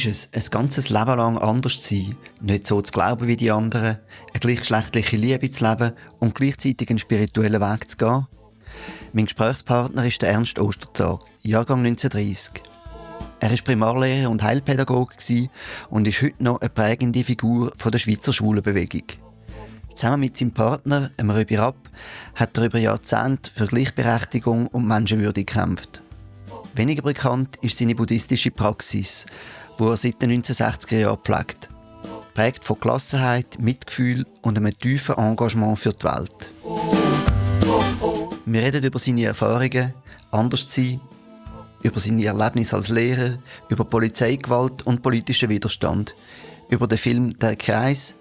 ist es, ein ganzes Leben lang anders zu sein, nicht so zu glauben wie die anderen, eine gleichgeschlechtliche Liebe zu leben und gleichzeitig einen spirituellen Weg zu gehen? Mein Gesprächspartner ist der Ernst Ostertag, Jahrgang 1930. Er war Primarlehrer und Heilpädagoge und ist heute noch eine prägende Figur der Schweizer Schwulenbewegung. Zusammen mit seinem Partner, Röbi Rapp, hat er über Jahrzehnte für Gleichberechtigung und Menschenwürde gekämpft. Weniger bekannt ist seine buddhistische Praxis, die er seit den 1960er Jahren pflegt. Prägt von Gelassenheit, Mitgefühl und einem tiefen Engagement für die Welt. Wir reden über seine Erfahrungen, anders zu sein, über seine Erlebnisse als Lehrer, über Polizeigewalt und politischen Widerstand, über den Film «Der Kreis»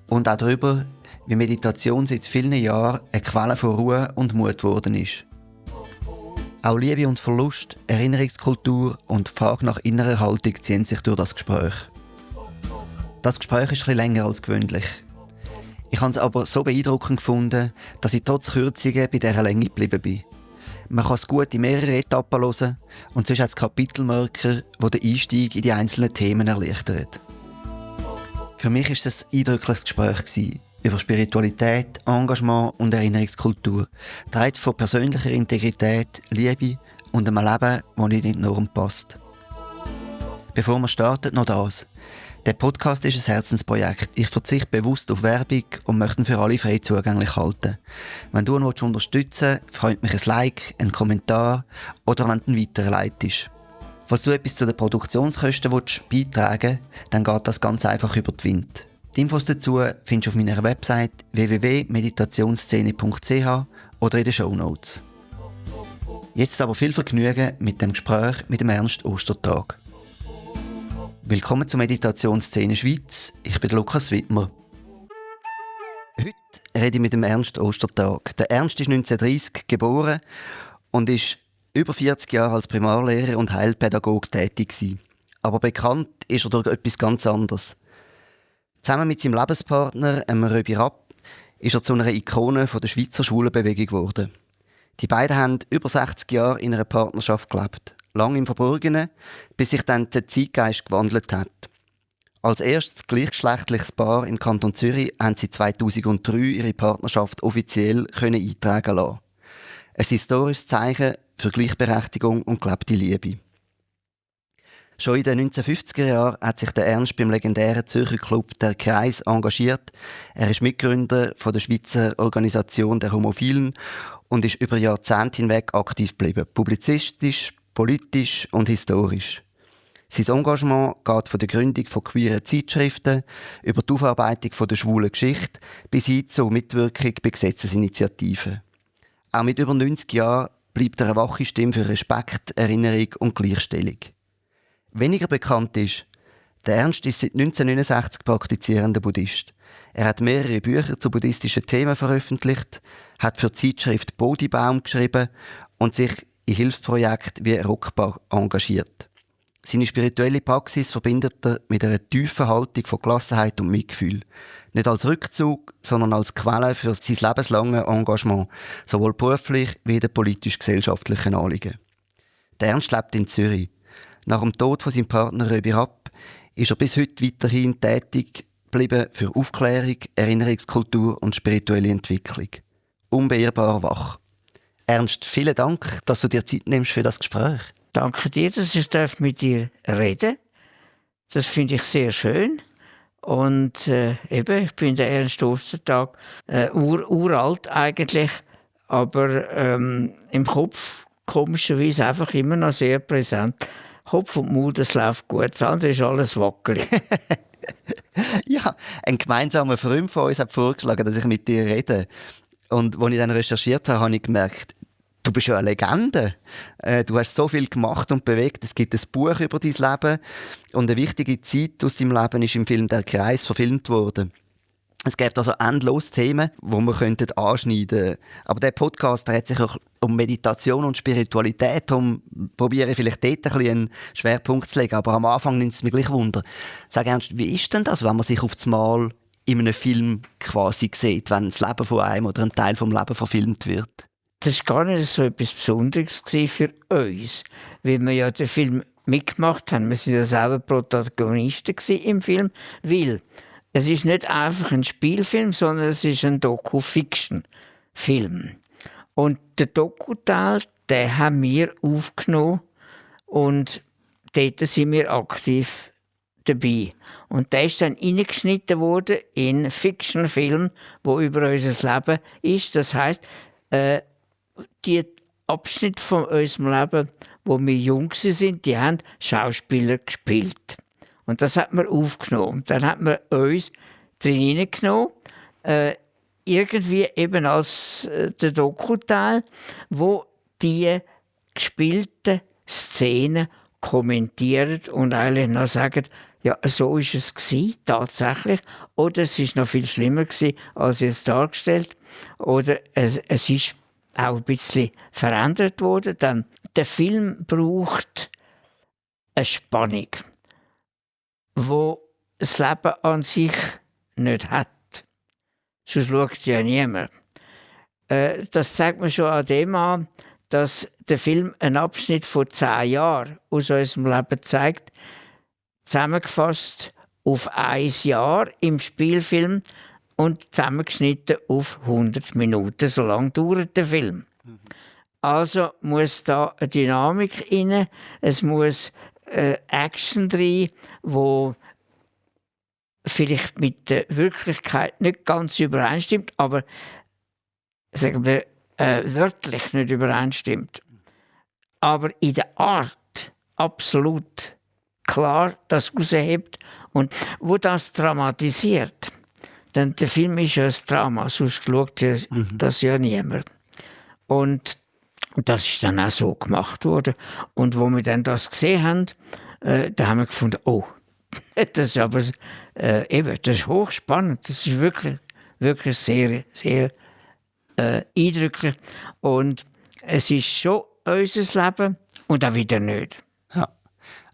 und auch darüber, wie Meditation seit vielen Jahren eine Quelle von Ruhe und Mut geworden ist. Auch Liebe und Verlust, Erinnerungskultur und die Frage nach innerer Haltung ziehen sich durch das Gespräch. Das Gespräch ist etwas länger als gewöhnlich. Ich habe es aber so beeindruckend gefunden, dass ich trotz Kürzungen bei dieser Länge geblieben bin. Man kann es gut in mehreren Etappen hören und sonst hat es Kapitelmarker, die den Einstieg in die einzelnen Themen erleichtern. Für mich war es ein eindrückliches Gespräch über Spiritualität, Engagement und Erinnerungskultur, getragen von persönlicher Integrität, Liebe und einem Leben, das nicht in die Norm passt. Bevor wir starten, noch das. Der Podcast ist ein Herzensprojekt. Ich verzichte bewusst auf Werbung und möchte ihn für alle frei zugänglich halten. Wenn du ihn unterstützen willst, freut mich ein Like, ein Kommentar oder wenn du ihn weiterleitest. Falls du etwas zu den Produktionskosten beitragen willst, dann geht das ganz einfach über die Wind. Die Infos dazu findest du auf meiner Website www.meditationsszene.ch oder in den Shownotes. Jetzt aber viel Vergnügen mit dem Gespräch mit dem Ernst Ostertag. Willkommen zur Meditationsszene Schweiz. Ich bin Lukas Wittmer. Heute rede ich mit dem Ernst Ostertag. Der Ernst ist 1930 geboren und ist über 40 Jahre als Primarlehrer und Heilpädagoge tätig gewesen. Aber bekannt ist er durch etwas ganz anderes. Zusammen mit seinem Lebenspartner, Röbi Rapp, ist er zu einer Ikone der Schweizer Schwulenbewegung geworden. Die beiden haben über 60 Jahre in einer Partnerschaft gelebt. Lang im Verborgenen, bis sich dann der Zeitgeist gewandelt hat. Als erstes gleichgeschlechtliches Paar im Kanton Zürich haben sie 2003 ihre Partnerschaft offiziell eintragen lassen. Ein historisches Zeichen für Gleichberechtigung und gelebte Liebe. Schon in den 1950er Jahren hat sich der Ernst beim legendären Zürcher Club «Der Kreis» engagiert. Er ist Mitgründer von der Schweizer Organisation der Homophilen und ist über Jahrzehnte hinweg aktiv geblieben. Publizistisch, politisch und historisch. Sein Engagement geht von der Gründung von queeren Zeitschriften über die Aufarbeitung von der schwulen Geschichte bis hin zur Mitwirkung bei Gesetzesinitiativen. Auch mit über 90 Jahren bleibt er eine wache Stimme für Respekt, Erinnerung und Gleichstellung. Weniger bekannt ist, der Ernst ist seit 1969 praktizierender Buddhist. Er hat mehrere Bücher zu buddhistischen Themen veröffentlicht, hat für die Zeitschrift Bodhibaum geschrieben und sich in Hilfsprojekten wie Rockbar engagiert. Seine spirituelle Praxis verbindet er mit einer tiefen Haltung von Gelassenheit und Mitgefühl. Nicht als Rückzug, sondern als Quelle für sein lebenslanges Engagement, sowohl beruflich wie in den politisch-gesellschaftlichen Anliegen. Der Ernst lebt in Zürich. Nach dem Tod von seinem Partner Röbi Rapp ist er bis heute weiterhin tätig geblieben für Aufklärung, Erinnerungskultur und spirituelle Entwicklung. Unbeirrbar wach. Ernst, vielen Dank, dass du dir Zeit nimmst für das Gespräch. Danke dir, dass ich mit dir reden darf. Das finde ich sehr schön. Und ich bin der Ernst Ostertag, uralt eigentlich, aber im Kopf komischerweise einfach immer noch sehr präsent. Kopf und Mund, das läuft gut, das andere ist alles wackelig. Ja, ein gemeinsamer Freund von uns hat vorgeschlagen, dass ich mit dir rede. Und als ich dann recherchiert habe, habe ich gemerkt, du bist ja eine Legende. Du hast so viel gemacht und bewegt. Es gibt ein Buch über dein Leben. Und eine wichtige Zeit aus deinem Leben ist im Film «Der Kreis» verfilmt worden. Es gibt also endlos Themen, die wir anschneiden könnten. Aber der Podcast dreht sich auch um Meditation und Spiritualität. Darum probiere ich vielleicht dort ein bisschen einen Schwerpunkt zu legen. Aber am Anfang nimmt es mich gleich Wunder. Sag ernst, wie ist denn das, wenn man sich auf das Mal in einem Film quasi sieht, wenn das Leben von einem oder ein Teil vom Leben verfilmt wird? Das war gar nicht so etwas Besonderes für uns, weil wir ja den Film mitgemacht haben. Wir sind ja selber Protagonisten im Film, weil es ist nicht einfach ein Spielfilm, sondern es ist ein Doku-Fiction-Film. Und den Doku-Teil, den haben wir aufgenommen und dort sind wir aktiv dabei. Und der ist dann reingeschnitten worden in einen Fiction-Film, der über unser Leben ist. Das heisst, die Abschnitte von unserem Leben, wo wir jung sind, die haben Schauspieler gespielt. Und das hat man aufgenommen. Dann hat man uns drin hineingenommen, irgendwie eben als der Doku-Teil, wo die gespielten Szenen kommentieren und eigentlich noch sagen, ja, so ist es gewesen, tatsächlich. Oder es ist noch viel schlimmer gewesen, als jetzt dargestellt. Oder es ist auch ein bisschen verändert worden. Dann, der Film braucht eine Spannung, wo das Leben an sich nicht hat. Sonst schaut ja niemand. Das zeigt man schon an dem an, dass der Film einen Abschnitt von 10 Jahren aus unserem Leben zeigt, zusammengefasst auf 1 Jahr im Spielfilm und zusammengeschnitten auf 100 Minuten. So lange dauert der Film. Also muss da eine Dynamik rein, es muss Action rein, wo vielleicht mit der Wirklichkeit nicht ganz übereinstimmt, aber sagen wir, wörtlich nicht übereinstimmt. Aber in der Art absolut klar das raushebt und wo das dramatisiert. Denn der Film ist ja ein Drama, sonst schaut das ja niemand. Und das ist dann auch so gemacht worden. Und wo wir dann das gesehen haben, da haben wir gefunden, oh, das ist aber eben, das ist hochspannend. Das ist wirklich, wirklich sehr, sehr eindrücklich. Und es ist schon unser Leben und auch wieder nicht. Ja.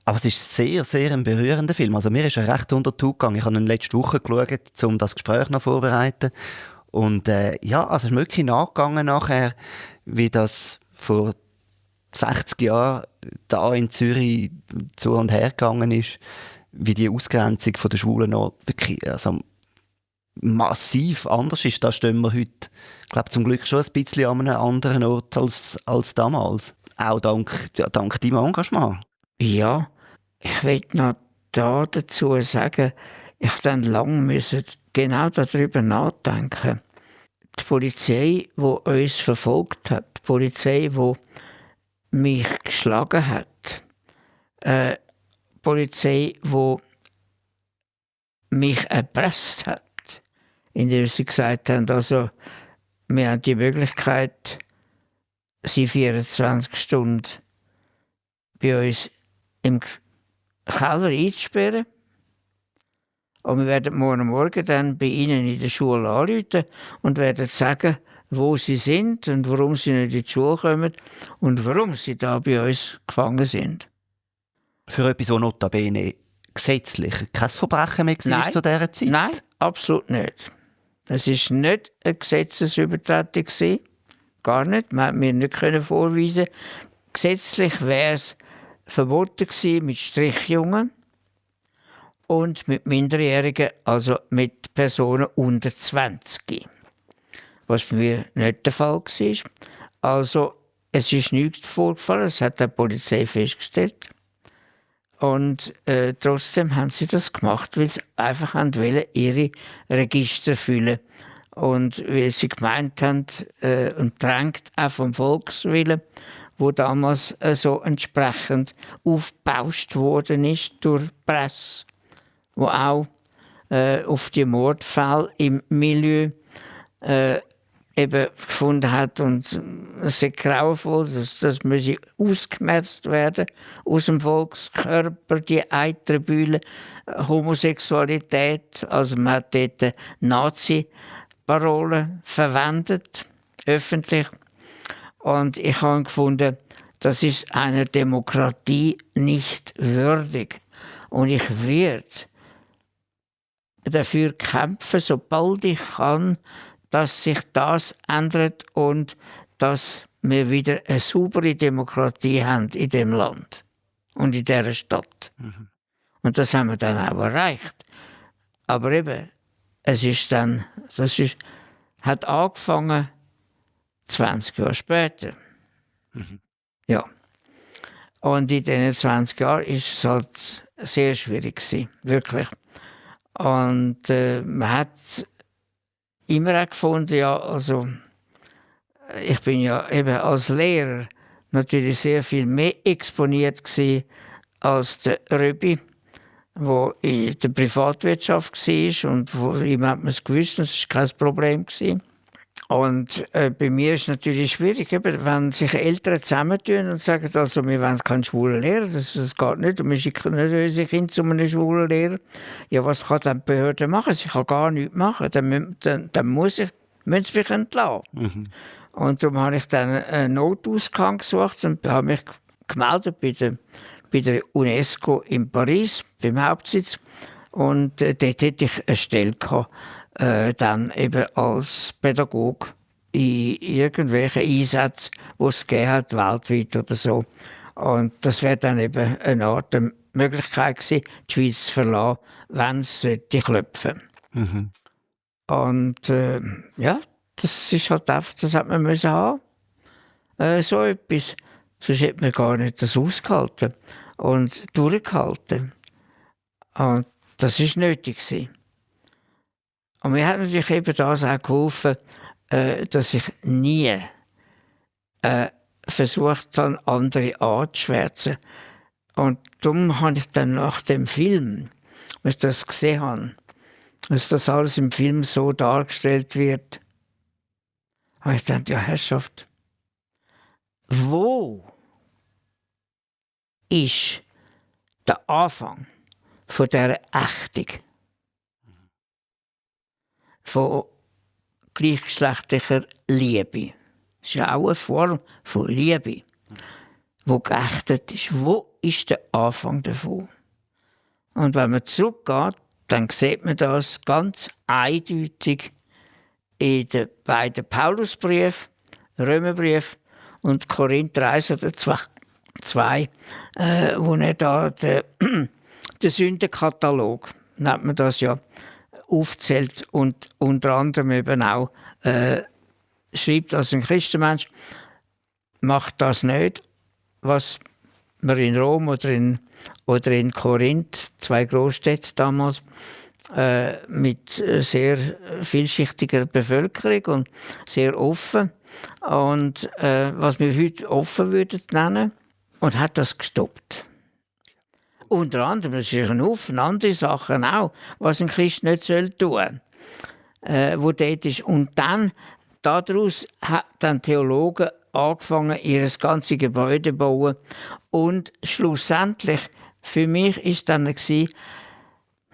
Aber es ist sehr, sehr ein berührender Film. Also mir ist er recht unter die Haut gegangen. Ich habe ihn letzte Woche geschaut, um das Gespräch noch vorzubereiten. Und ja, also es ist wirklich nachgegangen nachher, wie das vor 60 Jahren da in Zürich zu und her gegangen ist, wie die Ausgrenzung der Schwulen noch wirklich also massiv anders ist. Da stehen wir heute, ich glaube, zum Glück schon ein bisschen an einem anderen Ort als damals. Auch dank deinem Engagement. Ja, ich will noch dazu sagen, ich dann lange genau darüber nachdenken. Die Polizei, die uns verfolgt hat, die Polizei, die mich geschlagen hat, die Polizei, die mich erpresst hat, indem sie gesagt haben, also, wir haben die Möglichkeit, sie 24 Stunden bei uns im Keller einzusperren. Und wir werden morgen dann bei Ihnen in der Schule anrufen und werden sagen, wo Sie sind und warum Sie nicht in die Schule kommen und warum Sie da bei uns gefangen sind. Für etwas, das notabene gesetzlich kein Verbrechen mehr war zu dieser Zeit? Nein, absolut nicht. Es war nicht eine Gesetzesübertretung. Gar nicht. Man konnte mir nicht vorweisen. Gesetzlich wäre es verboten gewesen mit Strichjungen und mit Minderjährigen, also mit Personen unter 20. Was bei mir nicht der Fall war. Also, es ist nichts vorgefallen, das hat die Polizei festgestellt. Und trotzdem haben sie das gemacht, weil sie einfach wollten, ihre Register füllen. Und weil sie gemeint haben, und drängt auch vom Volkswillen, wo damals so entsprechend aufgebauscht worden ist durch die Presse, wo auch auf die Mordfälle im Milieu eben gefunden hat und es ist grauenvoll, das müsse ausgemerzt werden aus dem Volkskörper, die Eiterbühle, Homosexualität, also man hat dort Nazi-Parolen verwendet, öffentlich. Und ich habe gefunden, das ist einer Demokratie nicht würdig. Und ich werde dafür kämpfen, sobald ich kann, dass sich das ändert und dass wir wieder eine saubere Demokratie haben in dem Land. und in dieser Stadt. Und das haben wir dann auch erreicht. Aber eben, hat angefangen 20 Jahre später. Ja. Und in diesen 20 Jahren war es halt sehr schwierig gewesen, wirklich. Und man hat immer auch gefunden, ja, also ich bin ja eben als Lehrer natürlich sehr viel mehr exponiert gewesen als der Röbi, der in der Privatwirtschaft war und wo ihm hat man es gewusst, das war kein Problem gewesen. Und bei mir ist es natürlich schwierig, eben, wenn sich Eltern zusammentun und sagen, also, wir wollen keinen schwulen Lehrer, das geht nicht, und wir schicken nicht unsere Kinder zu einem schwulen Lehrer. Ja, was kann dann die Behörde machen? Sie kann gar nichts machen, dann müssen sie mich entlassen. Und darum habe ich dann einen Notausgang gesucht und habe mich gemeldet bei der UNESCO in Paris, beim Hauptsitz. Und dort hätte ich eine Stelle gehabt, dann eben als Pädagoge in irgendwelchen Einsätzen, die es gegeben hat, weltweit oder so. Und das wäre dann eben eine Art Möglichkeit gewesen, die Schweiz zu verlassen, wenn es klopfen sollte. Und ja, das ist halt einfach, das hat man müssen haben. So etwas. Sonst hätte man gar nicht das ausgehalten und durchgehalten. Und das war nötig gewesen. Und mir hat natürlich eben das auch geholfen, dass ich nie versucht habe, andere anzuschwärzen. Und darum habe ich dann nach dem Film, als ich das gesehen habe, dass das alles im Film so dargestellt wird, habe ich gedacht, ja Herrschaft, wo ist der Anfang von dieser Ächtung von gleichgeschlechtlicher Liebe? Das ist ja auch eine Form von Liebe, die geächtet ist. Wo ist der Anfang davon? Und wenn man zurückgeht, dann sieht man das ganz eindeutig in den beiden Paulusbriefen, Römerbrief und Korinther 1 oder 2, wo er da den Sündenkatalog, nennt man das ja, aufzählt und unter anderem eben auch schreibt, als ein Christenmensch macht das nicht, was man in Rom oder in Korinth, 2 Großstädte damals, mit sehr vielschichtiger Bevölkerung und sehr offen und was wir heute offen würden nennen, und hat das gestoppt. Unter anderem, es ist ein Haufen andere Sachen auch, was ein Christ nicht tun soll, wo dort ist. Und dann, daraus hat dann Theologen angefangen, ihr ganzes Gebäude zu bauen. Und schlussendlich, für mich war dann,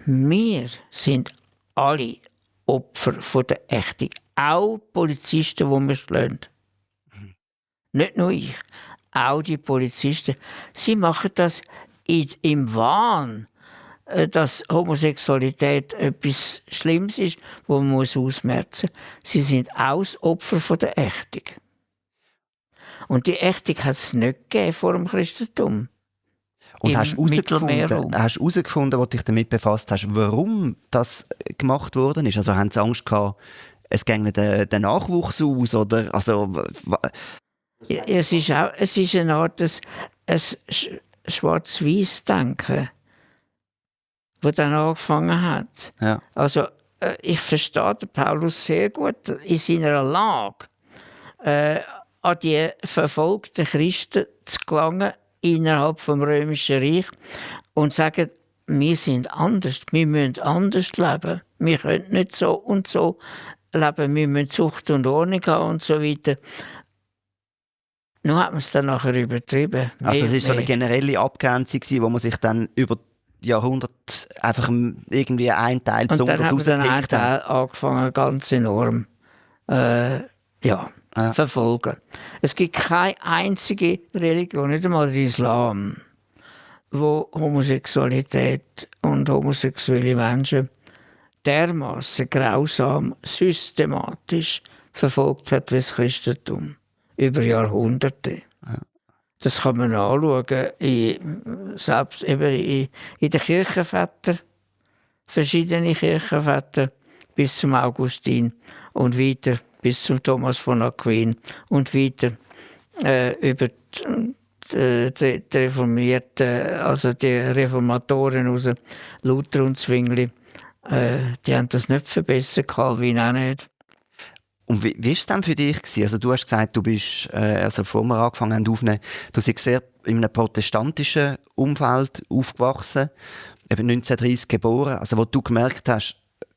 wir sind alle Opfer von der Ächtung. Auch Polizisten, die wir schlagen. Nicht nur ich, auch die Polizisten. Sie machen das im Wahn, dass Homosexualität etwas Schlimmes ist, wo man ausmerzen muss. Sie sind auch das Opfer von der Ächtung. Und die Ächtung hat es nicht gegeben vor dem Christentum. Und hast du herausgefunden, als du dich damit befasst hast, warum das gemacht worden ist? Also haben sie Angst gehabt, es ginge den Nachwuchs aus? Oder, also, es ist eine Art ein Schwarz-Weiß-Denken, das dann angefangen hat. Ja. Also, ich verstehe den Paulus sehr gut in seiner Lage, an die verfolgten Christen zu gelangen innerhalb des Römischen Reich und sagen, wir sind anders, wir müssen anders leben, wir können nicht so und so leben, wir müssen Zucht und Ordnung haben und so weiter. Nun hat man es dann nachher übertrieben. Also es war so eine generelle Abgrenzung, wo man sich dann über die Jahrhunderte einfach irgendwie einen Teil besonders rausgepickt hat. Und dann hat man den einen Teil angefangen, ganz enorm verfolgen. Es gibt keine einzige Religion, nicht einmal der Islam, wo Homosexualität und homosexuelle Menschen dermaßen grausam, systematisch verfolgt hat wie das Christentum. Über Jahrhunderte. Ja. Das kann man anschauen, selbst eben in den Kirchenvätern, verschiedene Kirchenväter, bis zum Augustin und weiter bis zum Thomas von Aquin und weiter über die Reformierten, also die Reformatoren aus Luther und Zwingli, die haben das nicht verbessert, Calvin auch nicht. Und wie war es denn für dich gewesen? Also du hast gesagt, du bist, also bevor wir angefangen haben aufzunehmen, du bist sehr in einem protestantischen Umfeld aufgewachsen, eben 1930 geboren, also wo du gemerkt hast,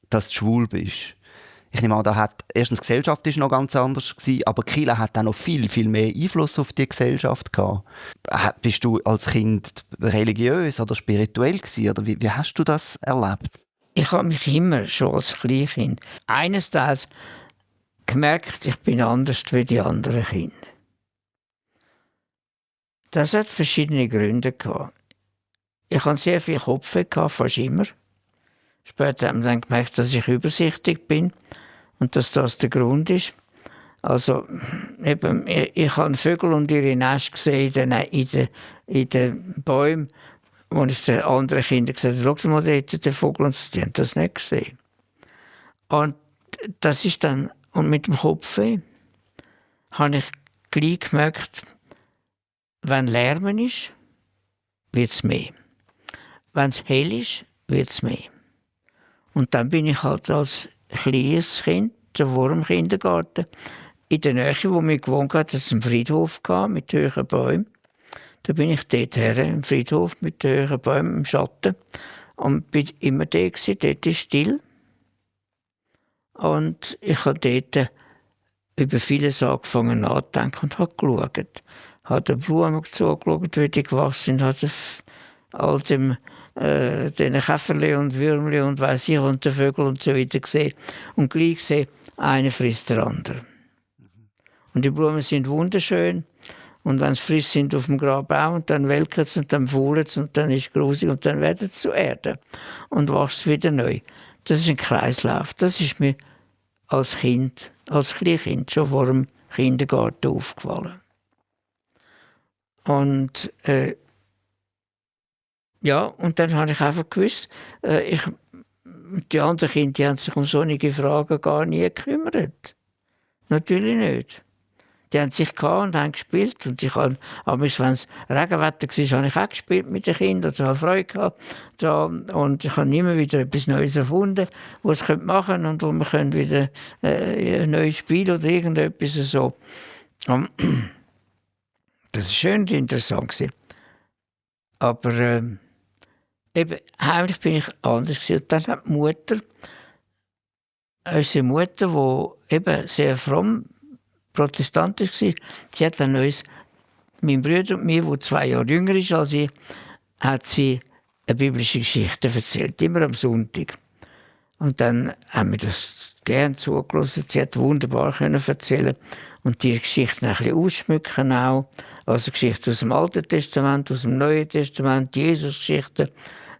dass du schwul bist. Ich nehme an, erstens die Gesellschaft war noch ganz anders gewesen, aber die Kirche hat auch noch viel, viel mehr Einfluss auf die Gesellschaft gehabt. Bist du als Kind religiös oder spirituell gewesen, oder wie hast du das erlebt? Ich habe mich immer schon als Kleinkind einesteils gemerkt, ich bin anders wie die anderen Kinder. Das hat verschiedene Gründe gehabt. Ich hatte sehr viel Kopfweh, fast immer. Später haben wir dann gemerkt, dass ich übersichtig bin und dass das der Grund ist. Also, eben, ich habe Vögel und ihre Nester gesehen in den Bäumen, wo ich den anderen Kindern gesagt habe, schau mal, dort den Vogel, und die haben das nicht gesehen. Und das ist dann, und mit dem Kopfweh habe ich gleich gemerkt, wenn Lärm ist, wird es mehr. Wenn es hell ist, wird es mehr. Und dann bin ich halt als kleines Kind, vor dem Kindergarten, in der Nähe, wo wir gewohnt haben, es einen Friedhof mit hohen Bäumen. Da bin ich dort her, im Friedhof mit hohen Bäumen im Schatten. Und bin immer da gewesen, dort ist still. Und ich habe dort über vieles angefangen nachzudenken und habe geschaut. Habe den Blumen zugeschaut, wie die gewachsen sind, habe all den Käferli und Würmli und weiss ich und den Vögel und so weiter gesehen. Und gleich gesehen, einer frisst der andere. Und die Blumen sind wunderschön. Und wenn sie frisch sind auf dem Grab auch, und dann welken sie und dann faulen sie und dann ist es grusig und dann werden sie zu Erde und wachsen wieder neu. Das ist ein Kreislauf. Das ist mir als Kind, als Kleinkind schon vor dem Kindergarten aufgefallen. Und ja, und dann habe ich einfach gewusst, die anderen Kinder die haben sich um solche Fragen gar nie gekümmert. Natürlich nicht. Die haben sich gehabt und haben gespielt. Und ich habe, wenn es Regenwetter war, habe ich auch gespielt mit den Kindern und habe Freude gehabt. Und ich habe immer wieder etwas Neues erfunden, was ich machen könnte und wo wir wieder ein neues Spiel oder irgendetwas so. Und das war schön und interessant. Aber eben, heimlich bin ich anders gewesen. Und dann hat die Mutter, unsere Mutter, die eben sehr fromm protestantisch war, sie hat dann uns, mein Bruder und mir, der 2 Jahre jünger ist als ich, hat sie eine biblische Geschichte erzählt, immer am Sonntag. Und dann haben wir das gerne zugelassen. Sie hat wunderbar erzählen und die Geschichten ein bisschen ausschmücken auch. Also Geschichten aus dem Alten Testament, aus dem Neuen Testament, Jesus-Geschichten,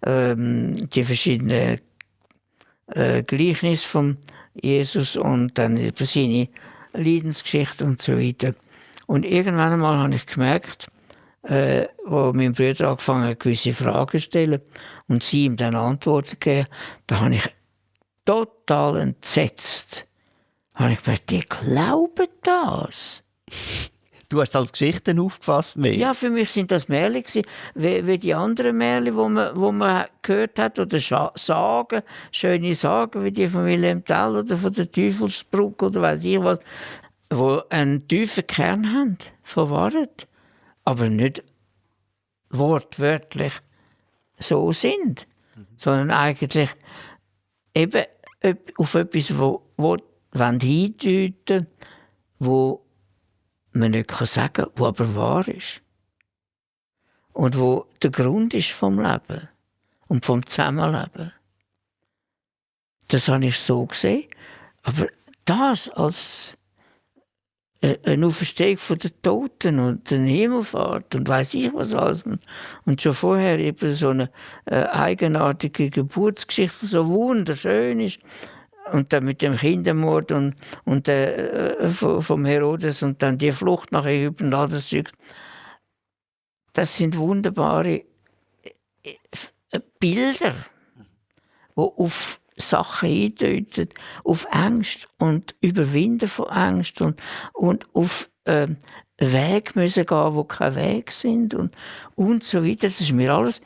die verschiedenen Gleichnisse von Jesus und dann über seine Leidensgeschichte und so weiter. Und irgendwann einmal habe ich gemerkt, wo mein Bruder angefangen hat, gewisse Fragen zu stellen und sie ihm dann Antworten gegeben, da habe ich total entsetzt. Da habe ich gemerkt, die glauben das. Du hast es als Geschichten aufgefasst mehr? Ja, für mich sind das Märchen wie die anderen Märchen, wo man gehört hat, oder Sagen, schöne Sagen, wie die von Wilhelm Tell oder von der Teufelsbrücke oder weiss ich was, wo einen tiefen Kern haben von Wahrheit, aber nicht wortwörtlich so sind, sondern eigentlich eben auf etwas, wo hindeuten, wo man nicht sagen kann, was aber wahr ist. Und wo der Grund ist vom Leben und vom Zusammenleben. Das habe ich so gesehen. Aber das als eine Auferstehung von den Toten und eine Himmelfahrt und weiss ich was alles. Und schon vorher eben so eine eigenartige Geburtsgeschichte, die so wunderschön ist. Und dann mit dem Kindermord und vom Herodes und dann die Flucht nach Ägypten und all das Zeug. das sind wunderbare Bilder, die auf Sachen hindeuten, auf Angst und Überwinden von Angst und auf Wege müssen gehen, wo kein Weg sind und so weiter. Das ist mir alles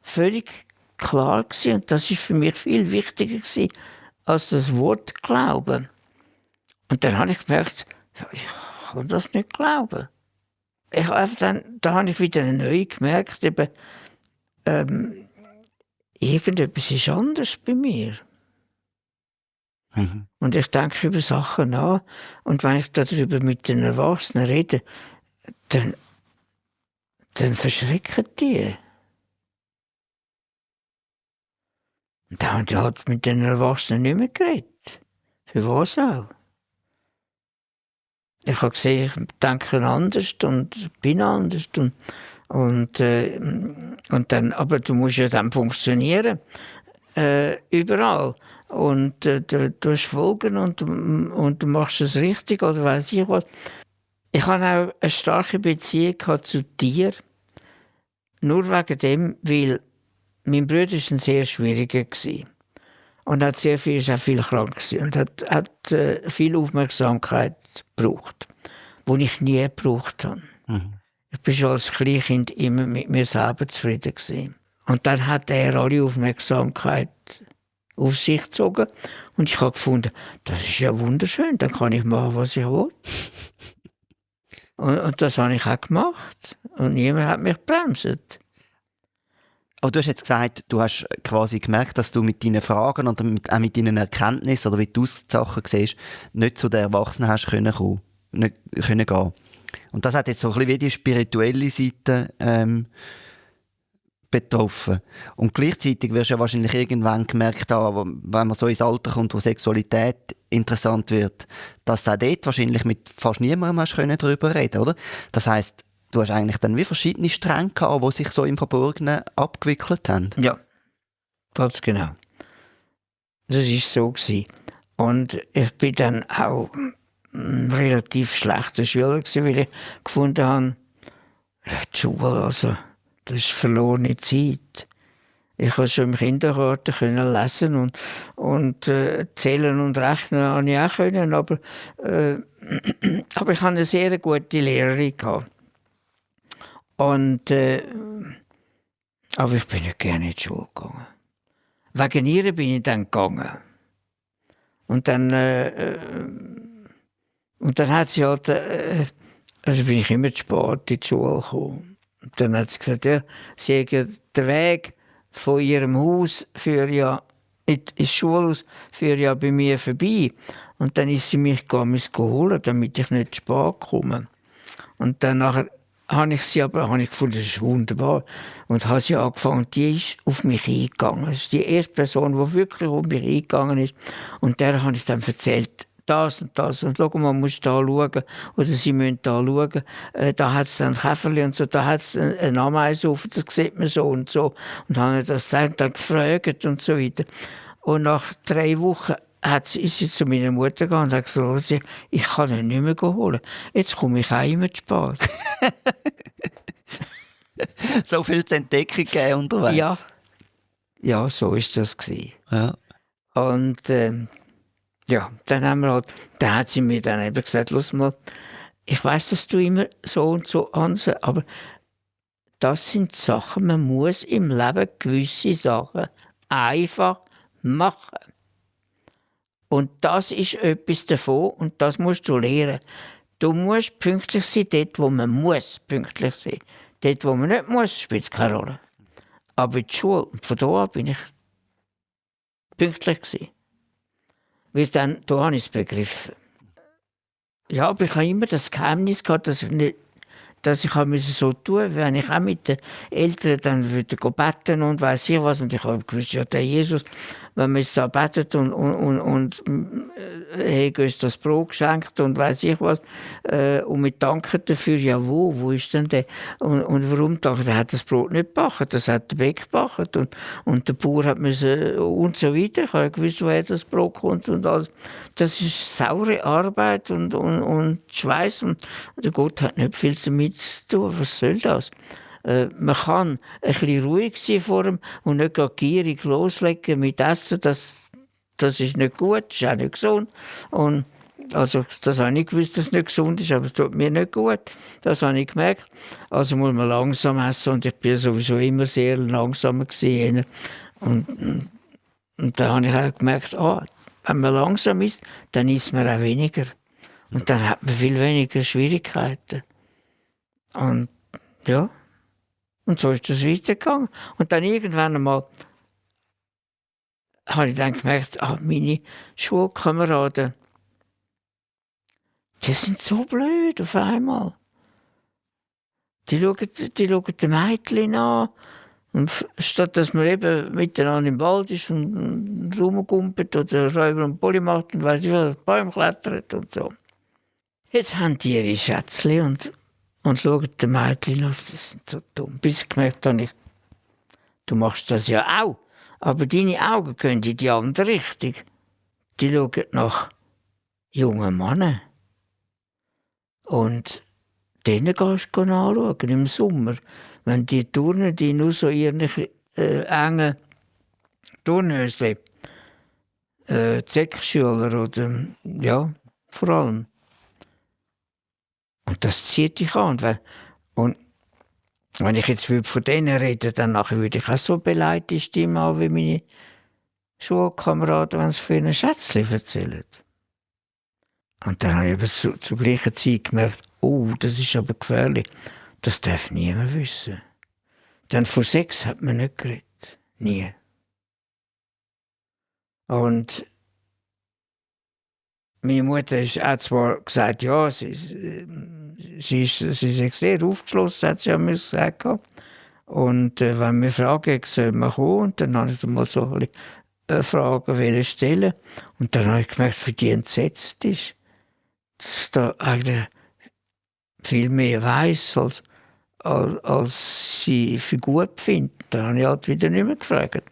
völlig klar gewesen. Und das ist für mich viel wichtiger gewesen als das Wort Glauben. Und dann habe ich gemerkt, ja, ich kann das nicht glauben. Da habe ich wieder neu gemerkt, eben, irgendetwas ist anders bei mir. Mhm. Und ich denke über Sachen nach. Und wenn ich darüber mit den Erwachsenen rede, dann verschrecken die. Und da haben die halt mit den Erwachsenen nicht mehr geredet. Für was auch? Ich habe gesehen, ich denke anders und bin anders. Und dann, aber du musst ja dann funktionieren. Überall. Und du hast Folgen und du machst es richtig oder weiss ich was. Ich hatte auch eine starke Beziehung zu dir. Nur wegen dem, weil mein Bruder war ein sehr schwieriger war. Und hat sehr viel, ist auch viel krank gewesen und hat viel Aufmerksamkeit gebraucht, die ich nie gebraucht habe. Mhm. Ich war schon als Kleinkind immer mit mir selber zufrieden gewesen. Und dann hat er alle Aufmerksamkeit auf sich gezogen. Und ich habe gefunden, das ist ja wunderschön, dann kann ich machen, was ich will. Und das habe ich auch gemacht. Und niemand hat mich gebremst. Aber du hast jetzt gesagt, du hast quasi gemerkt, dass du mit deinen Fragen oder auch mit deinen Erkenntnissen oder wie du die Sachen siehst, nicht zu den Erwachsenen hast können gehen. Und das hat jetzt so ein bisschen wie die spirituelle Seite betroffen. Und gleichzeitig wirst du ja wahrscheinlich irgendwann gemerkt haben, wenn man so ins Alter kommt, wo Sexualität interessant wird, dass du dort wahrscheinlich mit fast niemandem hast darüber reden, oder? Das heisst, du hast eigentlich dann wie verschiedene Stränge gehabt, die sich so im Verborgenen abgewickelt haben. Ja, ganz genau. Das war so gewesen. Und ich bin dann auch ein relativ schlechter Schüler gewesen, weil ich gefunden habe, die Schule, also, das ist verlorene Zeit. Ich konnte schon im Kindergarten lesen und zählen und rechnen habe ich auch können, aber ich hatte eine sehr gute Lehrerin gehabt. Und, aber ich bin nicht gerne in die Schule gegangen. Wegen ihr bin ich dann gegangen. Und dann hat sie halt, also bin ich immer zu spät in die Schule gekommen. Und dann hat sie gesagt, ja, sie hat ja den Weg von ihrem Haus ins Schulhaus führt ja bei mir vorbei. Und dann ist sie mich holen, damit ich nicht zu spät komme. Und dann nachher habe ich gefunden, das ist wunderbar. Und habe sie angefangen, die ist auf mich eingegangen. Das ist die erste Person, die wirklich auf mich eingegangen ist. Und der habe ich dann erzählt, das und das. Und schau mal, man muss da schauen. Oder sie müssen da schauen. Da hat es dann Käferli und so, da hat es eine Ameise auf, das sieht man so und so. Und dann habe ich das gesagt, dann gefragt und so weiter. Und nach 3 Wochen ist sie zu meiner Mutter gegangen und hat gesagt, ich kann ihn nicht mehr holen. Jetzt komme ich auch immer zu spät. So viel zu entdecken gegeben unterwegs. Ja, so war das. Ja. Und ja, dann hat sie mir dann eben gesagt, los mal, ich weiss, dass du immer so und so ansehen, aber das sind Sachen, man muss im Leben gewisse Sachen einfach machen. Und das ist etwas davon und das musst du lernen. Du musst pünktlich sein, dort wo man muss pünktlich sein. Dort wo man nicht muss, spielt es keine Rolle. Aber in der Schule, von da an bin ich pünktlich gewesen. Weil dann, da habe ich es begriffen. Ja, aber ich habe immer das Geheimnis gehabt, dass ich so tun musste, wenn ich auch mit den Eltern dann würde beten und weiss ich was. Und ich habe gewusst, ja, der Jesus, wenn man jetzt da betet und hat uns das Brot geschenkt und weiss ich was, und wir danken dafür, ja wo ist denn der? Und warum danken? Der hat das Brot nicht gebacken, das hat der Bäck gebacken und der Bauer hat müssen und so weiter. Ich habe gewusst, woher das Brot kommt und alles. Das ist saure Arbeit und Schweiß und der Gott hat nicht viel damit zu tun. Was soll das? Man kann ein bisschen ruhig sein vor ihm und nicht gierig loslegen mit Essen. Das ist nicht gut, das ist auch nicht gesund. Und also, das habe ich nicht gewusst, dass es nicht gesund ist, aber es tut mir nicht gut. Das habe ich gemerkt. Also muss man langsam essen und ich bin sowieso immer sehr langsam gewesen. Und dann habe ich auch gemerkt, wenn man langsam isst, dann isst man auch weniger. Und dann hat man viel weniger Schwierigkeiten. Und ja, und so ist das weitergegangen. Und dann irgendwann einmal habe ich dann gemerkt, meine Schulkameraden, die sind so blöd auf einmal. Die schauen die Mädchen an. Und statt dass man eben miteinander im Wald ist und rumgumpelt oder Räuber und Bulli macht und weiss ich was, auf Bäume klettert und so. Jetzt haben die ihre Schätzchen und schauen die Mädchen an, das sind so dumm. Bis ich gemerkt habe, du machst das ja auch, aber deine Augen gehen in die andere Richtung. Die schauen nach jungen Männern. Und denen gehst du anschauen, im Sommer. Wenn die Turner, die nur so ihren engen Turnhöschen, Zeckschüler oder, ja, vor allem. Und das zieht dich an. Und wenn ich jetzt von denen rede, dann würde ich auch so beleidigte Stimme haben wie meine Schulkameraden, wenn sie für ihre Schätzchen erzählen. Und dann habe ich aber zur gleichen Zeit gemerkt, das ist aber gefährlich. Das darf niemand wissen. Denn von Sex hat man nicht geredet. Nie. Und meine Mutter hat zwar gesagt, ja, sie ist sehr aufgeschlossen, hat sie ja gesagt. Und wenn wir fragen, soll man kommen, und dann habe ich mal so ein bisschen Fragen stellen. Und dann habe ich gemerkt, wie die entsetzt ist. Dass da eigentlich viel mehr weiss, als sie für gut findet. Dann habe ich halt wieder nicht mehr gefragt.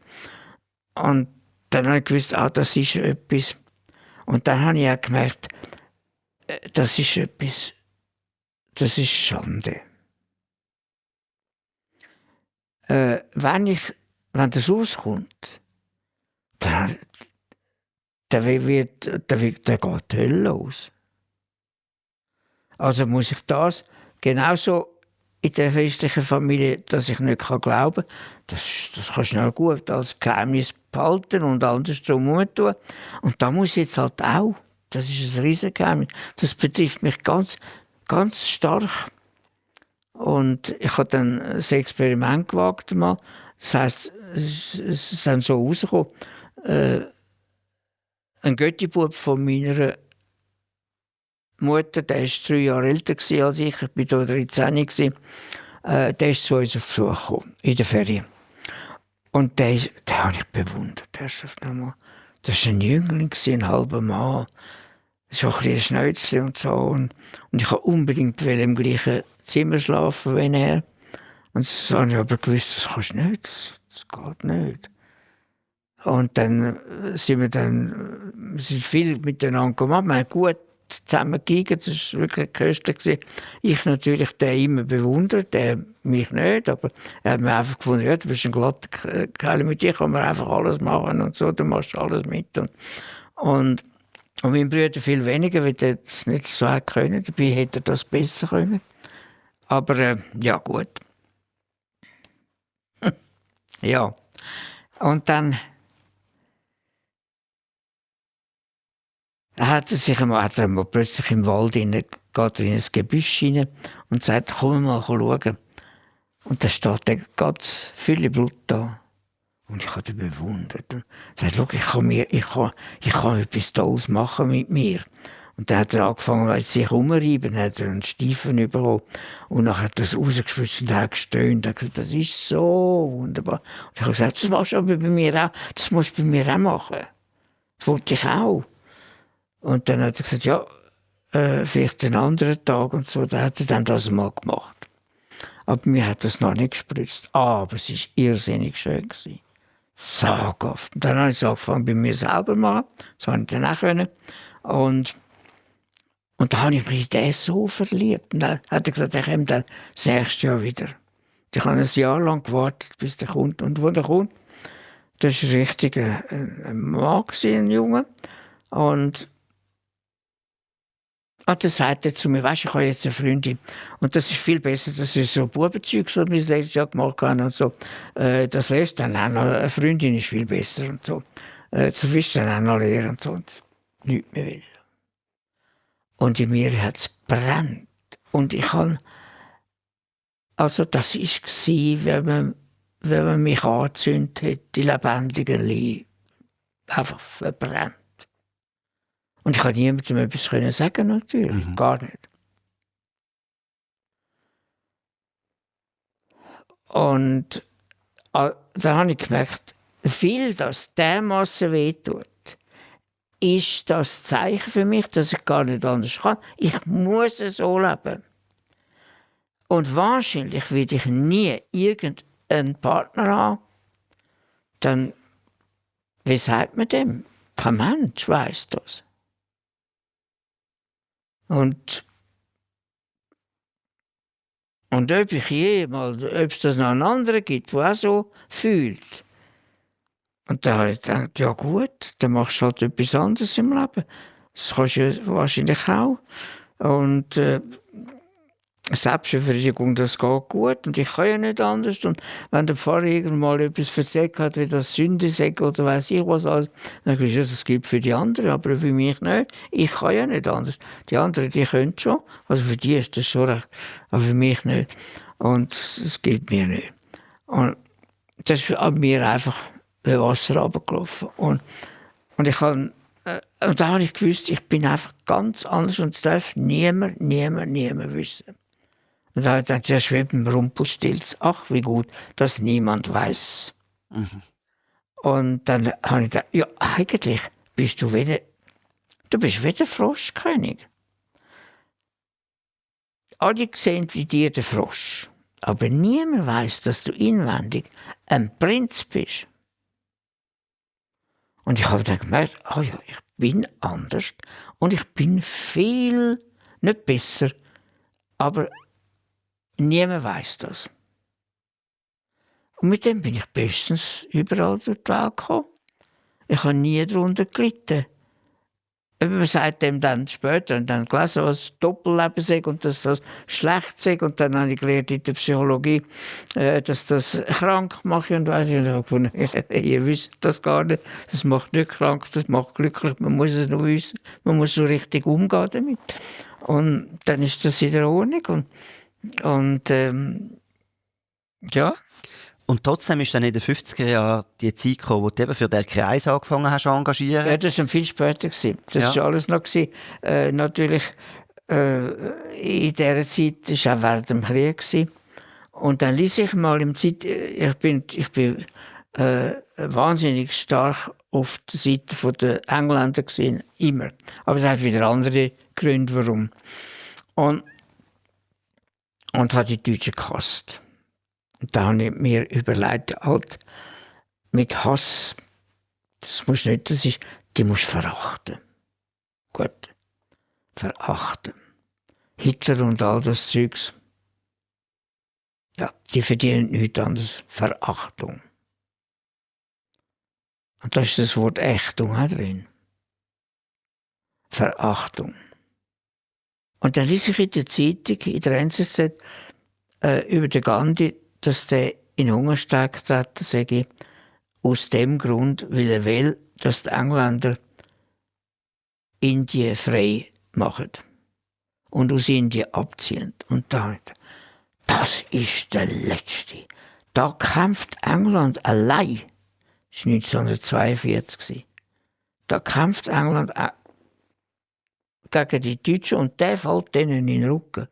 Und dann habe ich gewusst, das ist etwas. Und dann habe ich auch gemerkt, das ist etwas, das ist Schande. Wenn das rauskommt, dann geht die Hölle los. Also muss ich das genauso in der christlichen Familie, dass ich nicht glauben kann, das kannst du noch gut als Geheimnis behalten und andersrum tun. Und da muss ich jetzt halt auch, das ist ein Riesengeheimnis, das betrifft mich ganz, ganz stark. Und ich habe dann ein Experiment gewagt mal. Das heisst, es ist dann so rausgekommen, ein Göttibub von meiner Mutter, der war 3 Jahre älter als ich war da 13. Der ist zu uns auf Besuch gekommen, in der Ferien. Und den habe ich bewundert. Das war ein Jüngling, ein halber Mann. So ein Schnäuzchen und so. Und ich wollte unbedingt im gleichen Zimmer schlafen wie er. Und das habe ich aber gewusst, das kannst du nicht, das geht nicht. Und dann sind viel miteinander gemacht. Wir haben gut zusammen gegessen, das war wirklich köstlich. Ich natürlich den immer bewundert, der mich nicht, aber er hat mir einfach gefunden, ja, du bist ein glatter Kerl, mit dir kann man einfach alles machen und so, du machst alles mit. Und mein Bruder viel weniger, weil er das nicht so können. Dabei hätte er das besser können. Aber ja, gut. Ja. Und dann hat er mal plötzlich im Wald geht er in ein Gebüsch hinein und sagt, komm mal schauen. Und da steht ganz viele Blut da. Und ich habe ihn bewundert. Und sagt, schau, ich kann etwas Tolles machen mit mir. Und dann hat er angefangen, sich umzureiben, hat er einen Stiefen bekommen. Und dann hat er es rausgespritzt und hat gestöhnt. Er hat gesagt, das ist so wunderbar. Und ich habe gesagt, das machst du aber bei mir auch. Das musst du bei mir auch machen. Das wollte ich auch. Und dann hat er gesagt, ja, vielleicht einen anderen Tag und so. Dann hat er dann das mal gemacht. Aber mir hat das noch nicht gespritzt. Aber es war irrsinnig schön. Sagenhaft. Und dann habe ich es angefangen, bei mir selber zu machen. Das konnte ich dann auch können. Und da habe ich mich in den so verliebt. Und dann hat er gesagt, ich komme dann das nächste Jahr wieder. Ich habe ein Jahr lang gewartet, bis der kommt. Und wo der kommt, das war richtig ein Mann, ein Junge. Und dann sagt er zu mir, weisst, ich habe jetzt eine Freundin. Und das ist viel besser, das ist so Bubenzeug, so wie ich das letztes Jahr gemacht habe. Und so. Das lässt dann auch noch, eine Freundin ist viel besser. Und so. Das willst du dann auch noch lernen. Und so. Und nichts mehr will. Und in mir hat es brennt. Und ich habe, also das war, wenn man mich angezündet hat, die lebendigen Leib einfach verbrennt. Und ich konnte niemandem etwas sagen, natürlich. Gar nicht. Und dann habe ich gemerkt, weil das dermassen wehtut, ist das Zeichen für mich, dass ich gar nicht anders kann. Ich muss so leben. Und wahrscheinlich werde ich nie irgendeinen Partner haben. Dann, wie sagt man dem? Kein Mensch weiss das. Und ob ich jemals, ob es das noch einen anderen gibt, der auch so fühlt. Und da habe ich gedacht, ja gut, dann machst du halt etwas anderes im Leben. Das kannst du ja wahrscheinlich auch. Und Selbstbefriedigung, das geht gut und ich kann ja nicht anders. Und wenn der Pfarrer irgendwann mal etwas erzählt hat, wie das Sünde sagt oder weiss ich was alles, dann sagst du, ja, das gilt für die anderen, aber für mich nicht. Ich kann ja nicht anders. Die anderen, die können schon. Also für die ist das schon recht, aber für mich nicht. Und es gilt mir nicht. Und das ist an mir einfach wie Wasser runtergelaufen. Und ich habe und da habe ich gewusst, ich bin einfach ganz anders und das darf niemand wissen. Und da habe ich gedacht, ja, schwebt im Rumpelstilz. Ach, wie gut, dass niemand weiß. Und dann habe ich gedacht, ja, eigentlich bist du wieder Froschkönig. Alle sehen wie dir der Frosch. Aber niemand weiß, dass du inwendig ein Prinz bist. Und ich habe dann gemerkt, oh ja, ich bin anders und ich bin viel, nicht besser, aber niemand weiß das. Und mit dem bin ich bestens überall durch die Welt gekommen. Ich habe nie darunter gelitten. Man sagt dem dann später, und dann gelesen, was Doppelleben sei und dass das schlecht sei. Und dann habe ich gelernt in der Psychologie, dass das krank macht. Und weiss ich, und ich habe gefunden, ihr wisst das gar nicht. Das macht nicht krank, das macht glücklich. Man muss es nur wissen. Man muss so richtig umgehen damit. Und dann ist das in der Ordnung. Und ja. Und trotzdem ist dann in den 50er Jahren die Zeit gekommen, wo du eben für den Kreis angefangen hast zu engagieren. Ja, das war viel später. Das war alles noch. Natürlich, in dieser Zeit war auch während dem Krieg. Und dann ließ ich mal im Zeit, ich bin wahnsinnig stark auf der Seite der Engländer gewesen, immer. Aber es hat wieder andere Gründe, warum. Und hat die Deutschen gehasst. Und da habe ich mir überlegt, halt, mit Hass, das musst nicht, die musst du verachten. Gut, verachten. Hitler und all das Zeugs, ja, die verdienen nichts anderes, Verachtung. Und da ist das Wort Ächtung auch drin. Verachtung. Und dann lese ich in der Zeitung, in der NZZ, über den Gandhi, dass der in Hungerstreik getreten sei, aus dem Grund, weil er will, dass die Engländer Indien frei machen und aus Indien abziehen. Und das ist der Letzte. Da kämpft England allein. Das war 1942. Da kämpft England gegen die Deutschen und der fällt denen in den Rücken.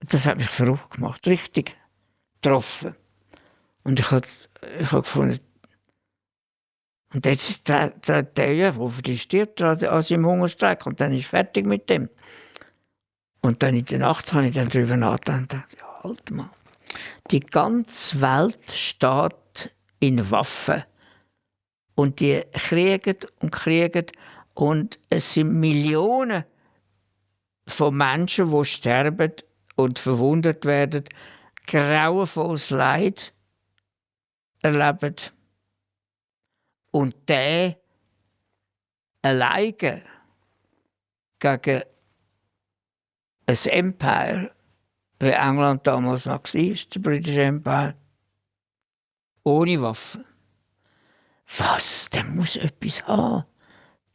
Das hat mich verrückt gemacht, richtig getroffen. Und ich habe gefunden, und jetzt tritt der, der stirbt an seinem Hungerstreik und dann ist fertig mit dem. Und dann in der Nacht habe ich dann darüber nachgedacht und dachte, ja, halt mal. Die ganze Welt steht in Waffen. Und die kriegen und es sind Millionen von Menschen, die sterben und verwundet werden, grauenvolles Leid erleben. Und der alleine gegen ein Empire, wie England damals noch war, der British Empire, ohne Waffen. Was? Der muss etwas haben.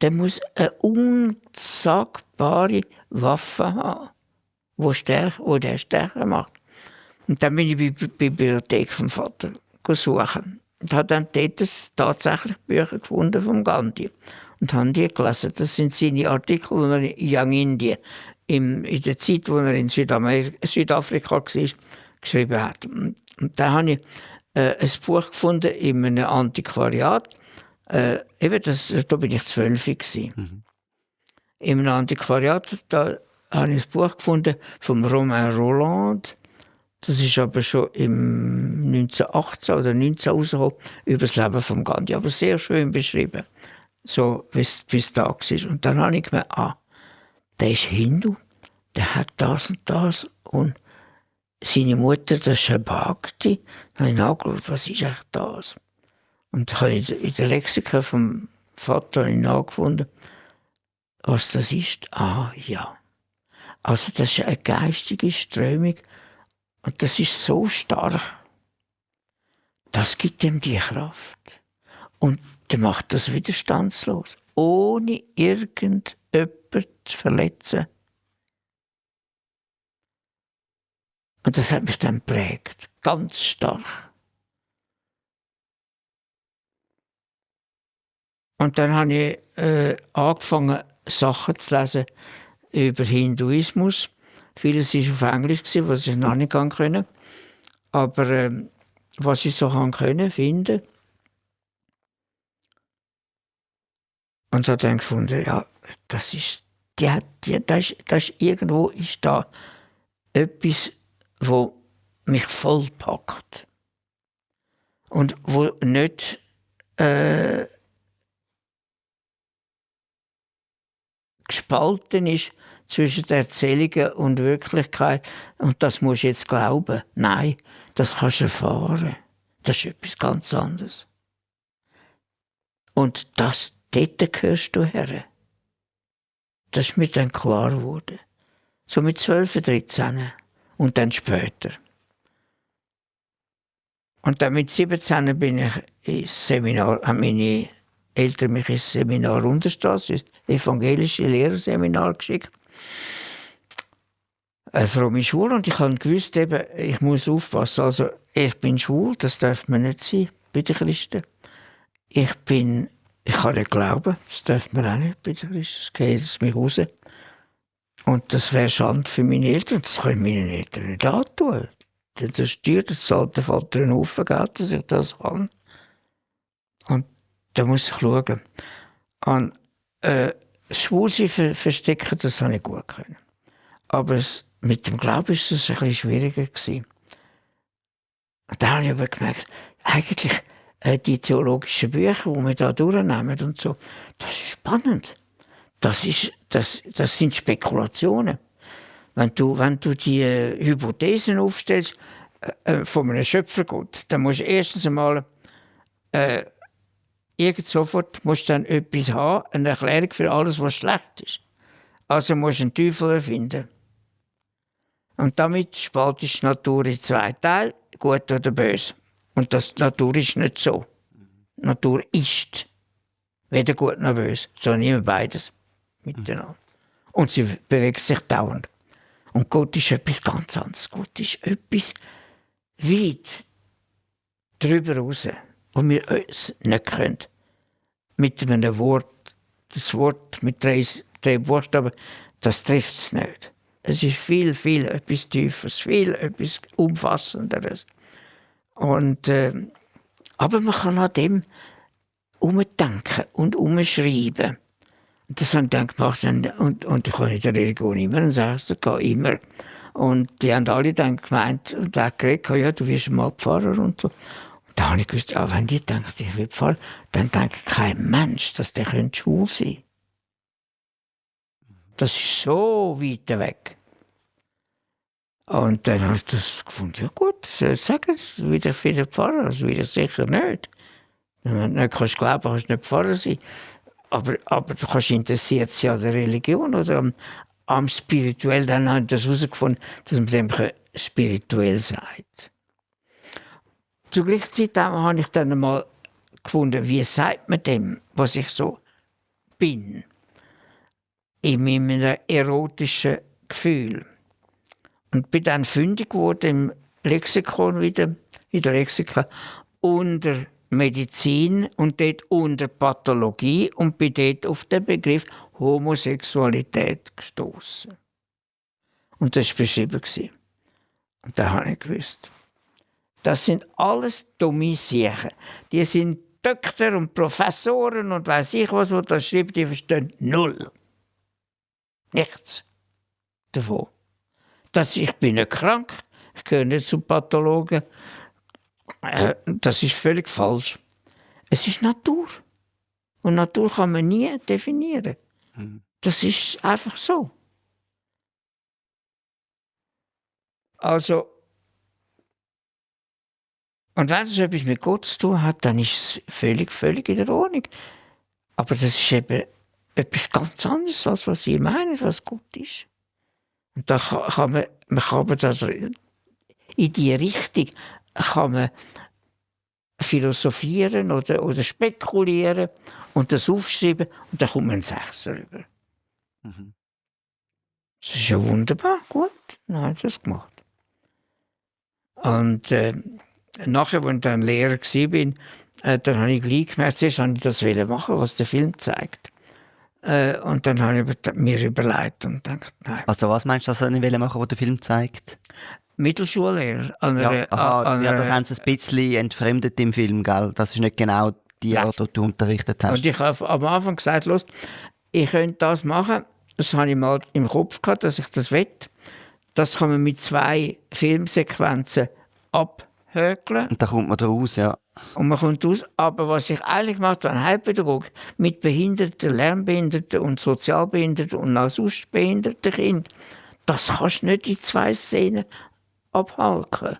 Der muss eine unsagbare Waffe haben, die der stärker macht. Und dann bin ich in der Bibliothek vom Vater suchen und habe dann dort tatsächlich Bücher gefunden von Gandhi und habe die gelesen. Das sind seine Artikel, die er in Young India, in der Zeit, wo er in Südafrika war, geschrieben hat. Und dann habe ich ein Buch gefunden in einem Antiquariat. Da bin ich 12 gewesen. In einem Antiquariat da habe ich ein Buch gefunden von Romain Rolland. Das ist aber schon im 1918 oder 19 rausgekommen, über das Leben von Gandhi. Aber sehr schön beschrieben, so wie es da war. Und dann habe ich gemerkt, der ist Hindu, der hat das und das. Und seine Mutter, das ist eine Bhakti. Dann habe ich nachgeschaut, was ist eigentlich das? Und ich habe in der Lexika vom Vater nachgefunden, was das ist. Ja. Also das ist eine geistige Strömung. Und das ist so stark. Das gibt ihm die Kraft. Und der macht das widerstandslos, ohne irgendjemanden zu verletzen. Und das hat mich dann geprägt, ganz stark. Und dann habe ich angefangen, Sachen zu lesen über Hinduismus. Vieles war auf Englisch, was ich noch nicht konnte. Aber was ich so finden konnte. Und habe dann gefunden, ja, das ist irgendwo ist da etwas, das mich voll packt. Und wo nicht gespalten ist zwischen der Erzählungen und Wirklichkeit. Und das musst du jetzt glauben. Nein, das kannst du erfahren. Das ist etwas ganz anderes. Und dort gehörst du her. Das ist mir dann klar geworden. So mit 12, 13 und dann später. Und dann mit 17 bin ich ins Seminar, haben meine Eltern mich ins Seminar Unterstrasse, ins evangelische Lehrerseminar geschickt. Eine fromme Schule. Und ich habe gewusst, ich muss aufpassen. Also, ich bin schwul, das darf man nicht sein bei den Christen. Ich kann nicht glauben, das darf man auch nicht bei den Christen. Das geht aus mich raus. Und das wäre Schande für meine Eltern. Das können meine Eltern nicht antun. Das steuert, das zahlt der Vater einen Haufen Geld, dass ich das kann. Und da muss ich schauen. Und Schwulsein verstecken, das habe ich gut können. Aber mit dem Glauben war es ein bisschen schwieriger gewesen. Und da habe ich aber gemerkt, eigentlich die theologischen Bücher, die wir da durchnehmen und so, das ist spannend. Das sind Spekulationen. Wenn du die Hypothesen aufstellst von einem Schöpfergott, dann musst du erstens einmal sofort musst du dann etwas haben, eine Erklärung für alles, was schlecht ist. Also musst du einen Teufel erfinden. Und damit spaltest du die Natur in zwei Teile, gut oder böse. Und die Natur ist nicht so. Die Natur ist weder gut noch böse, sondern immer beides miteinander. Und sie bewegt sich dauernd. Und Gott ist etwas ganz anderes. Gott ist etwas weit drüber raus, wo wir uns nicht können. Mit einem Wort, das Wort mit drei Buchstaben, das trifft es nicht. Es ist viel etwas Tieferes, etwas Umfassenderes. Und, aber man kann an dem umdenken und umschreiben. Und das haben dann gemacht und ich habe in der Religion immer einen Sechster, immer. Und die haben alle dann gemeint und auch geredet, ja, du wirst mal Pfarrer und so. Und da habe ich gewusst, wenn die denken, ich will Pfarrer, dann denkt kein Mensch, dass der schwul sein könnte. Das ist so weit weg. Und dann habe ich das gefunden, ja gut, das soll ich sagen, das ist wieder für den Pfarrer, das wieder sicher nicht. Wenn du nicht kannst glauben, kannst du nicht Pfarrer sein. Aber du kannst interessiert sein an der Religion oder am Spirituell. Dann habe ich das herausgefunden, dass man dem spirituell sagt. Zur gleichen Zeit habe ich dann einmal gefunden, wie sagt man dem, was ich so bin, in meinem erotischen Gefühl. Und bin dann fündig geworden im Lexikon wieder, in der Lexikon, unter Medizin und dort unter Pathologie und bin dort auf den Begriff Homosexualität gestoßen. Und das war beschrieben. Und da habe ich gewusst. Das sind alles dumme Sachen. Die sind Doktor und Professoren und weiss ich was, die das schreiben, die verstehen null. Nichts davon. Ich bin nicht krank, ich gehöre nicht zum Pathologen. Das ist völlig falsch. Es ist Natur. Und Natur kann man nie definieren. Das ist einfach so. Also, und wenn es etwas mit Gott zu tun hat, dann ist es völlig in der Ordnung. Aber das ist eben etwas ganz anderes, als was ihr meint, was Gott ist. Und da kann man das in die Richtung kann man philosophieren oder spekulieren und das aufschreiben und dann kommt man ein Sechser rüber. Das ist ja wunderbar, gut, dann habe ich das gemacht. Und nachher, als ich dann Lehrer war, dann habe ich gleich gemerkt, zuerst wollte ich das machen, was der Film zeigt. Und dann habe ich mir überlegt und gedacht, nein. Also was meinst du, dass er nicht machen, was der Film zeigt? Mittelschullehrer. Das haben sie ein bisschen entfremdet im Film, gell? Das ist nicht genau die Art, die du unterrichtet hast. Und ich habe am Anfang gesagt, los, ich könnte das machen. Das habe ich mal im Kopf gehabt, dass ich das will. Das kann man mit 2 Filmsequenzen abhökeln. Und da kommt man raus, ja. Und man kommt raus. Aber was ich eigentlich mache, ein Heilpädagog mit Behinderten, Lernbehinderten und Sozialbehinderten und auch sonst behinderten Kindern, das kannst du nicht in 2 Szenen abhalten.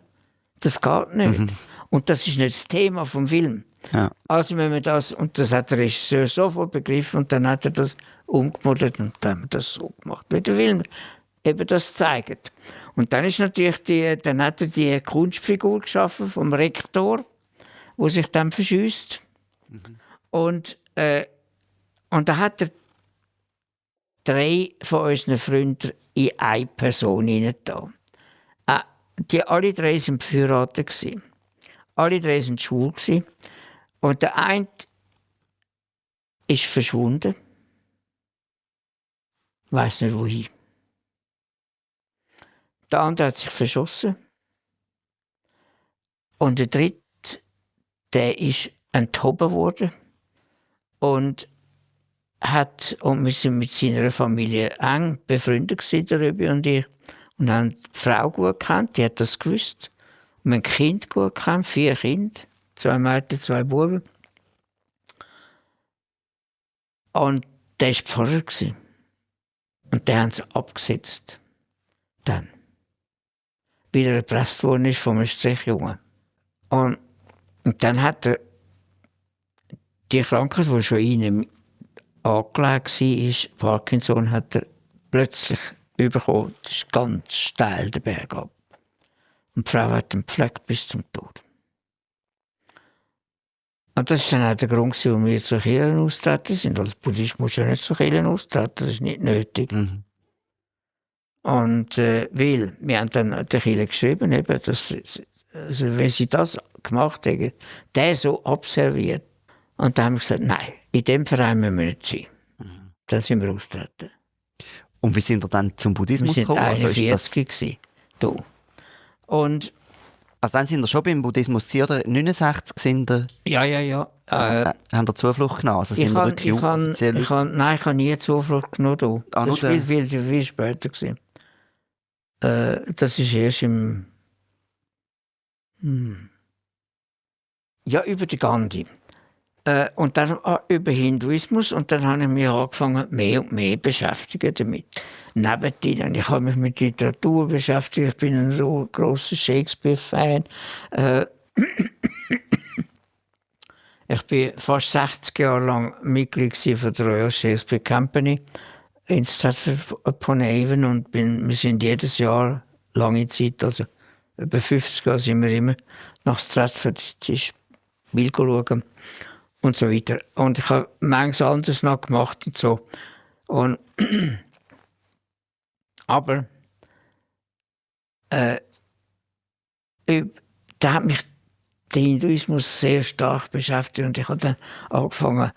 Das geht nicht. Und das ist nicht das Thema vom Film. Ja. Also wenn man das, und das hat der Regisseur sofort begriffen und dann hat er das umgemodelt und dann haben wir das so gemacht, wie der Film eben das zeigt. Und dann ist natürlich dann hat er die Kunstfigur geschaffen vom Rektor, wo sich dann verschießt. Und da hat er 3 von unseren Freunden in eine Person hineingetan. Die alle 3 waren verheiratet. Alle 3 waren schwul. Und der eine ist verschwunden. Ich weiss nicht wohin. Der andere hat sich verschossen. Und der dritte, der ist enthoben worden. Und wir sind mit seiner Familie eng befreundet darüber und ich. Und haben die Frau gut gekannt, die hat das gewusst. Und wir haben Kind gut gekannt, 4 Kinder, 2 Mädchen, 2 Buben. Und der war Pfarrer. Und den haben sie abgesetzt. Dann. Weil er erpresst worden ist von einem Strichjungen. Und dann hat er die Krankheit, die schon in ihm angelegt war, Parkinson, hat er plötzlich bekommen. Das ist ganz steil der Berg ab. Und die Frau hat ihn gepflegt bis zum Tod. Und das war dann auch der Grund, warum wir zur Kirche austreten sind. Als Buddhist musst du ja nicht zur Kirche austreten, das ist nicht nötig. Und weil wir haben dann der Kirche geschrieben, eben, dass, also, wenn sie das gemacht haben, der so observiert. Und dann haben wir gesagt, nein, in dem Verein müssen wir nicht sein. Dann sind wir austreten. Und wie sind wir dann zum Buddhismus gekommen? Wir waren 41 da. Und also dann sind wir schon beim Buddhismus oder 69 sind wir? Ja. Haben wir Zuflucht genommen? Also sind wir wirklich offiziell? Ich habe nie Zuflucht genommen. Das war viel später. Das ist erst im... Ja, über die Gandhi. Und dann über Hinduismus. Und dann habe ich mich angefangen, mehr und mehr beschäftigen damit. Nebendien, ich habe mich mit Literatur beschäftigt. Ich bin ein grosser Shakespeare-Fan. Ich war fast 60 Jahre lang Mitglied von der Royal Shakespeare Company in Stratford-upon-Avon und wir sind jedes Jahr, lange Zeit, also über 50 Jahre, sind wir immer nach Stratford Spiel schauen und so weiter. Und ich habe manches anderes noch gemacht und so. Und aber da hat mich der Hinduismus sehr stark beschäftigt und ich habe dann angefangen,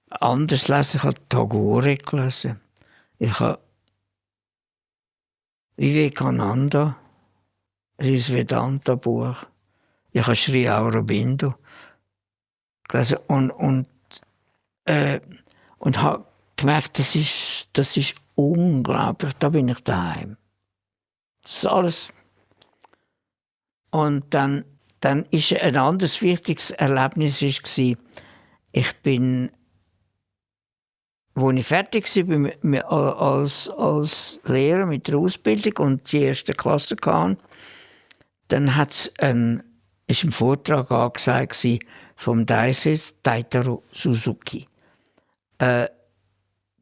anders zu lesen. Ich habe Tagore gelesen. Ich habe Vivekananda, das Vedanta-Buch. Ich habe Sri Aurobindo gelesen und habe gemerkt, das ist unglaublich. Da bin ich daheim. Das ist alles. Und dann ist ein anderes wichtiges Erlebnis war, ich bin, als ich fertig war als Lehrer mit der Ausbildung und die erste Klasse kam, dann hat es ein Vortrag angesagt vom Daisei Taitaro Suzuki. Das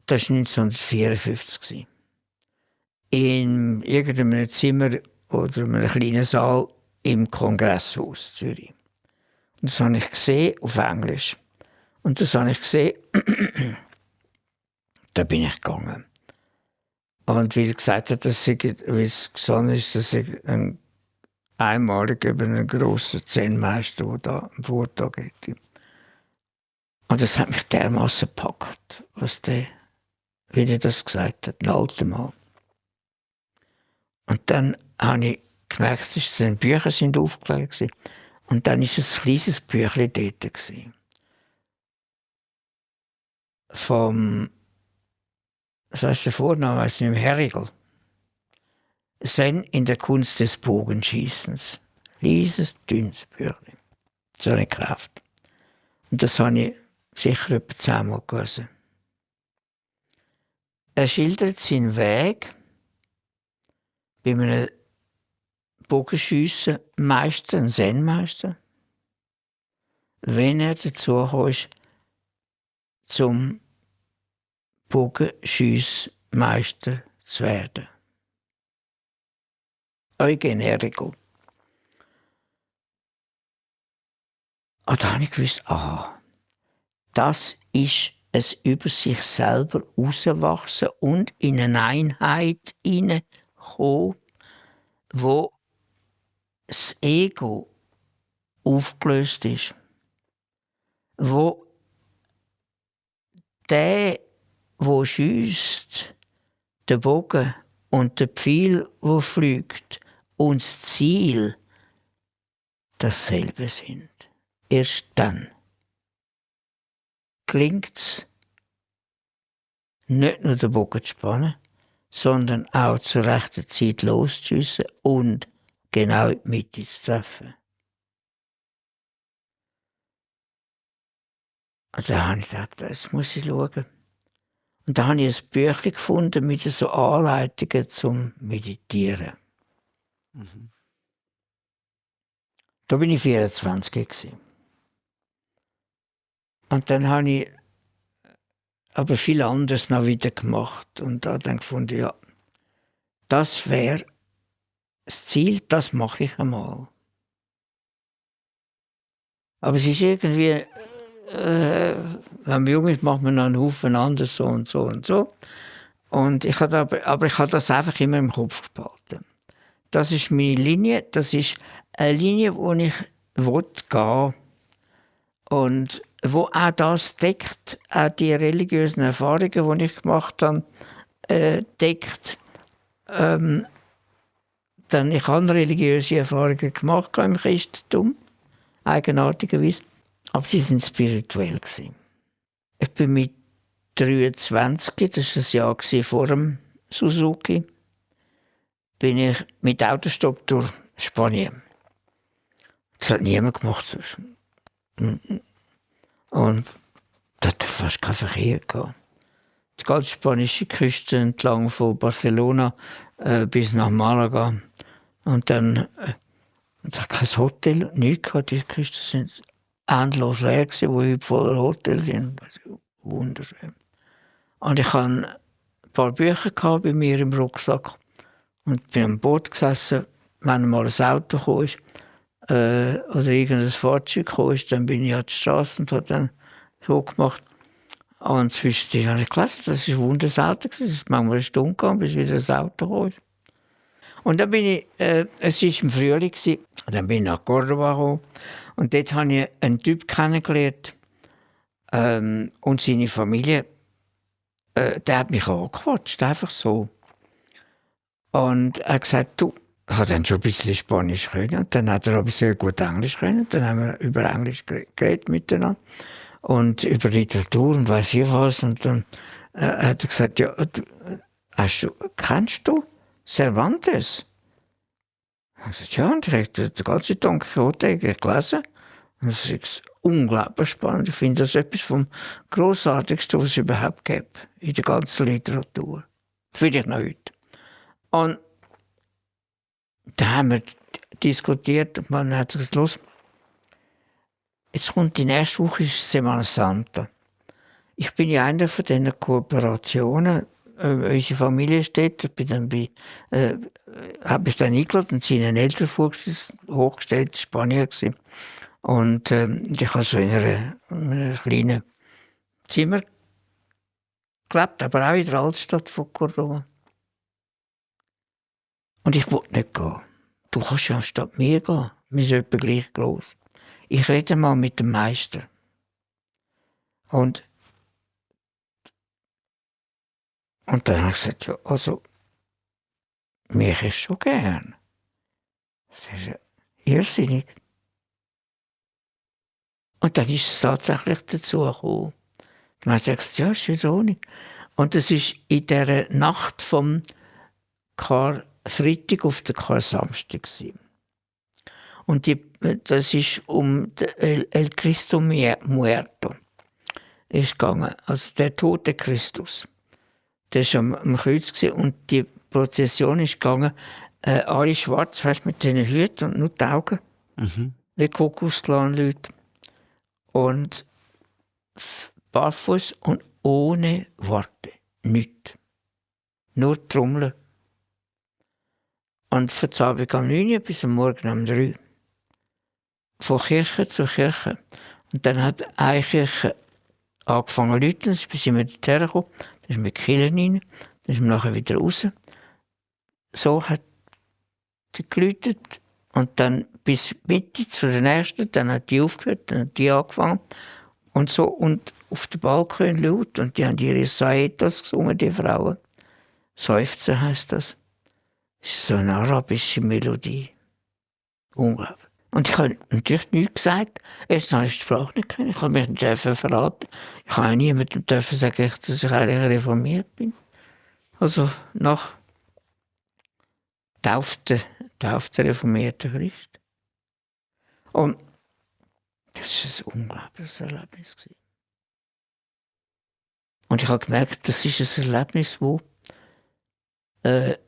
war 1954. In irgendeinem Zimmer oder in einem kleinen Saal im Kongresshaus Zürich. Und das habe ich gesehen auf Englisch. Und das habe ich gesehen, da bin ich gegangen. Und wie er gesagt hat, wie es gesagt ist, dass ich einmalig über einen grossen Zen-Meister, der da einen Vortrag hätte. Und das hat mich dermaßen gepackt, wie er das gesagt hat, ein alter Mann. Und dann habe ich gemerkt, dass die Bücher sind aufgelegt waren. Und dann war ein kleines Büchlein dort. Was heißt der Vorname? Weiss nicht mehr, Herrigl. Zen in der Kunst des Bogenschießens. Kleines, dünnes Büchlein. Das habe ich gekauft. Und das habe ich sicher etwa 10-mal gelesen. Er schildert seinen Weg bei einem Bogenschiessen-Meister, einem Zen-Meister, wenn er dazu ist, zum Bogenschiessen-Meister zu werden. Eugen Herrigl. Und da habe ich gewusst, das ist es über sich selber herauswachsen und in eine Einheit hineinkommen, wo das Ego aufgelöst ist. Wo der schiesst, der Bogen und der Pfeil, der fliegt, und das Ziel dasselbe sind. Erst dann gelingt es, nicht nur den Bogen zu spannen, sondern auch zur rechten Zeit loszuschiessen und genau in die Mitte zu treffen. Und da habe ich gedacht, das muss ich schauen. Und da habe ich ein Büchlein gefunden mit so Anleitungen zum Meditieren. Mhm. Da bin ich 24 gewesen. Und dann habe ich aber viel anderes noch wieder gemacht. Und da dann gefunden, ja, das wäre das Ziel, das mache ich einmal. Aber es ist irgendwie, wenn man jung ist, macht man noch einen Haufen anders so und so und so. Und ich habe das einfach immer im Kopf behalten. Das ist meine Linie, das ist eine Linie, wo ich gehen will. Und wo auch das deckt, auch die religiösen Erfahrungen, die ich gemacht habe, deckt. Denn ich habe religiöse Erfahrungen gemacht im Christentum, eigenartigerweise, aber die waren spirituell. Ich bin mit 23, das war ein Jahr vor dem Suzuki, bin ich mit Autostopp durch Spanien. Das hat niemand gemacht. Und da hat fast keinen Verkehr gehabt. Die ganze spanische Küste entlang von Barcelona bis nach Malaga. Und dann es hat kein Hotel, nichts gehabt. Die Küsten sind endlos leer gewesen, wo heute voller Hotels sind. Wunderschön. Und ich hatte ein paar Bücher bei mir im Rucksack und bin am Boot gesessen. Wenn mal ein Auto kam, oder irgendein Fahrzeug kam, dann bin ich an die Straße und habe dann so gemacht. Und zwischendurch habe ich gelesen, das war wunderselten. Es ist manchmal eine Stunde gegangen, bis wieder das Auto kam. Und dann bin ich, es war im Frühling, dann bin ich nach Cordoba gekommen. Und dort habe ich einen Typ kennengelernt. Und seine Familie, der hat mich angequatscht, einfach so. Und er hat gesagt, du, ich habe dann schon ein bisschen Spanisch können. Und dann hat er aber sehr gut Englisch können. Dann haben wir über Englisch geredet miteinander. Und über Literatur und weiss ich was. Und dann hat er gesagt, ja, kennst du Cervantes? Ich habe gesagt, ja, und ich habe den ganzen Don Quixote gelesen. Und das ist unglaublich spannend. Ich finde das etwas vom Grossartigsten, was es überhaupt gibt in der ganzen Literatur. Vielleicht noch heute. Und da haben wir diskutiert und man hat gesagt, los, jetzt kommt die nächste Woche, ist Semana Santa. Ich bin ja einer von diesen Kooperationen. Unsere Familie steht, habe ich dann eingeladen und seinen Eltern hochgestellt, Spanier gewesen. Und ich habe so in einem kleinen Zimmer gelebt, aber auch in der Altstadt von Cordoba. Und ich wollte nicht gehen. Du kannst ja anstatt mir gehen. Wir sind etwa gleich groß. Ich rede mal mit dem Meister. Und dann habe ich gesagt, ja, also, mich ist schon gern. Das ist ja irrsinnig. Und dann ist es tatsächlich dazu gekommen. Dann hat er gesagt, ja, ist in Ordnung. Und das war in dieser Nacht vom Freitag auf den Samstag. Und das ist um El Cristo Muerto ist gegangen, also der tote Christus. Der war am Kreuz und die Prozession ist gegangen, alle schwarz, weißt, mit diesen Hüten und nur die Augen, wie Kuckucksklan-Leute. Und barfuß und ohne Worte, nichts. Nur Trommeln. Und von Abend um 9 Uhr bis am Morgen um 3 Uhr. Von Kirche zu Kirche. Und dann hat eine Kirche angefangen zu läuten, dann sind wir dorthin gekommen, dann sind wir in die Kirche rein, dann sind wir nachher wieder raus. So hat sie geläutet und dann bis Mitte zu der nächsten, dann hat die aufgehört, dann hat die angefangen und so und auf dem Balkon laut und die haben ihre Saetas gesungen, die Frauen. Seufzer heisst das. Das ist so eine arabische Melodie. Unglaublich. Und ich habe natürlich nichts gesagt. Erst habe ich die Sprache nicht können. Ich habe mich nicht verraten. Ich habe auch niemandem sagen, dass ich eigentlich reformiert bin. Also nach taufte reformierter Christ. Und das war ein unglaubliches Erlebnis. Und ich habe gemerkt, das ist ein Erlebnis, das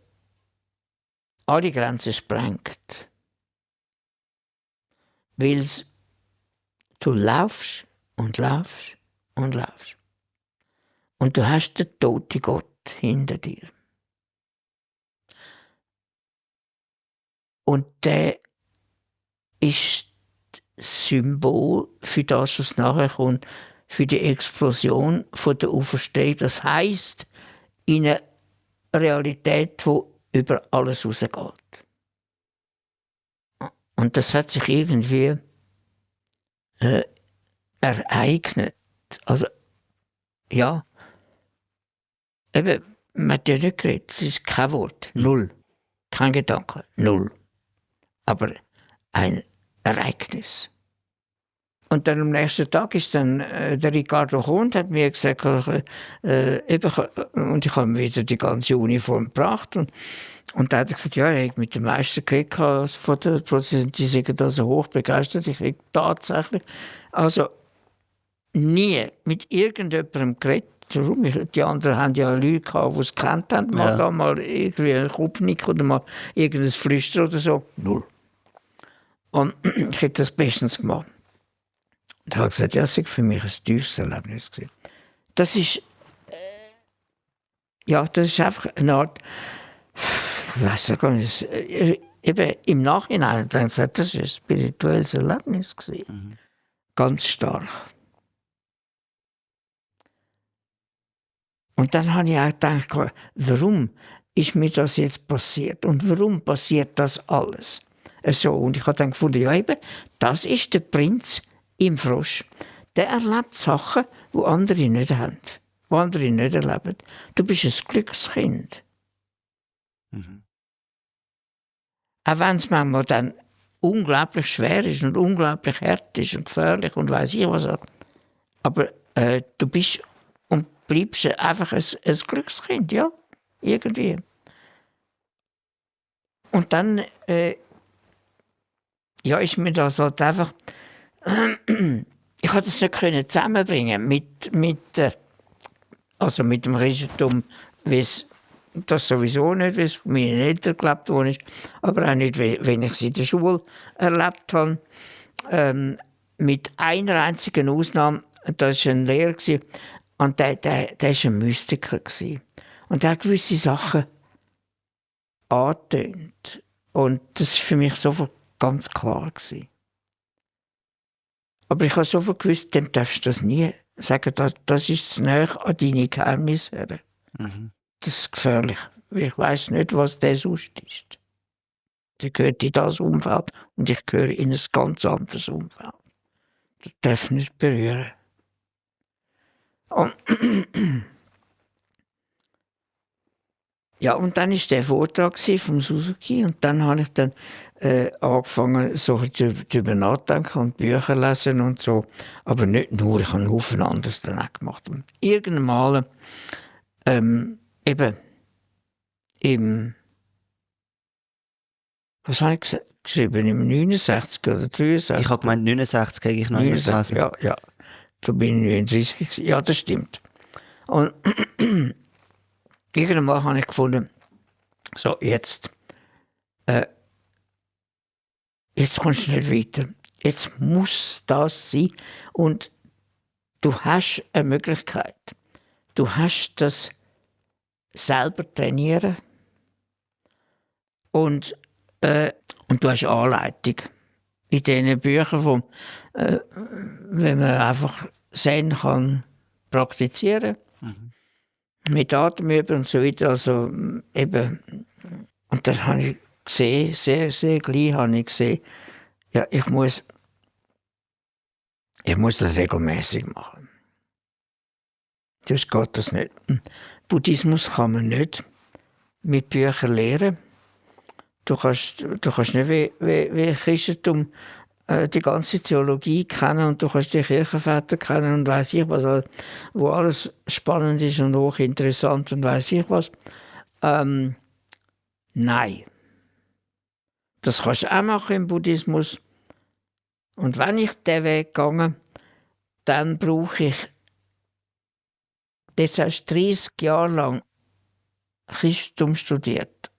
alle Grenzen sprengt. Weil du laufst und laufst und laufst. Und du hast den toten Gott hinter dir. Und der ist das Symbol für das, was nachher kommt, für die Explosion von der Auferstehung. Das heisst, in eine Realität, die über alles rausgeht. Und das hat sich irgendwie ereignet. Also, ja, eben, man hat ja nicht geredet, es ist kein Wort, null. Kein Gedanke, null. Aber ein Ereignis. Und dann am nächsten Tag ist dann der Ricardo Hund hat mir gesagt, und ich habe ihm wieder die ganze Uniform gebracht. Und dann hat er gesagt, ja, ich habe mit dem Meister geredet von der Prozession, die sind da so hoch begeistert. Ich kriege tatsächlich, also nie mit irgendjemandem geredet. Warum? Die anderen haben ja Leute gehabt, die es gekannt haben, mal irgendwie einen Kopfnick oder mal irgendein Flüstern oder so. Null. Und ich hätte das bestens gemacht. Und habe gesagt, ja, das war für mich ein tiefes Erlebnis gewesen. Das ist einfach eine Art, ich weiß nicht, eben im Nachhinein habe ich gesagt, das war ein spirituelles Erlebnis gewesen. Ganz stark. Und dann habe ich auch gedacht, warum ist mir das jetzt passiert? Und warum passiert das alles? So, und ich habe dann gefunden, ja eben, das ist der Prinz im Frosch. Der erlebt Sachen, die andere nicht haben, die andere nicht erleben. Du bist ein Glückskind. Auch wenn es manchmal dann unglaublich schwer ist und unglaublich hart ist und gefährlich und weiss ich was. Aber du bist und bleibst einfach ein Glückskind, ja, irgendwie. Und dann ist mir das halt einfach ich konnte das nicht zusammenbringen mit dem Christentum, wie es das sowieso nicht, wie es von meinen Eltern gelebt worden ist, aber auch nicht, wenn ich es in der Schule erlebt habe. Mit einer einzigen Ausnahme, das war ein Lehrer, und der war ein Mystiker. Und der hat gewisse Sachen angetönt. Und das war für mich sofort ganz klar. Aber ich habe sofort gewusst, dem darfst du das nie sagen, das ist zu nahe an deine Geheimnisse. Das ist gefährlich. Ich weiss nicht, was der sonst ist. Der gehört in das Umfeld und ich gehöre in ein ganz anderes Umfeld. Das darf nicht berühren. Und und dann war der Vortrag von Suzuki und dann habe ich dann angefangen, so darüber nachdenken und Bücher lesen und so. Aber nicht nur, ich habe einen Haufen anderes dann auch gemacht. Und irgendwann mal eben was habe ich geschrieben, im 69 oder 63? Ich habe gemeint, 69 kriege ich noch nicht gelesen. Ja. Da bin ich 39. Ja, das stimmt. Und irgendwann mal habe ich gefunden, so, jetzt kommst du nicht weiter. Jetzt muss das sein. Und du hast eine Möglichkeit. Du hast das selber trainieren. Und du hast Anleitung. In diesen Büchern, wo, wenn man einfach Zen kann praktizieren, mit Atemüben und so weiter. Also, eben. Und dann habe ich gesehen, sehr, sehr gleich habe ich gesehen, ja, ich muss das regelmäßig machen. Sonst geht das nicht. Buddhismus kann man nicht mit Büchern lernen. Du kannst nicht wie Christentum die ganze Theologie kennen und du kannst die Kirchenväter kennen und weiss ich was, wo alles spannend ist und hochinteressant und weiss ich was. Nein. Das kannst du auch machen im Buddhismus. Und wenn ich diesen Weg gehe, dann brauche ich, jetzt hast du 30 Jahre lang Christentum studiert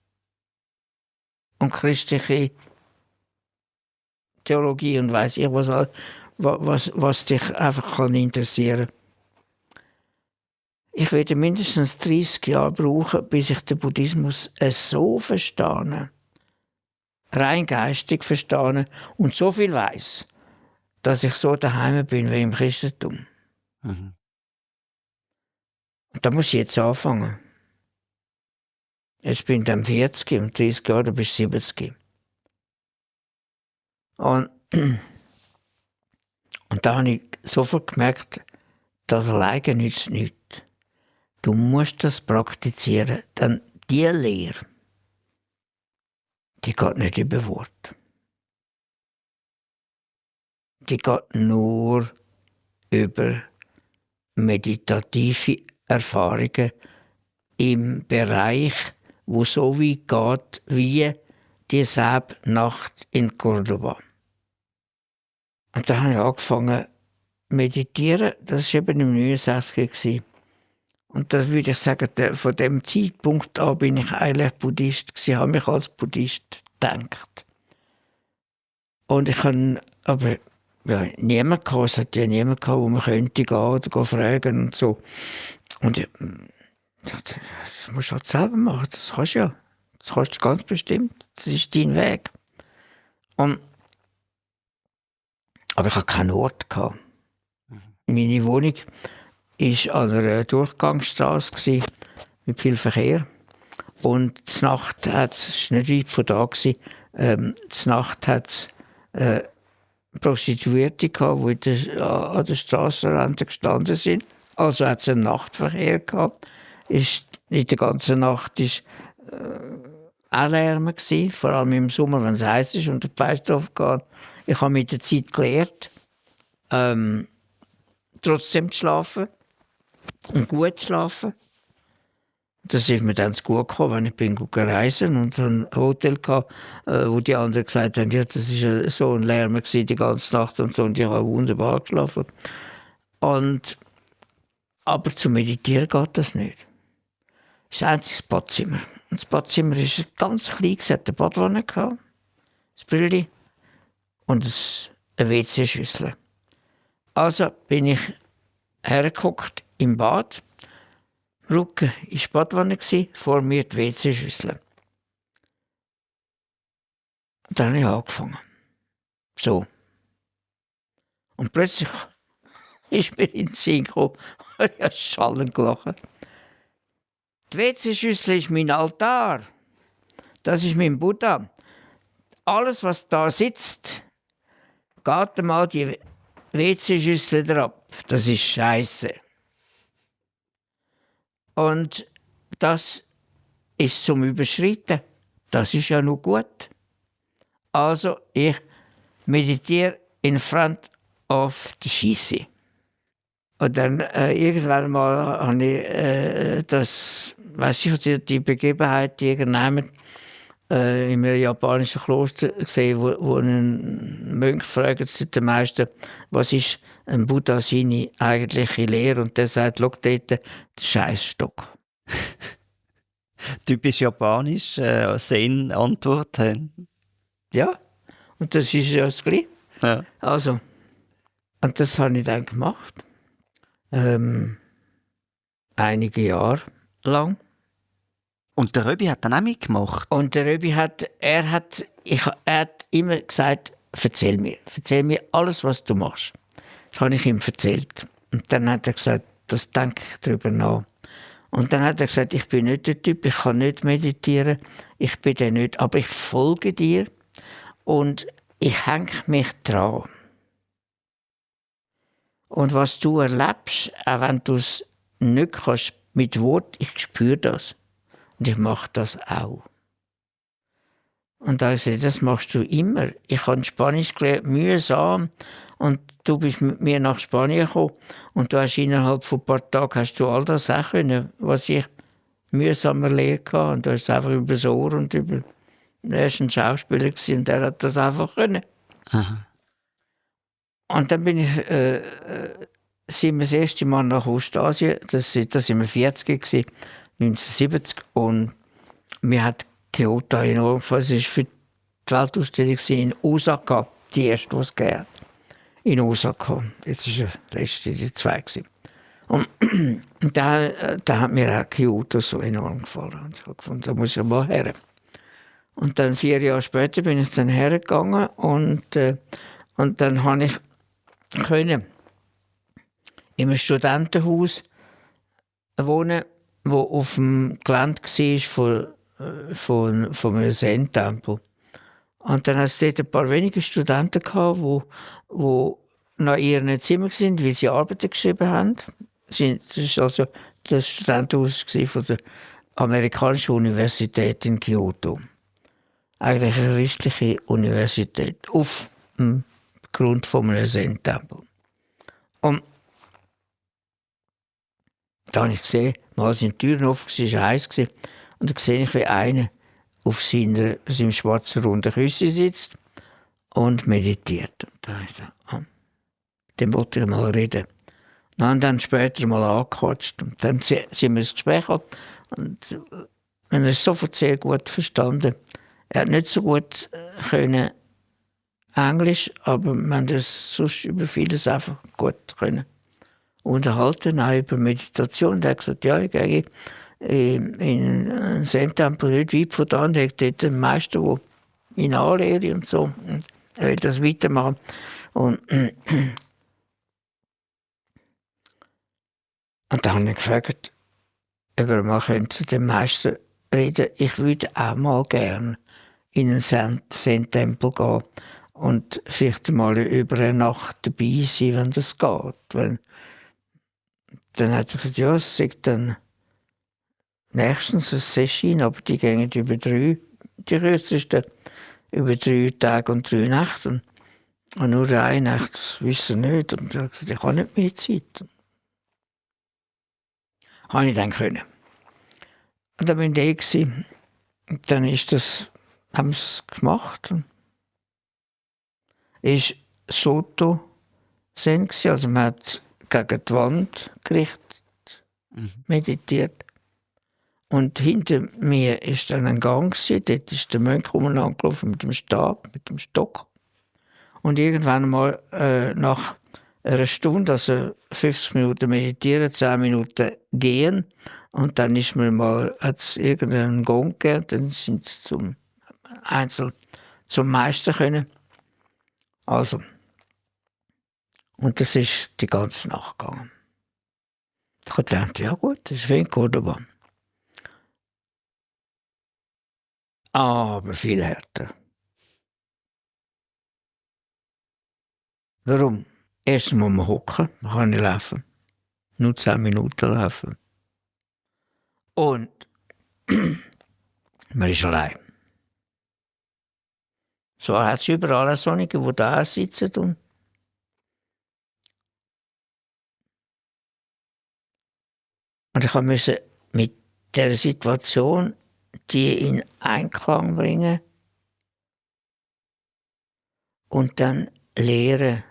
und christliche Theologie und weiss ich was dich einfach kann interessieren kann. Ich werde mindestens 30 Jahre brauchen, bis ich den Buddhismus so verstehe, rein geistig verstehe und so viel weiss, dass ich so daheim bin wie im Christentum. Und da muss ich jetzt anfangen. Jetzt bin ich dann 40, und 30 Jahre, dann bist du 70. Und da habe ich sofort gemerkt, das alleine nützt nichts. Du musst das praktizieren, denn die Lehre, die geht nicht über Wort. Die geht nur über meditative Erfahrungen im Bereich, wo so weit geht wie die Nacht in Cordoba. Und da habe ich angefangen, meditieren, das war eben im 69. Und da würde ich sagen, von dem Zeitpunkt an bin ich eigentlich Buddhist gewesen, habe mich als Buddhist gedacht. Und ich habe aber niemand gehabt, es hat ja niemand gehabt, wo man könnte gehen oder fragen und so. Und ich dachte, das musst du halt selber machen, das kannst du ja. Das kannst du ganz bestimmt, das ist dein Weg. Aber ich hatte keinen Ort gehabt. Meine Wohnung war an einer Durchgangsstraße mit viel Verkehr. Und zur Nacht hat es nicht weit von da gewesen, zur Nacht hat es Prostituierte gehabt, die an der Strassenrand gestanden sind. Also hat es einen Nachtverkehr gehabt. In der ganzen Nacht war auch Lärm gewesen, vor allem im Sommer, wenn es heiß ist und der Geist aufgeht. Ich habe mit der Zeit gelernt, trotzdem zu schlafen und gut zu schlafen. Das ist mir dann gut gekommen, wenn ich bin reisen und so ein Hotel hatte, wo die anderen gesagt haben, ja, das war so ein Lärm gewesen, die ganze Nacht und so, und ich habe wunderbar geschlafen. Aber zum Meditieren geht das nicht. Das ist ein einziges Badzimmer. Und das Badzimmer war ganz klein, es hatte eine Badwanne, ein Brille und eine WC-Schüssel. Also bin ich hergeguckt im Bad. Rücken war die Badwanne, vor mir die WC-Schüssel. Und dann habe ich angefangen. So. Und plötzlich ist mir in den Sinn gekommen, und ich habe schallend gelacht. Die WC-Schüssel ist mein Altar. Das ist mein Buddha. Alles, was da sitzt, geht einmal die WC-Schüssel drauf. Das ist Scheiße. Und das ist zum Überschreiten. Das ist ja nur gut. Also ich meditiere in front of the Scheisse. Und dann irgendwann mal habe ich die Begebenheit, die irgendjemand in einem japanischen Kloster gesehen, wo ein Mönch fragt den Meister, was ist ein Buddha seine eigentliche Lehre? Und der sagt, schau dort, der Scheissstock. Typisch japanisch, Zen-Antwort. Ja, und das ist ja das Gleiche. Ja. Also, und das habe ich dann gemacht. Einige Jahre lang. Und der Röbi hat dann auch mitgemacht? Und der Röbi hat immer gesagt, erzähl mir alles, was du machst. Das habe ich ihm erzählt. Und dann hat er gesagt, das denke ich darüber nach. Und dann hat er gesagt, ich bin nicht der Typ, ich kann nicht meditieren, ich bin der nicht, aber ich folge dir und ich hänge mich dran. Und was du erlebst, auch wenn du es nicht kannst mit Wort, ich spüre das. Und ich mache das auch. Und da habe ich gesagt, das machst du immer. Ich habe Spanisch gelernt, mühsam. Und du bist mit mir nach Spanien gekommen. Und du hast innerhalb von ein paar Tagen hast du all das auch können, was ich mühsam erlernt habe. Und du hast es einfach über das Ohr und über... Er war ein Schauspieler und der hat das einfach können. Aha. Und dann sind wir das erste Mal nach Ostasien. Das waren wir 40 gewesen, 1970. Und wir hatten Kyoto enorm gefallen. Es war für die Weltausstellung in Osaka, die erste, die es gab. In Osaka. Jetzt war der letzte, die zwei. Und da hat mir auch Kyoto so enorm gefallen. Und ich habe gefunden, da muss ich mal her. Und dann 4 Jahre später bin ich dann hergegangen und dann konnte ich in einem Studentenhaus wohnen, wo auf dem Gelände war von einem Zen-Tempel. Und dann hat es dort ein paar wenige Studenten gehabt, die nach ihren Zimmern waren, wie sie Arbeiten geschrieben haben. Das war also das Studentenhaus von der amerikanischen Universität in Kyoto. Eigentlich eine christliche Universität auf dem Grund von einem Zen-Tempel. Und da habe ich gesehen, mal sind die Türen offen, es war heiß. Und da sehe ich, wie einer auf seinem schwarzen runden Küsse sitzt und meditiert. Und da habe ich gedacht, dem wollte ich mal reden. Dann später mal angequatscht und dann sind wir ins Gespräch gekommen. Und er ist sofort sehr gut verstanden. Er hat nicht so gut können Englisch, aber man das sonst über vieles einfach gut können unterhalten, auch über Meditation. Er hat gesagt, ja, ich gehe in einen Zen-Tempel nicht weit von da, und er hat dort einen Meister, der ihn anlehrt und so. Er will das weitermachen. Und dann habe ich gefragt, ob er mal zu dem Meister reden. Ich würde auch mal gerne in einen Zen-Tempel gehen und vielleicht mal über eine Nacht dabei sein, wenn das geht. Dann hat er gesagt, ja, es sagt dann nächstens ein Session, aber die gehen über die kürzesten, über 3 Tage und 3 Nächte. Und nur eine Nacht, das wissen wir nicht. Und er hat gesagt, ich habe nicht mehr Zeit. Habe ich dann können. Und dann bin ich da. Und dann haben sie es gemacht. Es war Soto-Zen, also man hat gegen die Wand gerichtet, meditiert. Und hinter mir war dann ein Gang, dort ist der Mönch angelaufen mit dem Stab, mit dem Stock. Und irgendwann mal nach einer Stunde, also 50 Minuten meditieren, 10 Minuten gehen, und dann ist mir mal, hat es irgendeinen Gang gegeben, dann sind sie zum Meister können. Also, und das ist die ganze Nacht gegangen. Ich habe gedacht, ja gut, das ist wie in Cordoba. Aber viel härter. Warum? Erstens muss man hocken, man kann nicht laufen. Nur 10 Minuten laufen. Und man ist allein. So hat es überall solche, die da sitzen. Und ich musste mit dieser Situation die in Einklang bringen und dann lernen,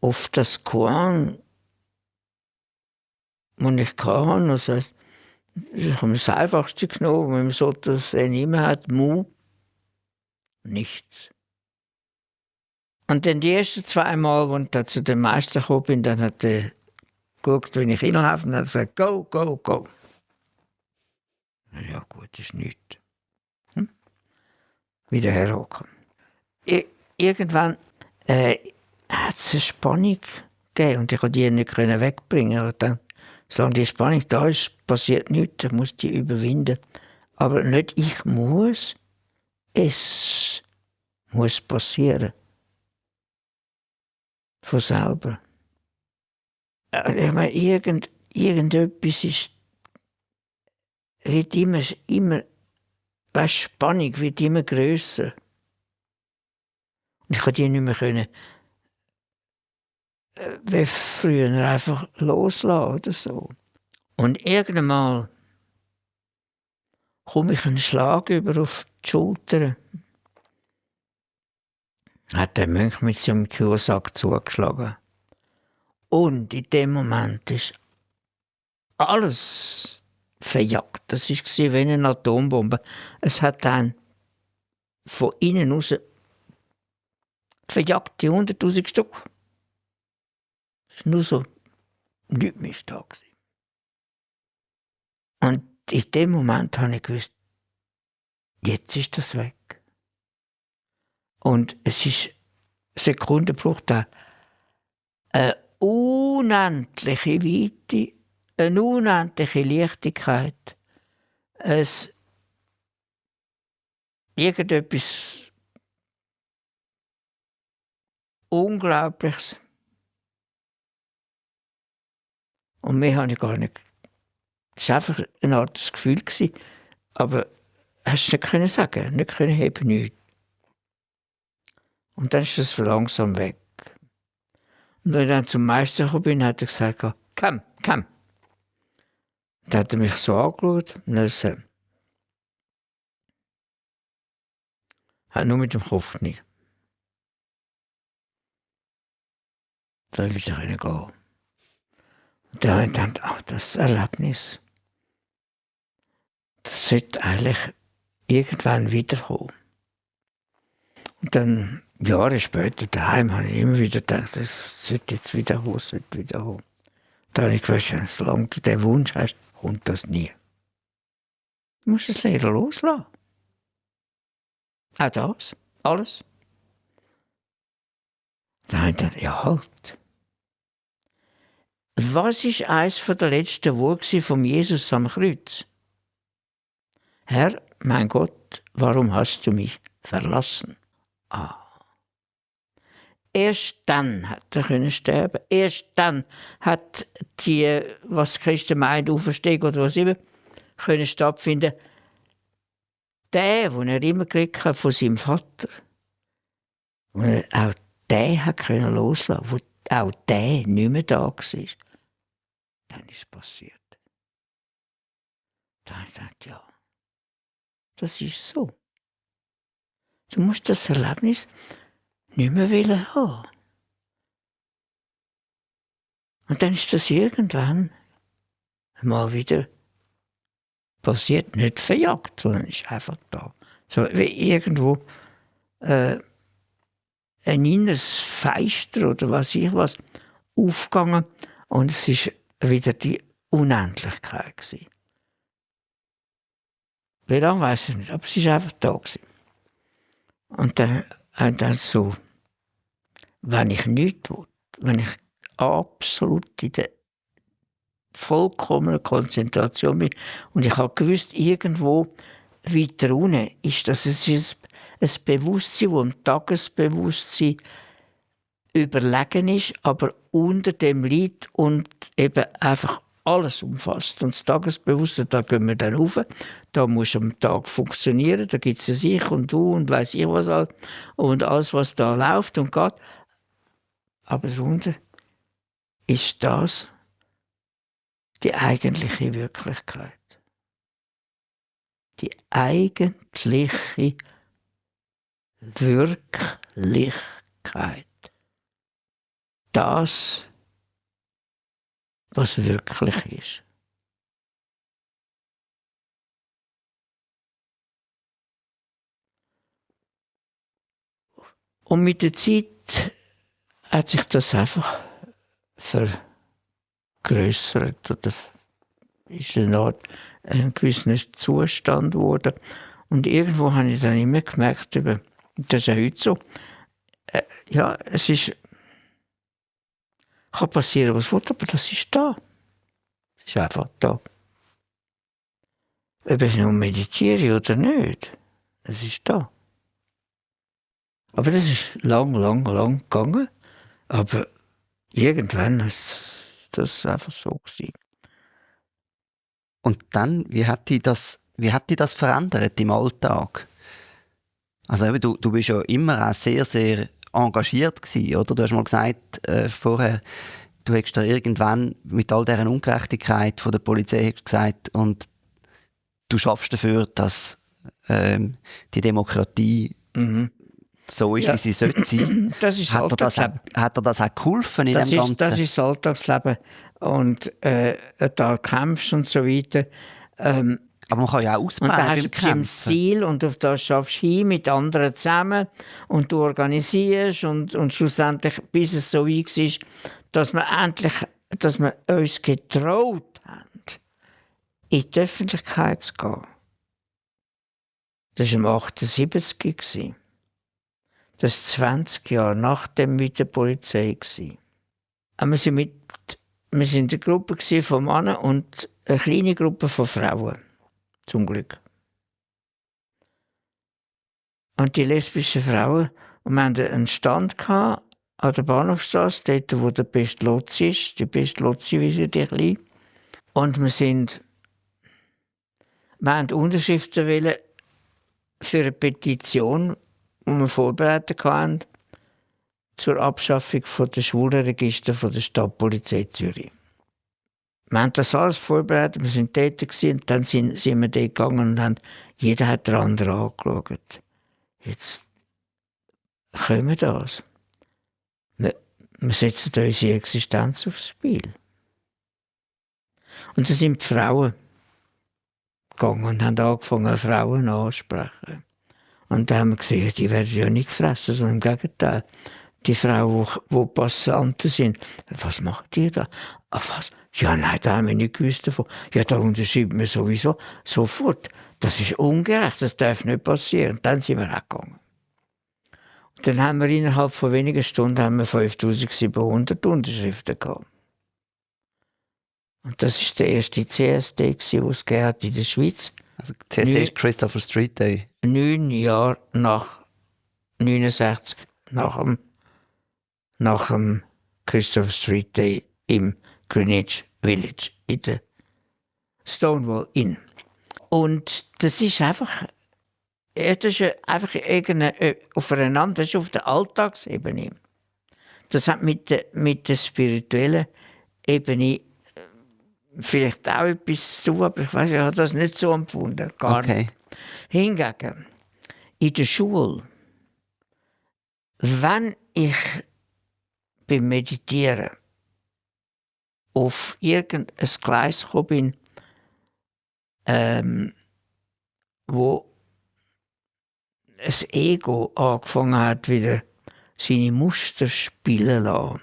auf das Koan, das ich kann. Also, ich habe das Einfachste genommen, wenn man so das immer hat, Mu, nichts. Und dann die ersten 2 Mal, als ich dann zu dem Meister gekommen bin, dann hat er geguckt, wenn ich hinlaufe, und hat gesagt, go, go, go. Ja gut, das ist nichts. Wieder herhocken. Irgendwann hat es eine Spannung gegeben und ich konnte die nicht wegbringen. Und dann, solange die Spannung da ist, passiert nichts, ich muss die überwinden. Aber nicht ich muss, es muss passieren. Von selber. Ich meine, irgendetwas wird immer weißt, Spannung wird immer grösser. Und ich konnte die nicht mehr wie früher einfach loslassen oder so. Und irgendwann mal komme ich einen Schlag über auf die Schulter. Hat der Mönch mit seinem Kühlsack zugeschlagen. Und in dem Moment ist alles verjagt. Das war wie eine Atombombe. Es hat dann von innen raus verjagt, die 100'000 Stück. Es war nur so nichts mehr da. Und in dem Moment habe ich gewusst, jetzt ist das weg. Und es ist Sekundenbruchteil. Eine unendliche Weite, eine unendliche Leichtigkeit. Irgendetwas Unglaubliches. Und mehr habe ich gar nicht. Es war einfach eine Art Gefühl, aber hast du nicht können sagen, nicht können heben, nichts. Und dann ist es langsam weg. Und als ich dann zum Meister gekommen bin, hat er gesagt, komm. Dann hat er mich so angeschaut und er hat nur mit dem Kopf genickt. da wieder gehen. Und dann habe ich gedacht, ach, das Erlebnis, das sollte eigentlich irgendwann wiederkommen. Und dann, Jahre später, daheim, habe ich immer wieder gedacht, das sollte jetzt wiederkommen, sollte wiederkommen. Da habe ich gewusst, solange du den Wunsch hast, kommt das nie. Du musst es leider loslassen. Auch das, alles. Dann habe ich gedacht, ja halt. Was war eines der letzten Worte von Jesus am Kreuz? Herr, mein Gott, warum hast du mich verlassen? Ah. Erst dann hat er können sterben. Erst dann hat die, was die Christen meinen, Auferstehung oder was immer, können stattfinden. Der, den er immer gekriegt hat von seinem Vater, und auch der hat können loslassen, wo auch der nicht mehr da war. Dann ist es passiert. Dann habe ich gedacht, ja, das ist so. Du musst das Erlebnis nicht mehr haben. Und dann ist das irgendwann mal wieder passiert, nicht verjagt, sondern ist einfach da. So wie irgendwo ein inneres Feister oder was ich was aufgegangen und es ist wieder die Unendlichkeit gewesen. Wie lange weiss ich nicht, aber es war einfach da gewesen. Und dann so, wenn ich nichts will, wenn ich absolut in der vollkommenen Konzentration bin und ich habe gewusst, irgendwo weiter unten ist das ein Bewusstsein, das dem Tagesbewusstsein überlegen ist, aber unter dem liegt und eben einfach alles umfasst. Und das Tagesbewusstsein, da gehen wir dann rauf, da muss am Tag funktionieren, da gibt es ja ich und du und weiss ich was alles und alles, was da läuft und geht. Aber darunter ist das die eigentliche Wirklichkeit. Die eigentliche Wirklichkeit. Das, was wirklich ist. Und mit der Zeit hat sich das einfach vergrößert oder ist eine Art ein gewisser Zustand geworden. Und irgendwo habe ich dann immer gemerkt, das ist ja heute so, ja, es ist, kann passieren, was will, aber das ist da. Es ist einfach da. Ob ich nun meditiere oder nicht, es ist da. Aber das ist lang gegangen. Aber irgendwann ist das einfach so gewesen. Und dann, wie hat dich das verändert im Alltag? Also eben, du bist ja immer auch sehr, sehr engagiert gewesen, oder? Du hast mal gesagt, vorher, du hättest da irgendwann mit all dieser Ungerechtigkeit von der Polizei gesagt, und du schaffst dafür, dass die Demokratie so ist, wie sie sollte sein. Das ist das Alltagsleben. Hat dir das auch geholfen in dem Ganzen? Das ist das Alltagsleben. Und da kämpfst und so weiter. Aber man kann ja auch ausbauen. Und da hast du ein bestimmtes Ziel und auf das schaffst du hin mit anderen zusammen und du organisierst und schlussendlich, bis es so weit ist, dass wir uns getraut haben, in die Öffentlichkeit zu gehen. Das war im 1978. Das war 20 Jahre nachdem mit der Polizei. Und wir sind eine Gruppe von Männern und eine kleine Gruppe von Frauen. Zum Glück. Und die lesbischen Frauen, und wir hatten einen Stand an der Bahnhofstrasse, dort wo der Pestalozzi ist, die Pestalozzi, wie sie die klein. Und wir wollten Unterschriften für eine Petition, die wir vorbereitet hatten, zur Abschaffung der Schwulenregister der Stadtpolizei Zürich. Wir haben das alles vorbereitet, wir waren dort und dann sind wir dort gegangen und jeder hat den anderen angeschaut. Jetzt können wir das. wir setzen unsere Existenz aufs Spiel. Und da sind die Frauen gegangen und haben angefangen, Frauen anzusprechen. Und da haben wir gesehen, die werden ja nicht gefressen, sondern im Gegenteil. Die Frauen, die Passanten sind, was macht ihr da? Ach was? Ja, nein, da haben wir nicht gewusst davon. Ja, da unterschreiben wir sowieso sofort. Das ist ungerecht, das darf nicht passieren. Und dann sind wir weggegangen. Und dann haben wir innerhalb von wenigen Stunden 5700 Unterschriften gehabt. Und das war der erste CSD, den es in der Schweiz. Also CSD ist Christopher Street Day. 9 Jahre nach 69, nach dem Christopher Street Day im Greenwich Village, in der Stonewall Inn. Und das ist einfach, aufeinander, das ist auf der Alltagsebene. Das hat mit der spirituellen Ebene vielleicht auch etwas zu tun, aber ich weiß, ich habe das nicht so empfunden. Gar nicht. Hingegen, in der Schule, wenn ich beim Meditieren auf irgendein Gleis gekommen bin, wo das Ego angefangen hat, wieder seine Muster spielen lassen.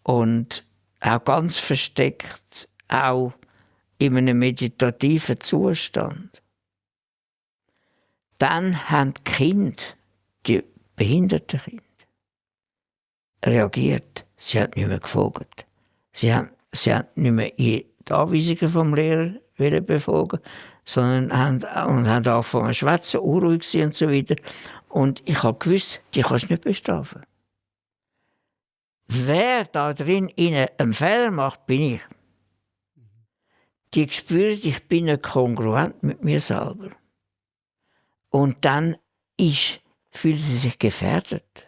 Und auch ganz versteckt, auch in einem meditativen Zustand. Dann haben die Kinder, die behinderten Kinder, reagiert. Sie haben nicht mehr gefolgt. Sie haben nicht mehr die Anweisungen vom Lehrer befolgen, sondern haben angefangen zu schwätzen, unruhig zu sein und so weiter. Und ich habe gewusst, die kannst du nicht bestrafen. Wer da drin einen Fehler macht, bin ich. Die spüren, ich bin nicht kongruent mit mir selber. Und dann fühlen sie sich gefährdet.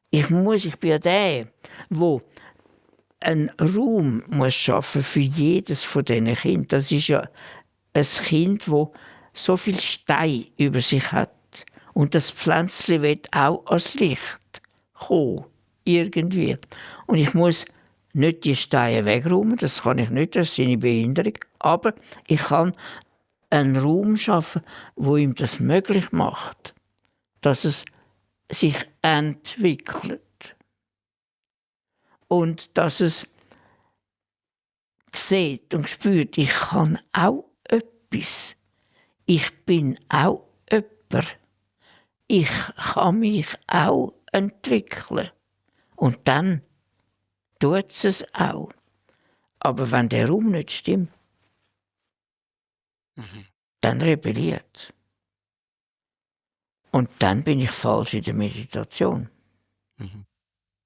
Ich bin ja der, der einen Raum schaffen muss für jedes von diesen Kindern. Das ist ja ein Kind, das so viel Stein über sich hat. Und das Pflänzchen wird auch ans Licht kommen. Irgendwie. Und ich muss nicht die Steine wegräumen, das kann ich nicht, das ist seine Behinderung. Aber ich kann einen Raum schaffen, wo ihm das möglich macht, dass es sich entwickelt. Und dass es sieht und spürt, ich kann auch etwas. Ich bin auch jemand. Ich kann mich auch entwickeln. Und dann tut es auch. Aber wenn der Raum nicht stimmt, dann rebelliert es. Und dann bin ich falsch in der Meditation.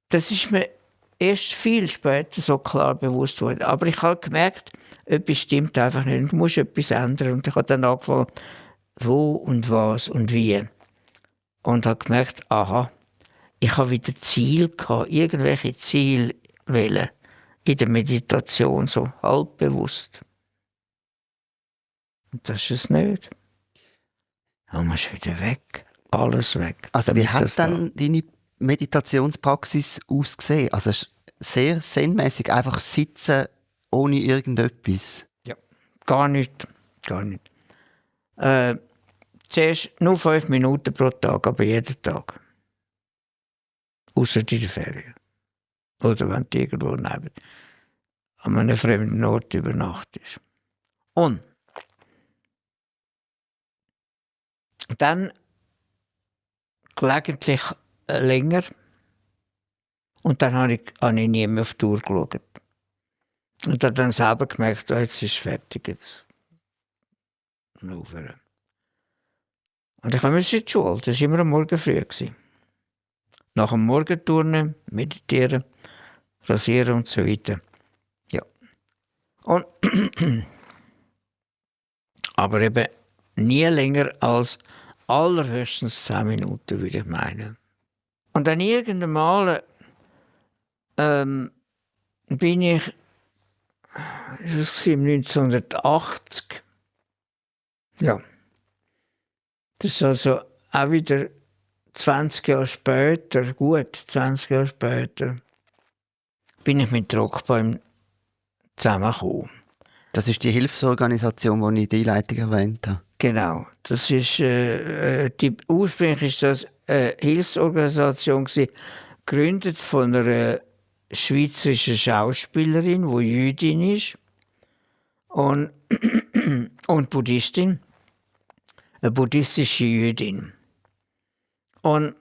Das ist mir erst viel später so klar bewusst worden. Aber ich habe gemerkt, etwas stimmt einfach nicht. Du musst etwas ändern. Und ich habe dann angefangen, wo und was und wie. Und habe gemerkt, aha, ich habe wieder Ziel gehabt, irgendwelche Ziele wählen in der Meditation, so halb bewusst. Und das ist es nicht. Dann musst du wieder weg, alles weg. Also wie hat dann deine Meditationspraxis ausgesehen? Also sehr zen-mäßig, einfach sitzen ohne irgendetwas? Ja, gar nicht. Zuerst nur 5 Minuten pro Tag, aber jeden Tag. Ausser in der Ferien. Oder wenn du irgendwo an einem fremden Ort übernachtest. Und dann gelegentlich länger. Und dann habe ich nie mehr auf die Uhr geschaut. Und habe dann selber gemerkt, jetzt ist es fertig. Jetzt aufhören. Und dann kommen wir in die Schule. Das war immer am Morgen früh. Nach dem Morgenturnen, meditieren, rasieren und so weiter. Ja. Und aber eben nie länger als allerhöchstens 10 Minuten, würde ich meinen. Und dann irgendwann Mal bin ich, das war 1980, ja, das ist also auch wieder 20 Jahre später, gut 20 Jahre später, bin ich mit Rockbäumen zusammengekommen. Das ist die Hilfsorganisation, die ich in der Einleitung erwähnt habe. Genau. Das ist, ursprünglich war das eine Hilfsorganisation, gegründet von einer schweizerischen Schauspielerin, die Jüdin ist und Buddhistin. Eine buddhistische Jüdin. Und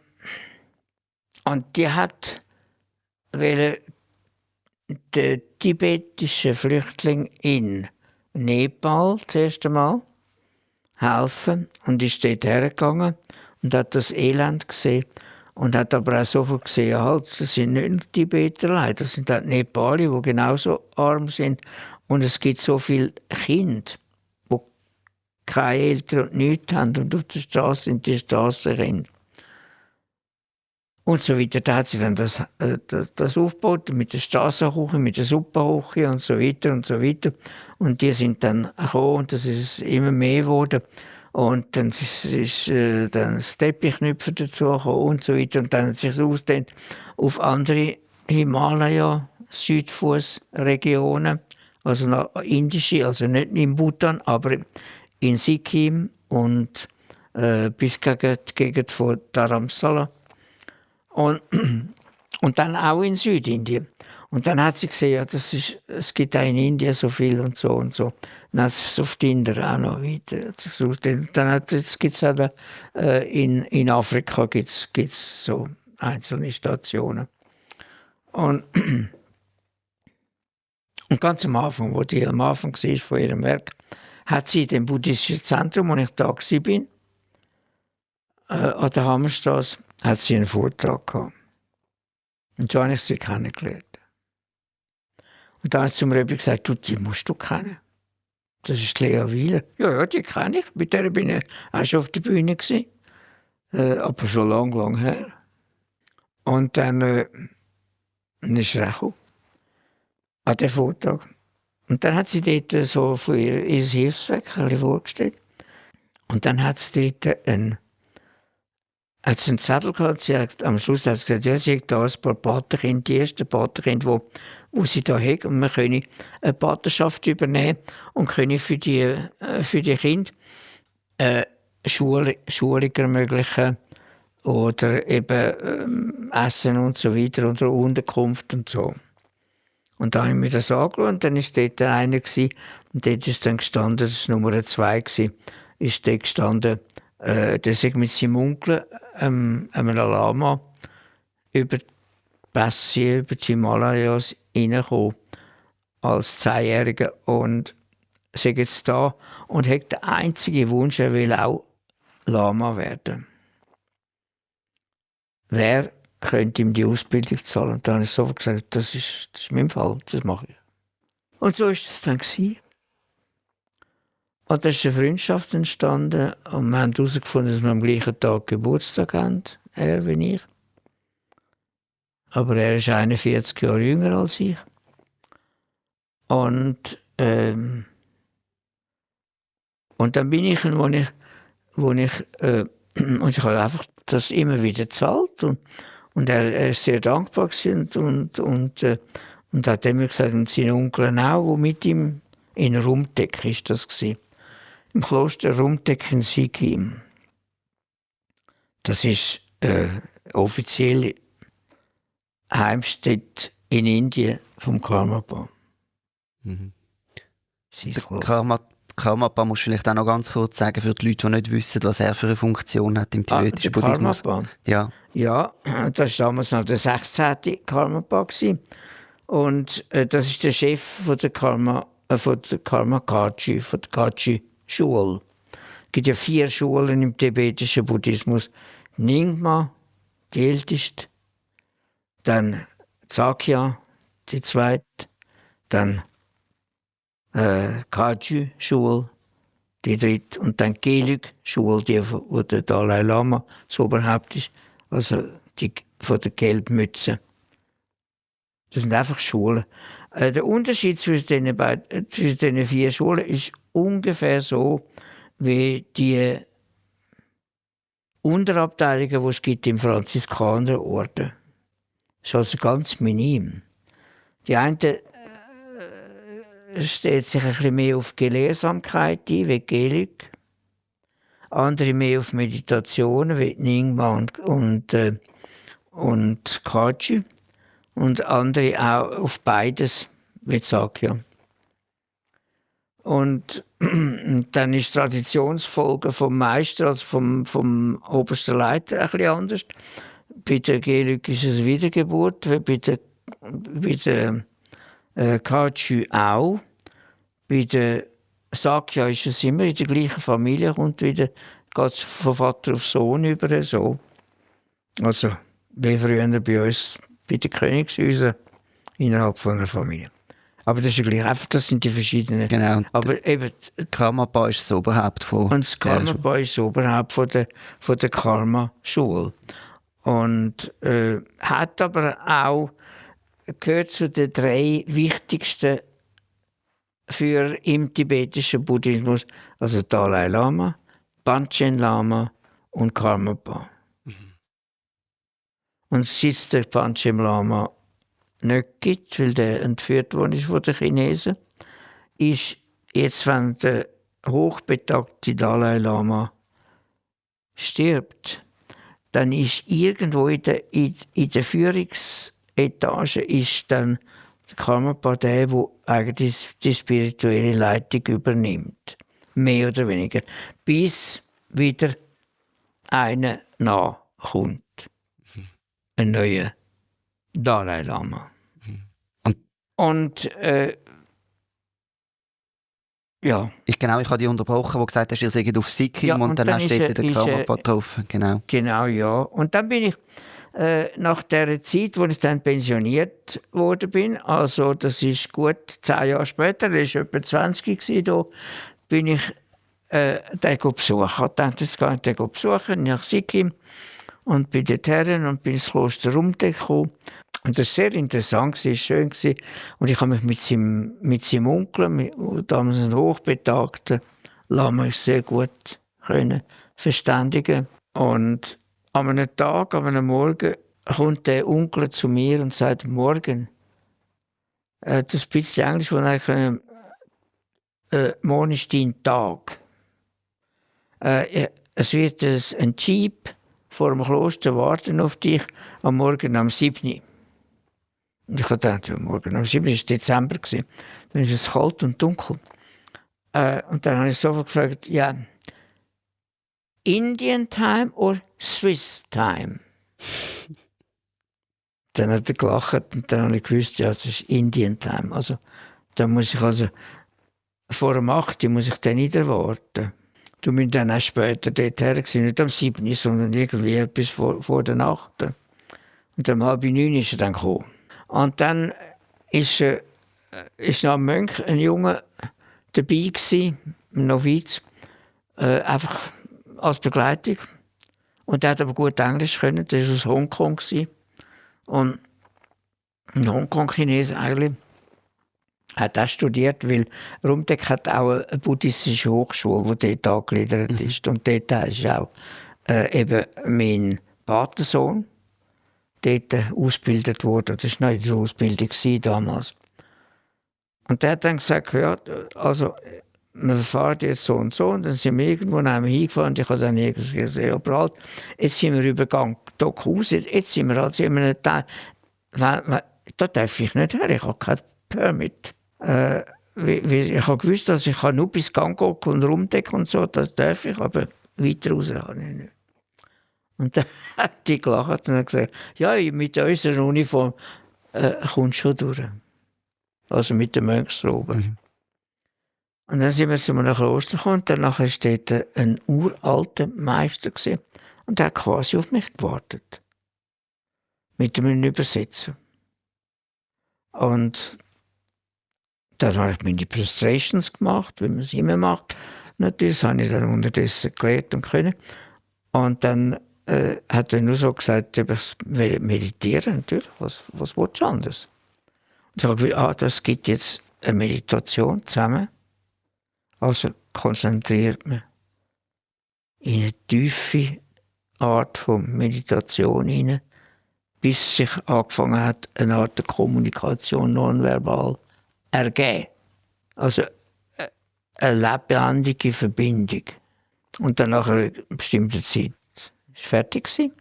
die hat den tibetischen Flüchtlingen in Nepal das erste Mal helfen und ist dort hergegangen und hat das Elend gesehen und hat aber auch sofort gesehen, halt, das sind nicht nur Tibeter, das sind auch Nepali, die genauso arm sind und es gibt so viele Kinder, die keine Eltern und nichts haben und auf der Straße sind die Strassenkinder. Und so weiter. Da hat sie dann das aufgebaut mit der Strassenküche, mit der Suppenküche und so weiter und so weiter. Und die sind dann gekommen und das ist immer mehr geworden. Und dann ist dann das Teppichknüpfer dazu gekommen und so weiter. Und dann hat sich ausgedehnt auf andere Himalaya, Südfußregionen, also nach indische, also nicht in Bhutan, aber in Sikkim und bis gegen die Gegend von Dharamsala. Und dann auch in Südindien. Und dann hat sie gesehen, ja, es gibt auch in Indien so viel und so und so. Dann hat sie es auf Tinder auch noch weiter gesucht. Dann gibt es auch da, in Afrika gibt's so einzelne Stationen. Und ganz am Anfang, wo die am Anfang war von ihrem Werk, hat sie in dem buddhistischen Zentrum, wo ich da war, an der Hammerstraße, hat sie einen Vortrag gehabt. Und so habe ich sie kennengelernt. Und dann hat sie mir gesagt, du, die musst du kennen. Das ist Lea Wieler. Ja, die kenne ich. Mit der bin ich auch schon auf der Bühne gewesen. Aber schon lang her. Und dann ist sie gekommen. An den Vortrag. Und dann hat sie dort so von ihr Hilfswerk vorgestellt. Und dann hat sie dort einen Zettel gehabt. Sie hat, am Schluss hat sie gesagt, ja, sie hat da ein paar Patenkinder, die ersten Patenkinder, wo sie da hat. Und wir können eine Patenschaft übernehmen und können für die Kinder Schulung ermöglichen oder eben Essen und so weiter und Unterkunft und so. Und dann habe ich mir das angeschaut und dann war dort einer und dort ist dann gestanden, das war Nummer 2, ist dort gestanden, der ist mit seinem Onkel, einem Lama, über die Pässe, über die Himalayas reingekommen, als 10-Jähriger und ist jetzt da und hat den einzigen Wunsch, er will auch Lama werden. Wer könnte ihm die Ausbildung zahlen? Und dann habe ich sofort gesagt, das ist mein Fall, das mache ich. Und so war es dann. Und da ist eine Freundschaft entstanden und wir haben herausgefunden, dass wir am gleichen Tag Geburtstag haben, er wie ich. Aber er ist 41 Jahre jünger als ich. Und dann bin ich, und ich habe einfach das immer wieder gezahlt und er ist sehr dankbar und hat immer gesagt, und sein Onkel auch, der mit ihm in Rumtek ist das gewesen. Im Kloster Rumtek in Sikkim. Das ist offizielle Heimstätte in Indien vom Karmapa. Mhm. Karmapa musst du vielleicht auch noch ganz kurz sagen, für die Leute, die nicht wissen, was er für eine Funktion hat im tibetischen Buddhismus. Karmapa? Ja, das war damals noch der 16. Karmapa. Und das ist der Chef von der Karma Kaji, von der Kaji-Schule. Es gibt ja 4 Schulen im tibetischen Buddhismus. Nyingma, die älteste, dann Sakya, die zweite, dann Kagyu-Schule, die dritte, und dann Gelug-Schule, die wo der Dalai Lama das Oberhaupt ist, also die von der Gelbmütze. Das sind einfach Schulen. Der Unterschied zwischen diesen 4 Schulen ist ungefähr so wie die Unterabteilungen, die es gibt im Franziskanerorden. Das ist also ganz minim. Die eine stellt sich ein bisschen mehr auf Gelehrsamkeit ein, wie Gelig. Andere mehr auf Meditationen, wie Nyingma und Kaji. Und andere auch auf beides, wie Sakya. Und dann ist die Traditionsfolge vom Meister, also vom obersten Leiter, ein bisschen anders. Bei der Gelug ist es Wiedergeburt, wie bei der Kachu auch. Bei der Sakya ist es immer in der gleichen Familie, kommt wieder, geht es von Vater auf Sohn über. So. Also wie früher bei uns, bei den Königshäusern innerhalb von einer Familie. Aber das ist ja gleich einfach, das sind die verschiedenen. Genau. Aber eben, Karmapa ist das Oberhaupt von. und das Karmapa ist das Oberhaupt von der Karma-Schule. Und hat aber auch gehört zu den 3 wichtigsten für im tibetischen Buddhismus, also Dalai Lama, Panchen Lama und Karmapa. Und seit der Panchen Lama nicht gibt, weil der entführt worden ist von den Chinesen, ist jetzt, wenn der hochbetagte Dalai Lama stirbt, dann ist irgendwo in der Führungsetage ist dann der Karmapa der eigentlich die spirituelle Leitung übernimmt. Mehr oder weniger. Bis wieder einer nachkommt. Ein neuer Dalai Lama. Und ja. Ich habe dich unterbrochen, wo du gesagt hast, ihr seid auf Sikkim, Ja, und dann hast du den Karmapa getroffen. Genau, ja. Und dann bin ich nach der Zeit, wo ich dann pensioniert worden bin, also das ist gut 10 Jahre später, er war etwa 20 da, bin ich den besuchen. Ich dachte, jetzt gehe ich den besuchen nach Sikkim und bin dort her und bin ins Kloster Rumtek gekommen. Und das war sehr interessant, war schön. Und ich habe mich mit seinem Onkel, damals ein hochbetagter Lama, sehr gut verständigen. Und an einem Tag, an einem Morgen, kommt der Onkel zu mir und sagt: Morgen, das bisschen Englisch, wo ich morgen ist dein Tag. Es wird ein Jeep vor dem Kloster warten auf dich am Morgen am 7. Und ich dachte, morgen am 7. war Dezember. Dann ist es kalt und dunkel. Und dann habe ich sofort gefragt, ja, Indian Time oder Swiss Time? Dann hat er gelacht und dann habe ich gewusst, ja, das ist Indian Time. Also, da muss ich vor dem 8. muss ich dann nicht erwarten. Du bist dann auch später dort her, nicht am 7., sondern irgendwie bis vor der 8. Und um 8:30 ist er dann gekommen. Und dann ist noch ein Mönch, ein Junge, dabei gewesen, ein Noviz, einfach als Begleitung. Und der hat aber gut Englisch können, der war aus Hongkong gewesen. Und ein Hongkong-Chinese eigentlich hat auch studiert, weil Rumtek hat auch eine buddhistische Hochschule, die dort angegliedert ist. Und dort ist auch eben mein Patensohn dort ausgebildet worden. Das war noch in der Ausbildung damals. Und der hat dann gesagt, ja, also wir fahren jetzt so und so. Und dann sind wir irgendwo hingefahren. Und ich habe dann irgendwie gesagt, ja, bald, jetzt sind wir übergegangen, Dockhaus, jetzt sind wir also in einem Teil. Da darf ich nicht her, ich habe kein Permit. Ich habe gewusst, dass ich nur bis Gangok und Rumtek und so, das darf ich, aber weiter raus habe ich nicht. Und dann hat die gelacht und hat gesagt, ja, mit unserer Uniform kommst du schon durch. Also mit der Mönchsrobe. Und dann sind wir zu einem Kloster gekommen und danach war dort ein uralter Meister gewesen, und der hat quasi auf mich gewartet. Mit einem Übersetzer. Und dann habe ich meine Prostrations gemacht, wie man es immer macht. Natürlich, das habe ich dann unterdessen gelernt und können. Und dann hat er nur so gesagt, ich will meditieren, natürlich. Was willst du anders? Und ich habe gesagt, das gibt jetzt eine Meditation zusammen. Also konzentriert man in eine tiefe Art von Meditation hinein, bis sich angefangen hat, eine Art der Kommunikation nonverbal ergeben. Also eine lebendige Verbindung. Und dann nach einer bestimmten Zeit war es fertig gewesen.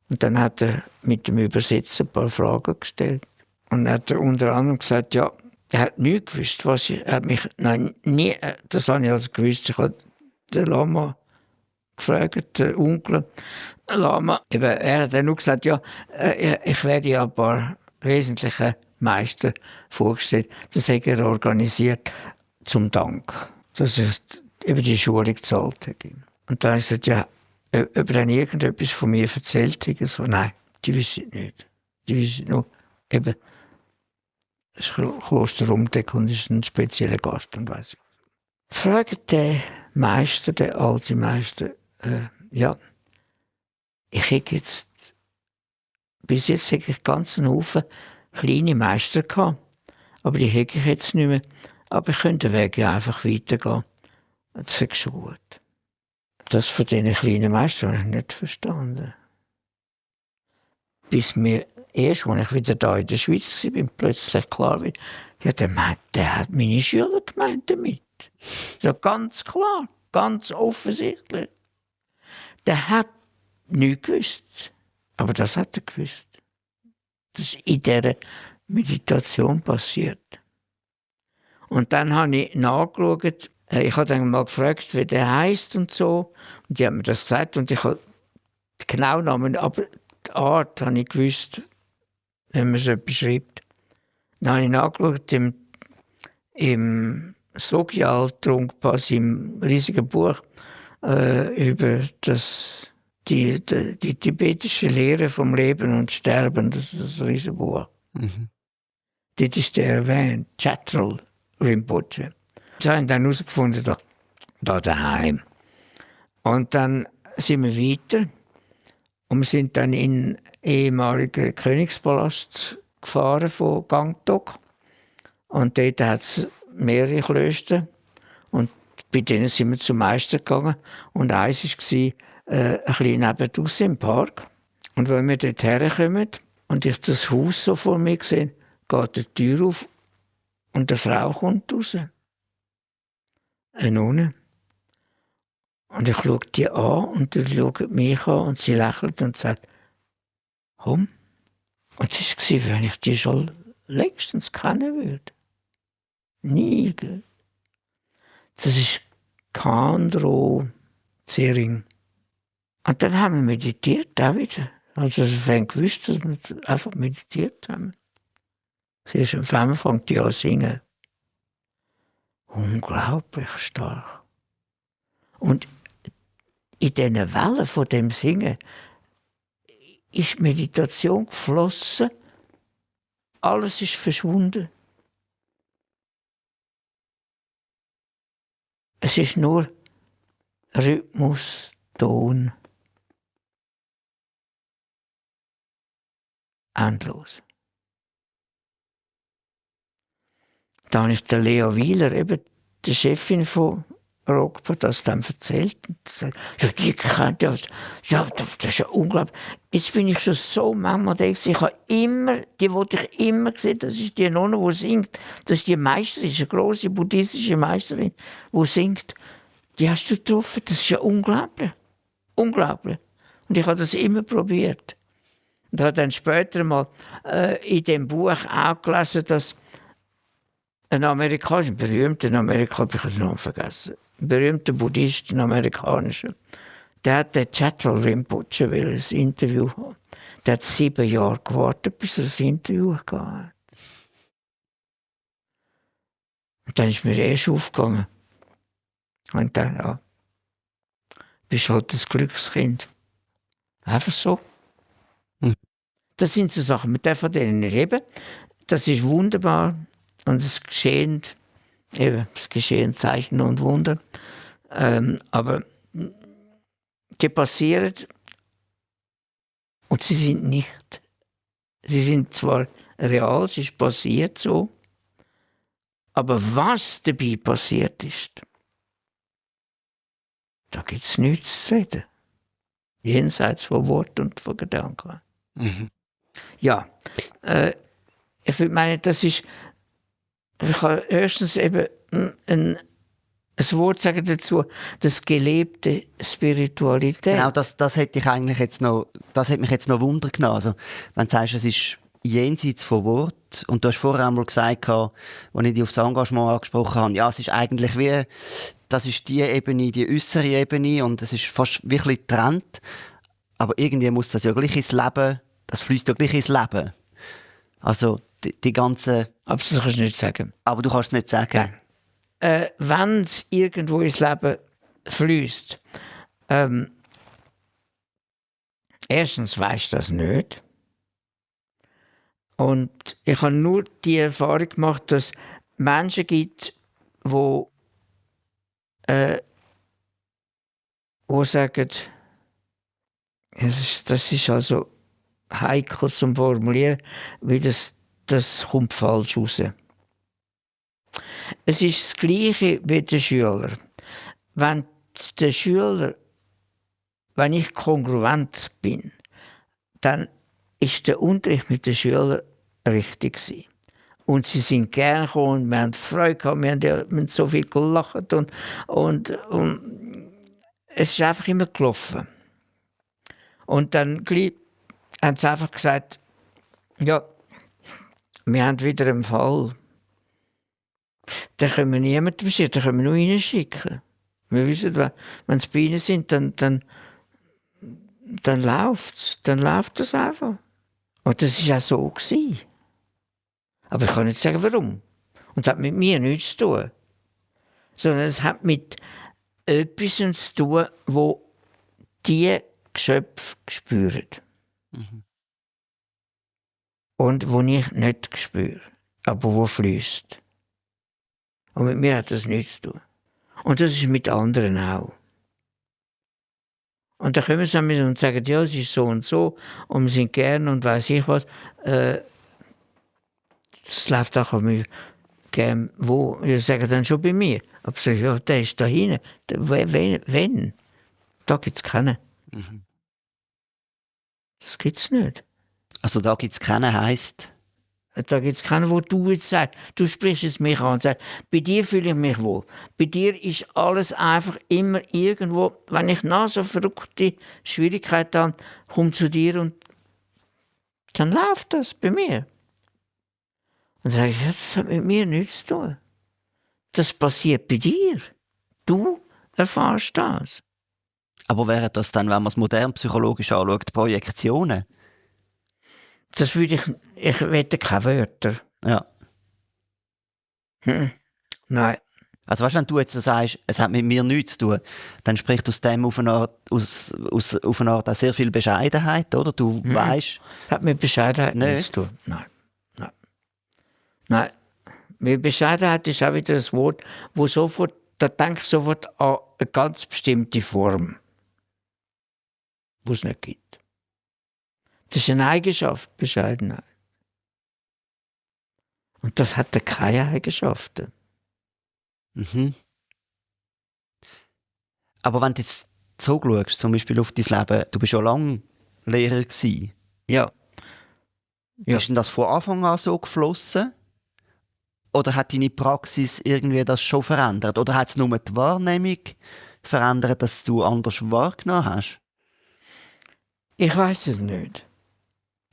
Und dann hat er mit dem Übersetzer ein paar Fragen gestellt. Und hat er unter anderem gesagt, ja, er hat nie gewusst, was ich, er hat mich, nein, nie, das habe ich also gewusst. Ich habe den Lama gefragt, den Onkel Lama. Eben, er hat dann nur gesagt, ja, ich werde ja ein paar wesentliche Meister vorgestellt. Das hat er organisiert zum Dank, dass er über die Schulung gezahlt hat. Und dann hat er gesagt, ja, ob er dann irgendetwas von mir erzählt hat. So, nein, die wissen nicht. Die wissen nur, eben, das Kloster Rumtegg und ist ein spezieller Gast und weiss ich. Fragt der Meister, der alte Meister, ja, ich hätte jetzt, bis jetzt hätte ich ganz einen Haufen kleine Meister gehabt, aber die hätte ich jetzt nicht mehr. Aber ich könnte den Weg ja einfach weitergehen. Das ist schon gut. Das von diesen kleinen Meistern habe ich nicht verstanden. Bis mir erst, als ich wieder da in der Schweiz war, plötzlich klar wird, ja, der hat meine Schüler gemeint damit. So ganz klar, ganz offensichtlich. Der hat nichts gewusst. Aber das hat er gewusst. Das ist in dieser Meditation passiert. Und dann habe ich nachgeschaut, ich habe dann mal gefragt, wie der heisst und so. Und die haben mir das gesagt und ich habe den genauen Namen, aber die Art habe ich gewusst, wenn man so beschreibt. Dann habe ich nachgeschaut im Sogyal-Trunkpass, im riesigen Buch über die tibetische Lehre vom Leben und Sterben, das ist ein riesiges Buch. Mhm. Dort ist der erwähnt, Chatral Rinpoche. Das haben dann herausgefunden, da daheim. Und dann sind wir weiter und wir sind dann in den ehemaligen Königspalast gefahren von Gangtok. Und dort hat es mehrere Klöster und bei denen sind wir zum Meister gegangen. Und eins war ein bisschen nebenaus im Park. Und wenn wir dort herkommen und ich das Haus so vor mir sehe, geht die Tür auf und eine Frau kommt raus. Eine Nonne. Und ich schaue die an und die schaut mich an und sie lächelt und sagt, komm. Und es war, wenn ich die schon längstens kennen würde. Nie. Das ist Kandro Zering. Und dann haben wir meditiert, auch wieder. Also ich habe gewusst, dass wir einfach meditiert haben. Sie ist am Anfang fängt die an zu singen. Unglaublich stark. Und in diesen Wellen von dem Singen ist Meditation geflossen. Alles ist verschwunden. Es ist nur Rhythmus, Ton. Endlos. Da habe ich der Lea Wieler, eben der Chefin von Rockport, das dann erzählt. Und gesagt, ja, die kennt das. Ja, das ist ja unglaublich. Jetzt bin ich schon so manchmal da. Ich habe immer, die wollte ich immer sehen, das ist die Nonne, die singt. Das ist die Meisterin, eine grosse buddhistische Meisterin, die singt. Die hast du getroffen, das ist ja unglaublich. Unglaublich. Und ich habe das immer probiert. Und habe dann später mal in dem Buch auch gelesen, dass ein Amerikaner, ein berühmter Amerikaner, ich habe den Namen vergessen, ein berühmter Buddhist, ein amerikanischer, der hat den Chatral Rinpoche ein Interview haben. Der hat 7 Jahre gewartet, bis er das Interview hatte. Und dann ist mir erst aufgegangen. Und dann, ja, bist halt das Glückskind. Einfach so. Das sind so Sachen, man darf von denen nicht reden. Das ist wunderbar. Und es geschehen, eben, es geschehen Zeichen und Wunder. Aber die passieren und sie sind nicht. Sie sind zwar real, es ist passiert so, aber was dabei passiert ist, da gibt es nichts zu reden. jenseits von Wort und von Gedanken. Mhm. Ja, ich meine, das ist, ich kann erstens eben ein Wort sagen dazu, das gelebte Spiritualität. Genau, das hätte ich eigentlich jetzt noch, das hat mich jetzt noch Wunder genommen. Also, wenn du sagst, es ist jenseits von Wort, und du hast vorher einmal gesagt, als ich dich auf das Engagement angesprochen habe, ja, es ist eigentlich wie, das ist die Ebene, die äußere Ebene, und es ist fast wirklich getrennt. Aber irgendwie muss das ja gleich ins Leben, das fließt ja gleich ins Leben. Also, die ganze... Aber das kannst du nicht sagen. Aber du kannst es nicht sagen. Nein. Wenn es irgendwo ins Leben fließt, erstens weisst du das nicht. Und ich habe nur die Erfahrung gemacht, dass es Menschen gibt, wo sagen, das ist also heikel zum Formulieren, weil das kommt falsch raus. Es ist das Gleiche wie der Schüler. Wenn ich kongruent bin, dann ist der Unterricht mit den Schülern richtig gewesen. Und sie sind gerne gekommen, wir haben Freude gehabt, wir haben so viel gelacht und es ist einfach immer gelaufen. Und dann haben sie einfach gesagt, ja, wir haben wieder einen Fall. Den können wir niemandem schicken, den können wir nur ihnen schicken. Wir wissen, wenn sie bei ihnen sind, dann läuft es. Dann läuft das einfach. Und das war auch so gewesen. Aber ich kann nicht sagen, warum. Und das hat mit mir nichts zu tun. Sondern es hat mit etwas zu tun, wo die Geschöpfe spüren. Mhm. Und wo ich nicht spüre, aber wo fließt. Und mit mir hat das nichts zu tun. Und das ist mit anderen auch. Und dann kommen sie mit und sagen, ja, es ist so und wir sind gern und weiss ich was. Das läuft auch an mir gern. Wo? Sie sagen dann schon bei mir. Aber ich sage, ja, der ist da hinten. Wenn? Da gibt es keinen. Mhm. Das gibt es nicht. Also da gibt es keinen, heisst? Da gibt es keinen, wo du jetzt sagst. Du sprichst es mich an und sagst, bei dir fühle ich mich wohl. Bei dir ist alles einfach immer irgendwo, wenn ich nach so verrückte Schwierigkeiten habe, komme zu dir und dann läuft das bei mir. Und dann sage ich, ja, das hat mit mir nichts zu tun. Das passiert bei dir. Du erfährst das. Aber wären das dann, wenn man es modern psychologisch anschaut, Projektionen? Das würde ich wette keine Wörter. Ja. Nein. Also weißt, wenn du jetzt so sagst, es hat mit mir nichts zu tun, dann spricht aus dem auf eine Art auch sehr viel Bescheidenheit, oder? Du weißt... Hat mit Bescheidenheit nichts zu tun. Nein. Mit Bescheidenheit ist auch wieder ein Wort, wo sofort, da denke ich sofort an eine ganz bestimmte Form, die es nicht gibt. Das ist eine Eigenschaft, Bescheidenheit. Und das hat keine Eigenschaften. Mhm. Aber wenn du jetzt so schaust, zum Beispiel auf dein Leben, du bist schon lange Lehrer gewesen. Ja. Ist denn das von Anfang an so geflossen? Oder hat deine Praxis irgendwie das schon verändert? Oder hat es nur die Wahrnehmung verändert, dass du anders wahrgenommen hast? Ich weiß es nicht.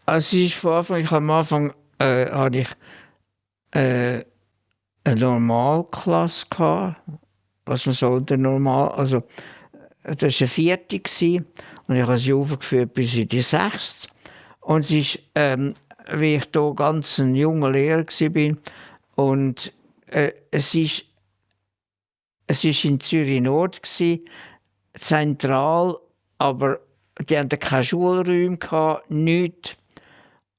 Also es ist von Anfang, am Anfang hatte ich eine Normalklasse gehabt, was man so unter normal, also das war eine 4. und ich habe sie aufgeführt bis in die 6. Und es ist, wie ich da ganz ein junger Lehrer war, und es ist in Zürich Nord gsi, zentral, aber die hatten keine Schulräume gehabt, nichts.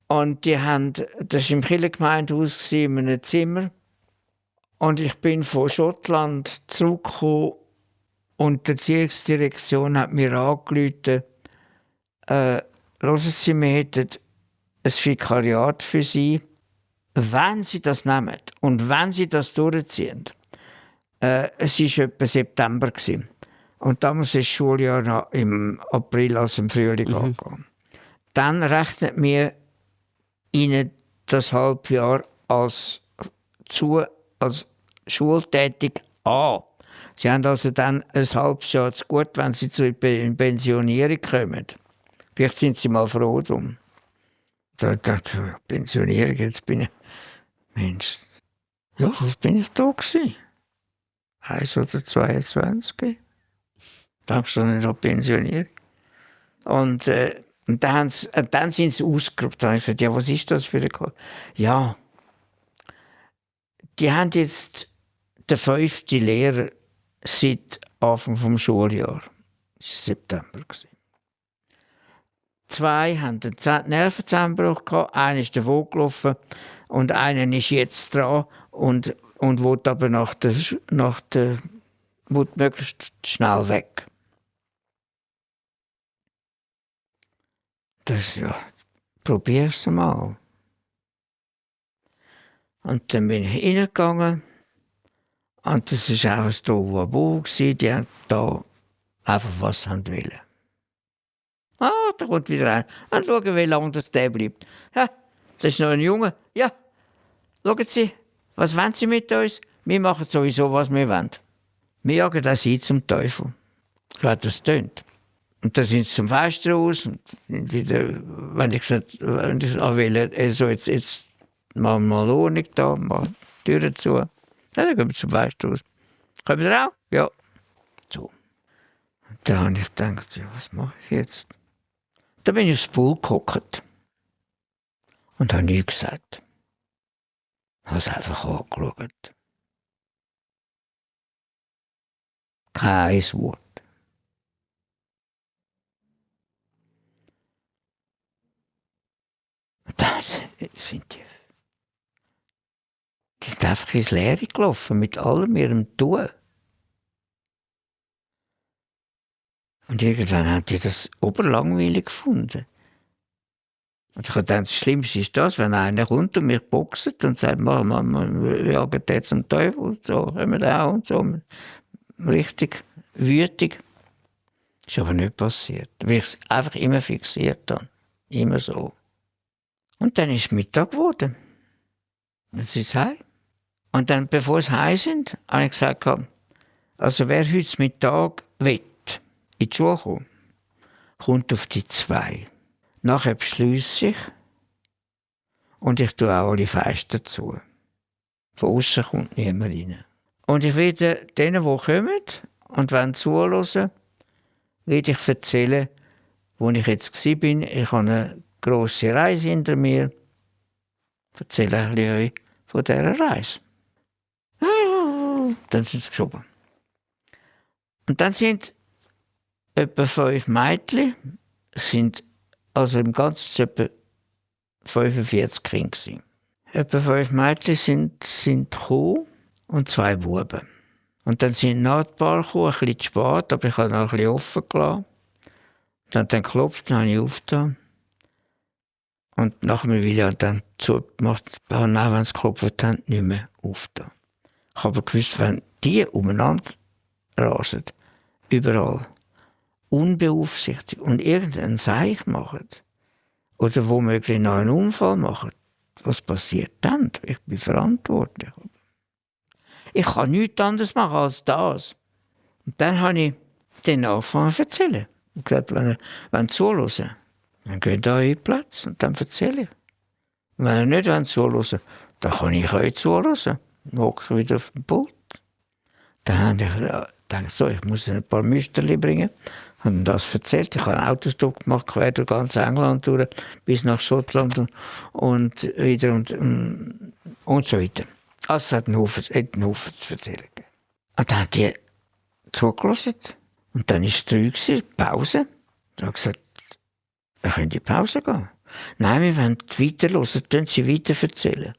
Und das war im Kirchengemeindehaus in einem Zimmer. Und ich bin von Schottland zurückgekommen und die Erziehungsdirektion hat mir angerufen, hören Sie, wir hätten ein Vikariat für Sie. Wenn Sie das nehmen und wenn Sie das durchziehen, es war etwa September. Und damals ist das Schuljahr noch im April, also im Frühling angegangen. Dann rechnet mir ihnen das Halbjahr als schultätig an. Sie haben also dann ein halbes Jahr zu gut, wenn sie zur Pensionierung kommen. Vielleicht sind sie mal froh drum. Da dachte ich, Pensionierung, jetzt bin ich... Mensch, ja, was bin ich da gewesen? 1 oder 22. Dann stand ich noch pensioniert. Und dann sind sie ausgerückt. Dann habe ich gesagt, ja, was ist das für eine Karte? Ja, die haben jetzt den 5. Lehrer seit Anfang des Schuljahres. Das war September. 2 haben einen Nervenzusammenbruch gehabt, einer ist davon gelaufen und einer ist jetzt dran und will aber will möglichst schnell weg. Das ja, probier's mal. Und dann bin ich reingegangen und das war auch ein Tohuwabohu, die haben da einfach was wollen. Da kommt wieder rein. Und schauen, wie lange der bleibt. Ja, das ist noch ein Junge. Ja, schauen Sie, was wollen Sie mit uns? Wir machen sowieso, was wir wollen. Wir jagen das ein zum Teufel. So hat das tönt. Und dann sind sie zum Fenster raus. Und wieder, wenn ich will, so jetzt machen wir mal Ordnung da, mal die Türen zu. Ja, dann gehen wir zum Fenster raus. Kommen Sie auch? Ja. So. Und dann habe ich gedacht, ja, was mache ich jetzt? Da bin ich aufs Pool gehockt und habe nichts gesagt. Ich habe es einfach angeschaut. Kein Wort. Und dann sind die sind einfach ins Leere gelaufen, mit allem ihrem Tun. Und irgendwann haben die das oberlangweilig gefunden. Und ich habe gedacht, das Schlimmste ist das, wenn einer kommt und mich boxt und sagt, wir jagen den zum Teufel und so, haben wir auch und so. Richtig wütig. Das ist aber nicht passiert, weil ich es einfach immer fixiert habe. Immer so. Und dann ist es Mittag geworden. Dann sind sie heim. Und dann, bevor sie heim sind, habe ich gesagt, also wer heute Mittag will, in die Schule kommen, kommt auf die 2. Nachher beschliesse ich und ich tue auch alle Fenster zu. Von außen kommt niemand rein. Und ich werde denen, die kommen und wollen zuhören, werde ich erzählen, wo ich jetzt war. Ich habe eine grosse Reise hinter mir. Ich erzähle ein bisschen euch von dieser Reise. Dann sind sie geschoben. Und dann sind etwa 5 Mädchen, sind also im Ganzen etwa 45 Kinder gewesen. Etwa 5 Mädchen sind gekommen und 2 Buben. Und dann sind nach ein paar gekommen, ein bisschen zu spät, aber ich habe noch ein bisschen offen gelassen. Dann hat dann geklopft, dann habe ich aufgetan. Und nach einer Weile habe ich dann zugemacht, und auch wenn sie geklopft haben, nicht mehr aufgetan. Ich habe gewusst, wenn die umeinander rasen, überall, unbeaufsichtigt und irgendeinen Seich machen oder womöglich noch einen Unfall machen, was passiert dann? Ich bin verantwortlich. Ich kann nichts anderes machen als das. Und dann habe ich den angefangen zu erzählen. Ich habe gesagt, wenn sie zuhören, dann geht da in Platz und dann erzähle ich. Und wenn ihr nicht zuhören, dann kann ich euch zuhören. Dann hocke ich wieder auf dem Pult. Dann habe ich gedacht, so, ich muss ein paar Müsterli bringen. Ich habe das erzählt. Ich habe einen Autostopp gemacht, quer durch ganz England durch, bis nach Schottland und wieder und so weiter. Also es hat einen Haufen zu erzählen gegeben. Und dann hat die zugelassen. Und dann war es 3 Uhr, Pause. Ich habe gesagt, wir können in die Pause gehen. Nein, wir wollen weiterhören, können Sie weiter erzählen.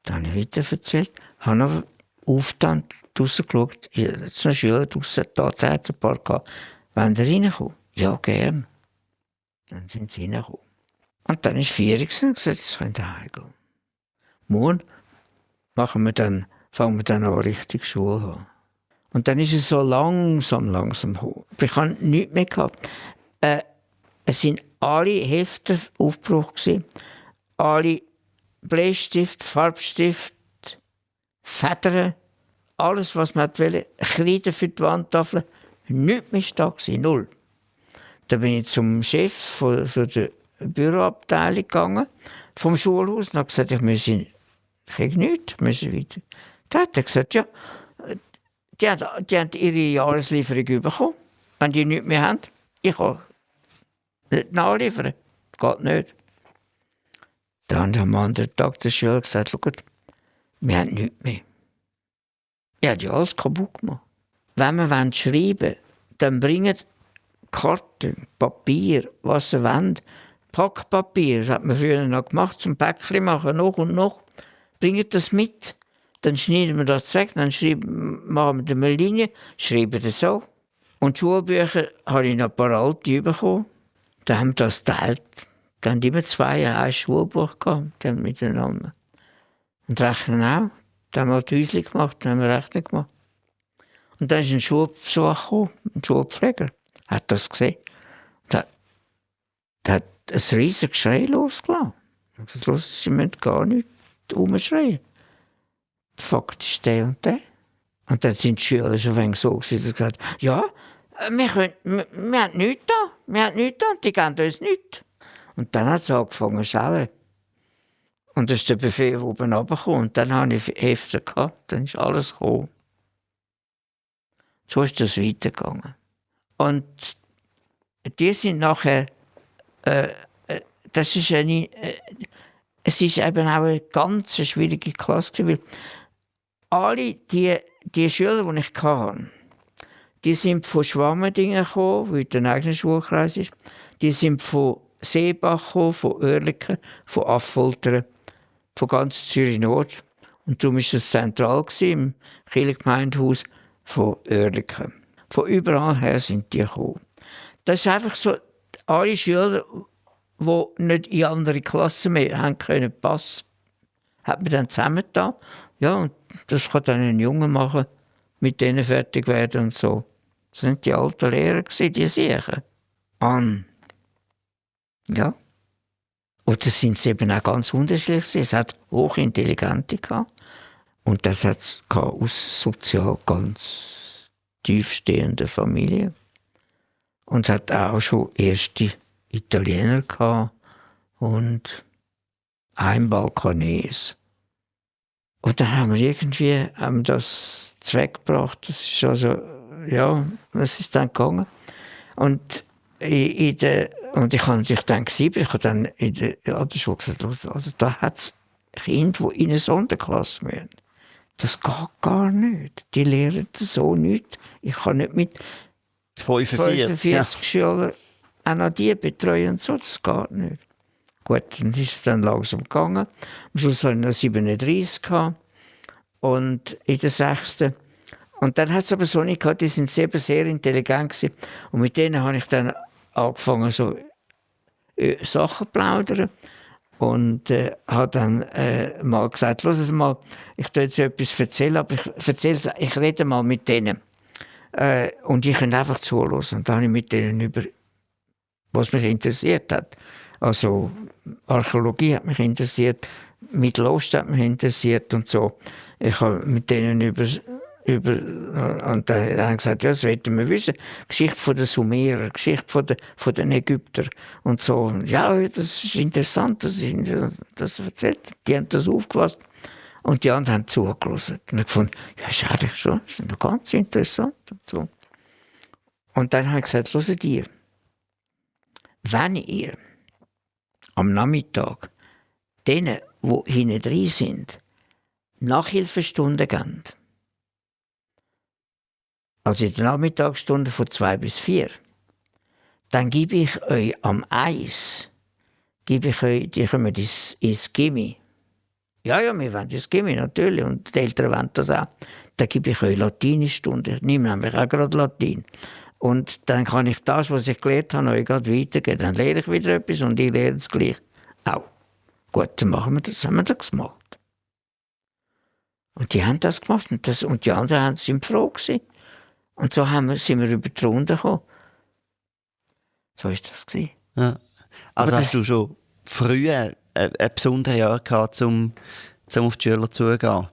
Dann habe ich weiter erzählt, habe noch aufgetan, draussen geschaut, jetzt noch Schüler draussen, da hat es ein paar gehabt. Wollen Sie reinkommen? Ja, gern. Dann sind sie reingekommen. Und dann war 4 Uhr und gesagt, jetzt können Sie heimgehen. Morgen fangen wir dann an, richtig Schule zu haben. Und dann ist es so langsam hoch. Ich habe nichts mehr gehabt. Es sind alle Hefte Aufbruch gewesen. Alle Bleistift, Farbstift, Federn, alles, was man wollte, Kreide für die Wandtafel, nichts mehr da gewesen, null. Da bin ich zum Chef von der Büroabteilung gegangen, vom Schulhaus, und habe gesagt, ich kriege nichts, müssen weiter. Da hat er gesagt, ja, die haben ihre Jahreslieferung bekommen. Wenn die nichts mehr haben, ich kann nicht nachliefern. Geht nicht. Dann am anderen Tag der Schüler gesagt, schaut, wir haben nichts mehr. Ich habe ja alles kaputt gemacht. Wenn wir schreiben wollen, dann bringt Karten, Papier, was sie wollen. Packpapier, das hat man früher noch gemacht, zum Päckchen machen, noch und noch. Bringt das mit. Dann schneiden wir das weg, dann machen wir eine Linie, schreiben das so. Und Schulbücher habe ich noch ein paar alte bekommen. Da haben wir das geteilt. Da haben immer zwei ein Schulbuch gehabt, miteinander. Und Rechnen auch. Da haben wir die Häuschen gemacht, dann haben wir Rechnen gemacht. Und dann ist ein Schulbesuch gekommen, ein Schulpfleger, hat das gesehen. Da hat ein riesiges Geschrei losgelassen. Ich habe gesagt, Sie müssen gar nicht rumschreien. Der Fakt ist der und der. Und dann sind die Schüler schon ein wenig so gewesen, und gesagt, ja, wir haben nichts da, und die geben uns nichts. Und dann hat es angefangen zu schellen. Und dann ist der Befehl oben runtergekommen. Und dann habe ich Hefte gehabt, dann ist alles gekommen. So ist das weitergegangen. Und die sind nachher, es ist eben auch eine ganz schwierige Klasse, weil alle die Schüler, die ich hatte, die sind von Schwammendingen gekommen, weil der eigene Schulkreis ist. Die sind von Seebach gekommen, von Oerlikon, von Affoltern, von ganz Zürich Nord. Und darum war es zentral im Kirchengemeindehaus von Oerlikon. Von überall her sind die gekommen. Das ist einfach so, alle Schüler, die nicht in andere Klassen mehr haben können, passen, hat man dann zusammengetan. Ja, und das kann dann ein Junge machen, mit denen fertig werden und so. Das waren die alten Lehrer, die sicher. Ja. Und das sind sie eben auch ganz unterschiedlich. Es hat Hochintelligente gehabt. Und das hat es aus sozial ganz tiefstehenden Familien. Und es hat auch schon erste Italiener gehabt und ein Balkanese. Und dann haben wir das weggebracht. Das ist also, ja, das ist dann gegangen. Und ich habe natürlich dann gesehen, ich habe dann in der Altersschule gesagt, also da hat es Kinder, die in eine Sonderklasse müssen. Das geht gar nicht. Die lernen so nicht. Ich kann nicht mit 45 Schülern auch noch die betreuen und so, das geht nicht. Gut, dann ist es dann langsam gegangen. Am Schluss hatte ich noch 37 gehabt. Und in der 6. Und dann hat es aber so nicht gehabt, die sind sehr intelligent gewesen. Und mit denen habe ich dann angefangen, so Sachen zu plaudern. Und habe dann mal gesagt, hört mal, ich tue jetzt etwas erzählen, aber ich rede mal mit denen. Und ich kann einfach zuhören. Und dann habe ich mit denen über, was mich interessiert hat. Also Archäologie hat mich interessiert, Mittelosten hat mich interessiert und so. Ich habe mit denen und dann haben sie gesagt, ja, das wollten wir wissen. Geschichte von den Sumerer, Geschichte von den Ägyptern und so. Ja, das ist interessant, das erzählt. Die haben das aufgefasst und die anderen haben zugelassen. Und ich fand, ja, schade, schon, das ist noch ganz interessant und so. Und dann habe ich gesagt, hört ihr, wenn ihr am Nachmittag denen, die hinten drin sind, Nachhilfestunden geben, also in der Nachmittagsstunde von 2 bis 4, dann gebe ich euch am Eis, die kommen ins Gimmi. Ja, wir wollen ins Gimmi, natürlich, und die Eltern wollen das auch. Dann gebe ich euch Latinischstunden. Ich nehme nämlich auch gerade Latein. Und dann kann ich das, was ich gelernt habe, euch gerade weitergeben. Dann lehre ich wieder etwas und ich lehre es gleich auch. Gut, dann machen wir das, haben wir das gemacht. Und die haben das gemacht und die anderen sind froh gewesen. Und so sind wir über die Runde gekommen. So war das. Ja. Also Aber hast du schon früh ein besonderes Jahr gehabt, um auf die Schüler zugehen?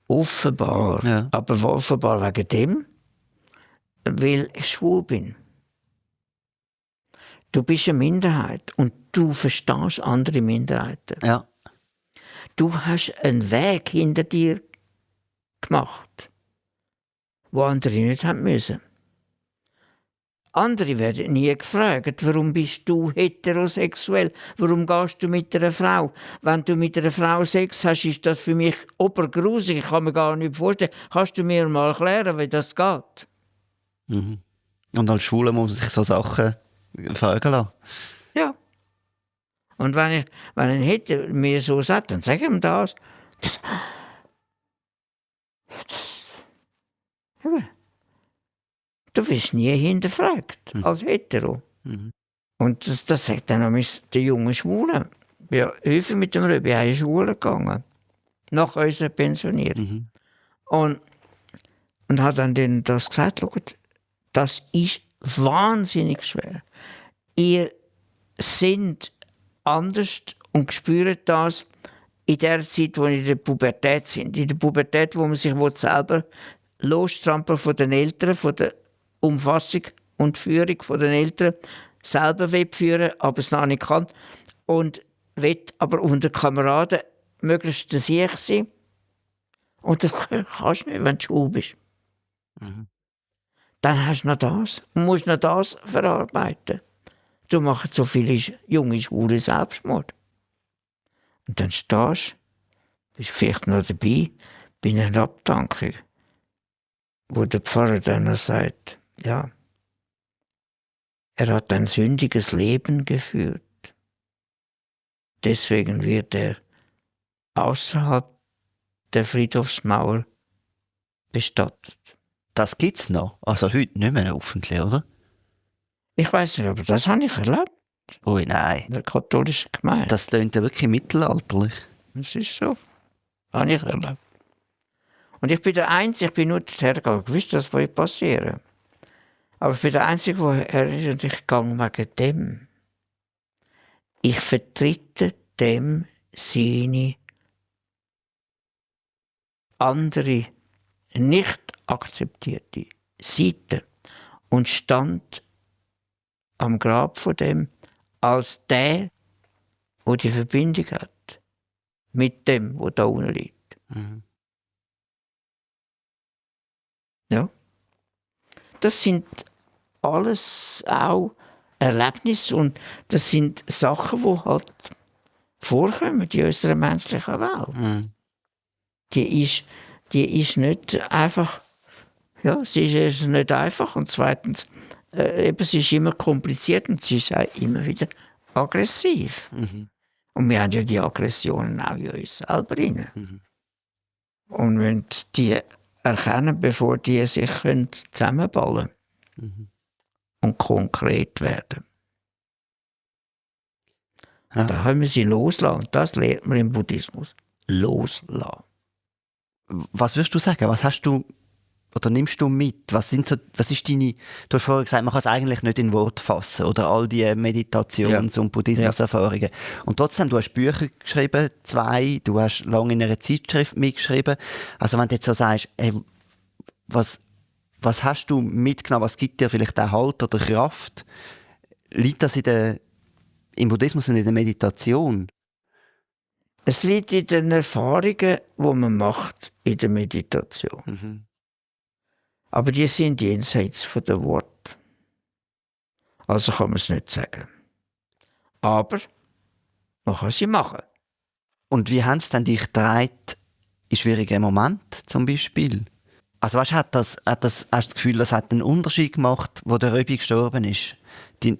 Offenbar. Ja. Aber offenbar wegen dem, weil ich schwul bin. Du bist eine Minderheit und du verstehst andere Minderheiten. Ja. Du hast einen Weg hinter dir gemacht, wo andere nicht haben müssen. Andere werden nie gefragt, warum bist du heterosexuell? Warum gehst du mit einer Frau? Wenn du mit einer Frau Sex hast, ist das für mich obergrusig. Ich kann mir gar nicht vorstellen. Kannst du mir mal erklären, wie das geht? Mhm. Und als Schule muss man sich so Sachen fragen lassen. Ja. Und wenn ein Hetero mir so sagt, dann sag ich ihm das. Du wirst nie hinterfragt als Hetero. Mhm. Und das sagt dann auch der junge Schwule. Ich bin häufig mit dem Röbi in die Schule gegangen. Nach unserer Pensionierung. Mhm. Und hat dann denen das gesagt, schaut, das ist wahnsinnig schwer. Ihr seid anders und spürt das in der Zeit, wo ihr in der Pubertät sind. In der Pubertät, wo man sich selber lostrampeln von den Eltern, von der Umfassung und Führung von den Eltern, selber führen, aber es noch nicht kann. Und will aber unter Kameraden möglichst der Sieg sein. Und das kannst du nicht, wenn du schwul bist. Mhm. Dann hast du noch das und musst noch das verarbeiten. So machen so viele junge Schwule Selbstmord. Und dann stehst du, bist vielleicht noch dabei, bei einer Abdankung, wo der Pfarrer dann noch sagt, ja, er hat ein sündiges Leben geführt. Deswegen wird er außerhalb der Friedhofsmauer bestattet. Das gibt es noch. Also heute nicht mehr hoffentlich, oder? Ich weiß nicht, aber das habe ich erlebt. Ui, nein. In der katholischen Gemeinde. Das klingt ja wirklich mittelalterlich. Das ist so. Habe ich erlebt. Und ich bin der Einzige, ich bin nur dorthin gegangen. Ich wusste, das wird passieren. Aber ich bin der Einzige, der ist und ich gegangen wegen dem. Ich vertrete dem seine andere, nicht akzeptierte Seite und stand am Grab von dem als der, der die Verbindung hat mit dem, wo da unten liegt. Mhm. Ja. Das sind alles auch Erlebnisse und das sind Sachen, die halt vorkommen in unserer menschlichen Welt. Mhm. Die ist nicht einfach, ja, sie ist erstens nicht einfach und zweitens, sie ist immer kompliziert und sie ist auch immer wieder aggressiv. Mhm. Und wir haben ja die Aggressionen auch in uns selber rein. Mhm. Und wenn die erkennen, bevor die sich zusammenballen Mhm. und konkret werden. Ja. Da können wir sie loslassen. Und das lernt man im Buddhismus. Loslassen. Was würdest du sagen? Was hast du oder nimmst du mit? Was ist deine, du hast vorher gesagt, man kann es eigentlich nicht in Wort fassen, oder all die Meditations- und Buddhismus-Erfahrungen. Und trotzdem, du hast Bücher geschrieben, 2, du hast lange in einer Zeitschrift mitgeschrieben. Also wenn du jetzt so sagst, ey, was hast du mitgenommen, was gibt dir vielleicht auch Halt oder Kraft? Liegt das im Buddhismus und in der Meditation? Es liegt in den Erfahrungen, die man macht in der Meditation. Mhm. Aber die sind jenseits von der Worte. Also kann man es nicht sagen. Aber man kann sie machen. Und wie haben es denn dich getragen in schwierigen Momenten zum Beispiel? Also weißt, hast du das Gefühl, das hat einen Unterschied gemacht, wo der Röbi gestorben ist? Die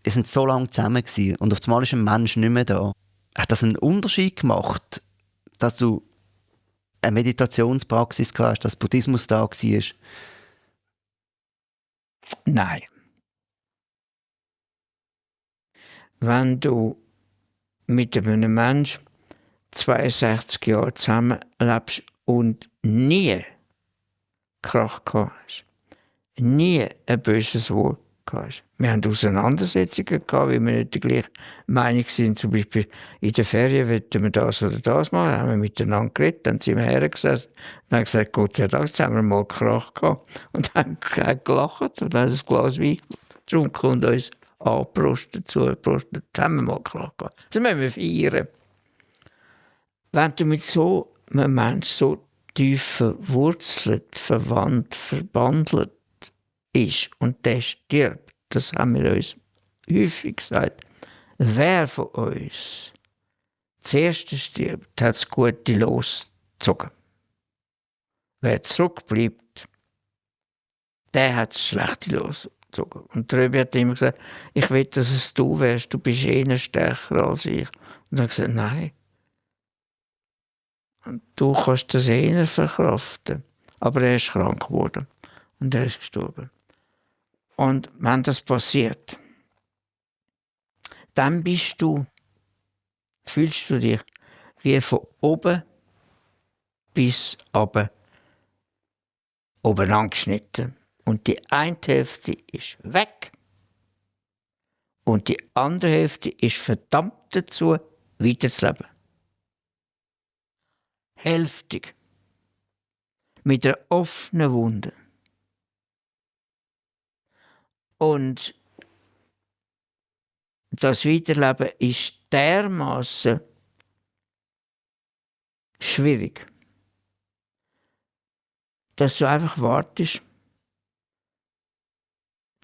sind so lange zusammen gewesen, und auf einmal ist ein Mensch nicht mehr da. Hat das einen Unterschied gemacht, dass du eine Meditationspraxis gehabt hast, dass Buddhismus da war? Nein. Wenn du mit einem Menschen 62 Jahre zusammenlebst und nie Krach gehabt hast, nie ein böses Wort gehabt. Wir haben Auseinandersetzungen gehabt, weil wir nicht die gleiche Meinung sind. Zum Beispiel in den Ferien wollten wir das oder das machen, haben wir miteinander geredet, dann sind wir hergesessen und haben gesagt, Gott sei Dank, jetzt haben wir mal Krach gehabt und haben gelacht und haben ein Glas Wein getrunken und uns angeprostet, zugeprostet. Jetzt haben wir mal Krach gehabt. Das müssen wir feiern. Wenn du mit so einem Menschen so tief verwurzelt, verwandt, verbandelt ist und der stirbt, das haben wir uns häufig gesagt, wer von uns zuerst stirbt, hat das Gute losgezogen. Wer zurückbleibt, der hat das Schlechte losgezogen. Und der Röbi hat immer gesagt, ich will, dass es du wärst, du bist eher stärker als ich. Und er hat gesagt, nein. Und du kannst das eher verkraften. Aber er ist krank geworden und er ist gestorben. Und wenn das passiert, dann fühlst du dich wie von oben bis oben angeschnitten. Und die eine Hälfte ist weg und die andere Hälfte ist verdammt dazu, weiterzuleben. Hälftig. Mit einer offenen Wunde. Und das Weiterleben ist dermaßen schwierig, dass du einfach wartest.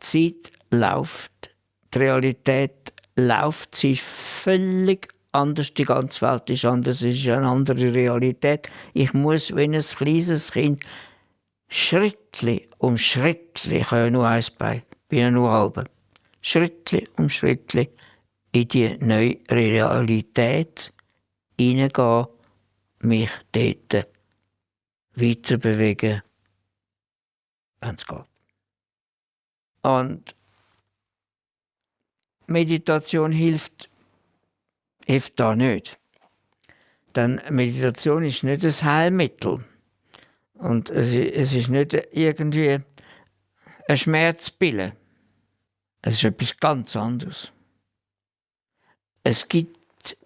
Die Zeit läuft, die Realität läuft, sie ist völlig anders, die ganze Welt ist anders, es ist eine andere Realität. Ich muss, wenn ein kleines Kind Schrittli um Schrittli, ich habe ja nur ein Bein, bin ja nur halb, Schrittli um Schrittli in die neue Realität hineingehen, mich dort weiter bewegen, wenn es geht. Und Meditation hilft da nicht. Denn Meditation ist nicht ein Heilmittel. Und es ist nicht irgendwie ein Schmerzpille. Es ist etwas ganz anderes. Es gibt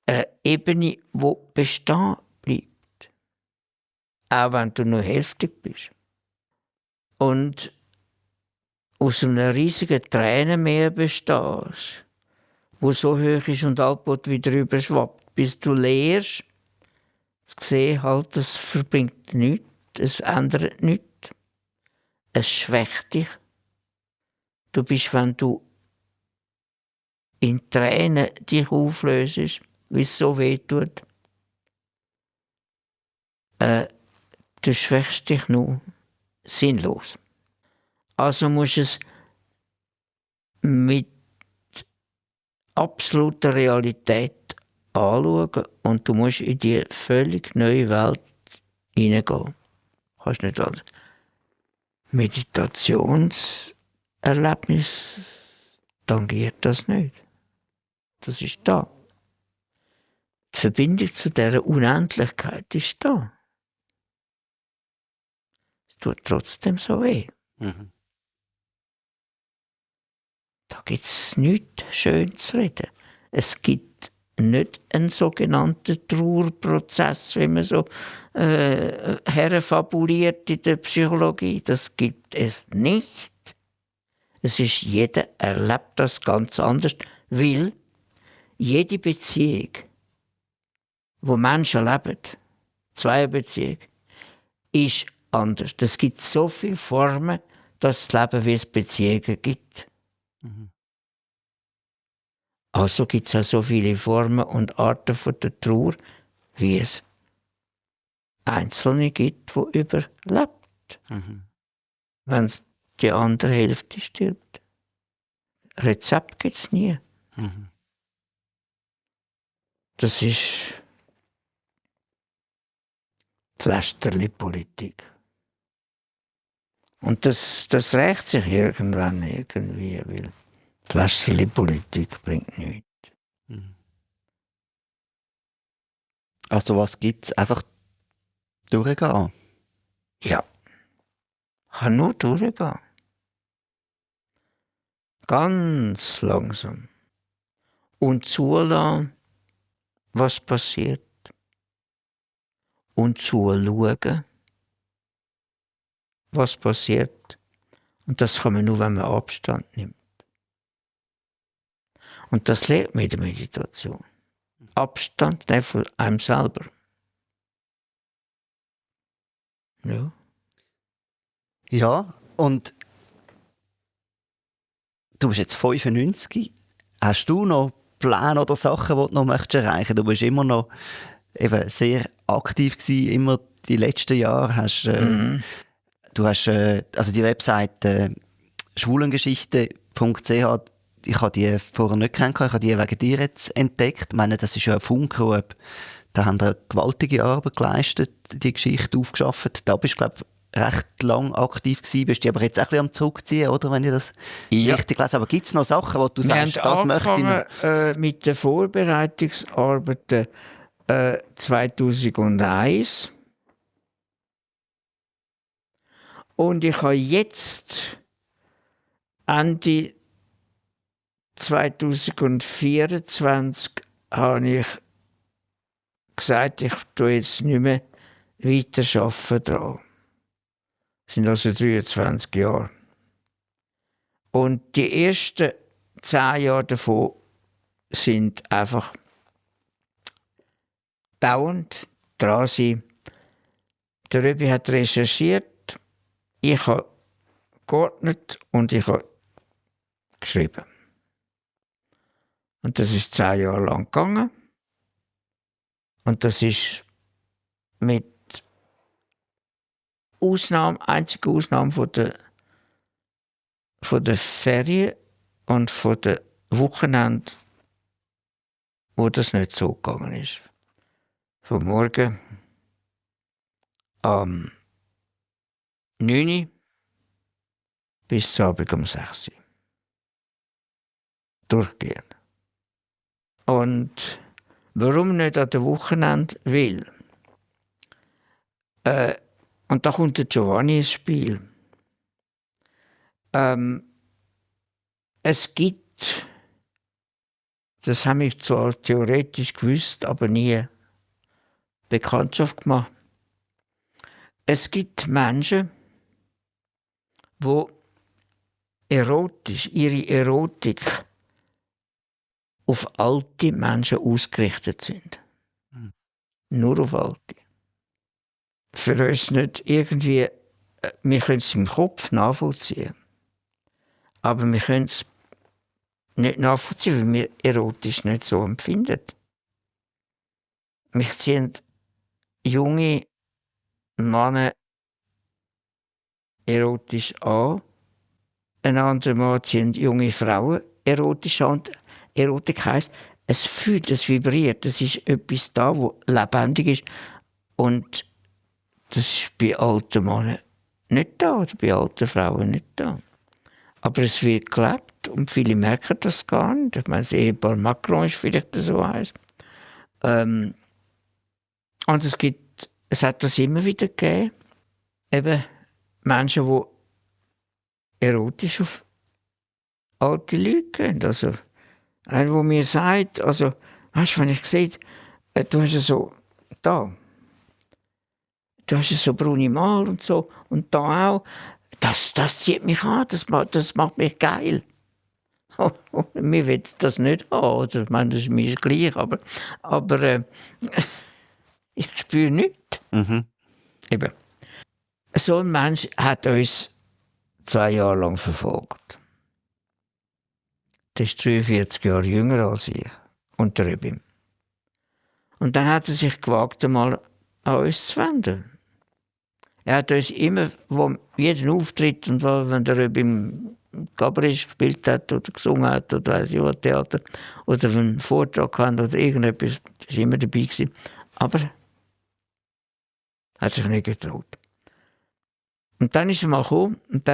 eine Ebene, die bestehen bleibt. Auch wenn du nur hälftig bist. Und aus einem riesigen Tränenmeer bestehst, wo so hoch ist und allbald wieder überschwappt, bis du leerst, zu sehen, halt, es verbringt nichts, es ändert nichts, es schwächt dich. Du bist, wenn du in Tränen dich auflösest, wie es so weh tut, du schwächst dich nur sinnlos. Also musst du es mit absoluter Realität anschauen und du musst in die völlig neue Welt hineingehen. Kannst nicht alles. Meditationserlebnis tangiert das nicht. Das ist da. Die Verbindung zu dieser Unendlichkeit ist da. Es tut trotzdem so weh. Mhm. Da gibt es nichts schön zu reden. Es gibt nicht einen sogenannten Trauerprozess, wie man so herfabuliert in der Psychologie. Das gibt es nicht. Es ist, jeder erlebt das ganz anders, weil jede Beziehung, wo Menschen leben, zwei Beziehungen, ist anders. Es gibt so viele Formen, dass es Leben, wie es Beziehungen gibt. Mhm. Also gibt es auch so viele Formen und Arten von der Trauer, wie es Einzelne gibt, die überlebt. Mhm. Wenn die andere Hälfte stirbt. Rezept gibt es nie. Mhm. Das ist Pflasterli-Politik. Und das rächt sich irgendwann irgendwie, weil Pflasterli-Politik bringt nichts. Also was gibt es? Einfach durchgehen? Ja. kann nur durchgehen. Ganz langsam. Und zulassen, was passiert. Und zuschauen, was passiert. Und das kann man nur, wenn man Abstand nimmt. Und das lernt man in der Meditation. Abstand nehmen von einem selber. Ja. Ja, und du bist jetzt 95. Hast du noch Pläne oder Sachen, die du noch möchtest erreichen? Du bist immer noch eben sehr aktiv gewesen, immer die letzten Jahre. Du hast also die Webseite schwulengeschichte.ch, ich habe die vorher nicht kennengelernt, ich habe die wegen dir jetzt entdeckt. Ich meine, das ist ja ein Funke, da haben wir eine gewaltige Arbeit geleistet, die Geschichte aufgeschafft. Da bist du, glaube ich, recht lang aktiv gewesen, bist du aber jetzt auch ein bisschen am Zurückziehen, oder, wenn ich das richtig lese. Aber gibt es noch Sachen, wo du sagst, das möchte ich noch? Wir haben mit den Vorbereitungsarbeiten 2001 und ich habe jetzt Ende 2024 habe ich gesagt, ich tue jetzt nicht mehr weiterarbeiten daran. Das sind also 23 Jahre. Und die ersten 10 Jahre davon sind einfach dauernd dran sein. Der Röbi hat recherchiert, ich habe geordnet und ich habe geschrieben. Und das ist 10 Jahre lang gegangen. Und das ist mit einzige Ausnahme von der Ferien und von den Wochenende, wo das nicht so gegangen ist. Vom Morgen am 9 Uhr bis zum Abend um 6 Uhr. Durchgehend. Und warum nicht an den Wochenende? Weil. Und da kommt der Giovanni ins Spiel. Es gibt, das habe ich zwar theoretisch gewusst, aber nie Bekanntschaft gemacht. Es gibt Menschen, die ihre Erotik auf alte Menschen ausgerichtet sind. Nur auf alte. Für uns nicht irgendwie, wir können es im Kopf nachvollziehen. Aber wir können es nicht nachvollziehen, weil wir erotisch nicht so empfinden. Mich ziehen junge Männer erotisch an. Ein anderer Mann ziehen junge Frauen erotisch an. Erotik heisst, es fühlt, es vibriert, es ist etwas da, wo lebendig ist. Und das ist bei alten Männern nicht da, oder bei alten Frauen nicht da. Aber es wird gelebt und viele merken das gar nicht. Ich meine, das Ehepaar Macron ist vielleicht so eins. Und es hat das immer wieder gegeben. Eben Menschen, die erotisch auf alte Leute gehen. Also, einer, der mir sagt, also, weißt du, wenn ich sehe, du hast ja so, da, du hast ja so braune Mal und so, und da auch, das zieht mich an, das macht mich geil. Mir will das nicht haben, oder? Ich meine, das ist mir gleich, aber ich spüre nichts. Mhm. Eben. So ein Mensch hat uns 2 Jahre lang verfolgt. Der ist 43 Jahre jünger als ich und der Röbi. Und dann hat er sich gewagt, einmal an uns zu wenden. Er hat uns immer, jeden Auftritt, und wenn der Röbi im Cabaret gespielt hat oder gesungen hat oder weiss ich was, Theater, oder einen Vortrag hatte oder irgendetwas, war immer dabei gewesen. Aber er hat sich nicht getraut. Und dann ist er mal gekommen und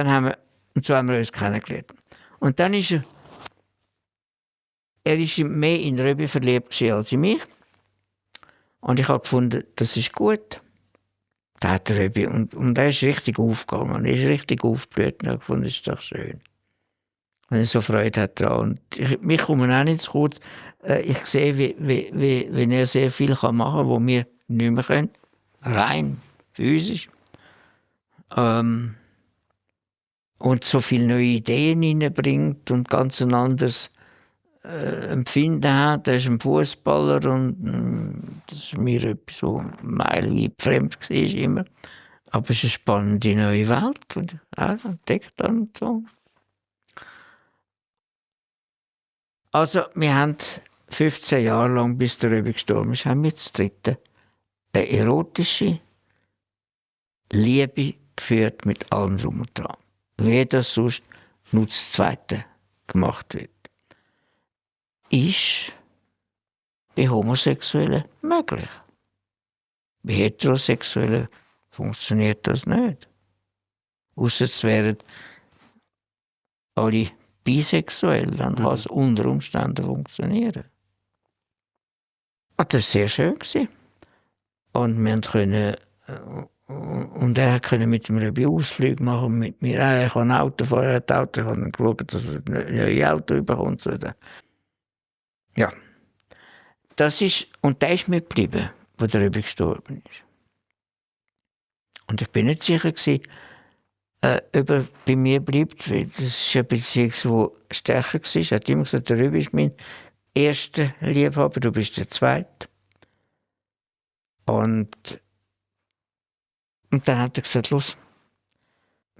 so haben wir uns kennengelernt. Und dann ist er ist mehr in Röbi verliebt als in mich. Und ich habe gefunden, das ist gut. Der hat Röbi. Und er ist richtig aufgegangen, er ist richtig aufgeblüht. Und ich fand, das ist doch schön. Wenn er so Freude hat daran. Und mich kommt auch nicht zu kurz. Ich sehe, wie er sehr viel machen kann, was wir nicht mehr können. Rein physisch. Und so viele neue Ideen hineinbringt und ganz ein anderes Empfinden hat. Er ist ein Fußballer und das ist mir etwas so meilenweit fremd war immer. Aber es ist eine spannende neue Welt und entdeckt dann und so. Also wir haben 15 Jahre lang, bis der Röbi gestorben ist, haben wir das dritte eine erotische Liebe geführt mit allem drum und dran. Wie das sonst nur das Zweite gemacht wird. Ist bei Homosexuellen möglich. Bei Heterosexuellen funktioniert das nicht. Ausser es wären alle bisexuell, dann kann es unter Umständen funktionieren. Und das war sehr schön. Und wir können und er konnte mit dem Röbi Ausflüge machen mit mir. Er kann Auto fahren, er hat Auto, ich habe geschaut, dass er ein neues Auto bekommt. Ja. Das ist, und der ist mitgeblieben, wo der Röbi gestorben ist. Und ich bin nicht sicher gewesen, ob er bei mir bleibt. Das ist eine Beziehung, die stärker war. Er hat immer gesagt, der Röbi ist mein erster Liebhaber, du bist der Zweite. Und dann hat er gesagt, los,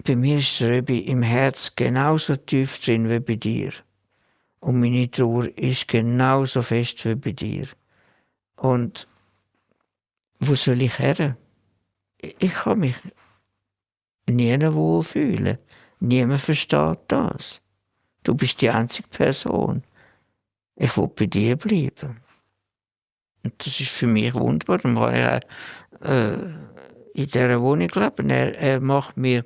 bei mir ist der Röbi im Herz genauso tief drin wie bei dir. Und meine Trauer ist genauso fest wie bei dir. Und wo soll ich her? Ich kann mich nie wohl fühlen. Niemand versteht das. Du bist die einzige Person. Ich will bei dir bleiben. Und das ist für mich wunderbar. Dann kann ich in dieser Wohnung leben. Er macht mir,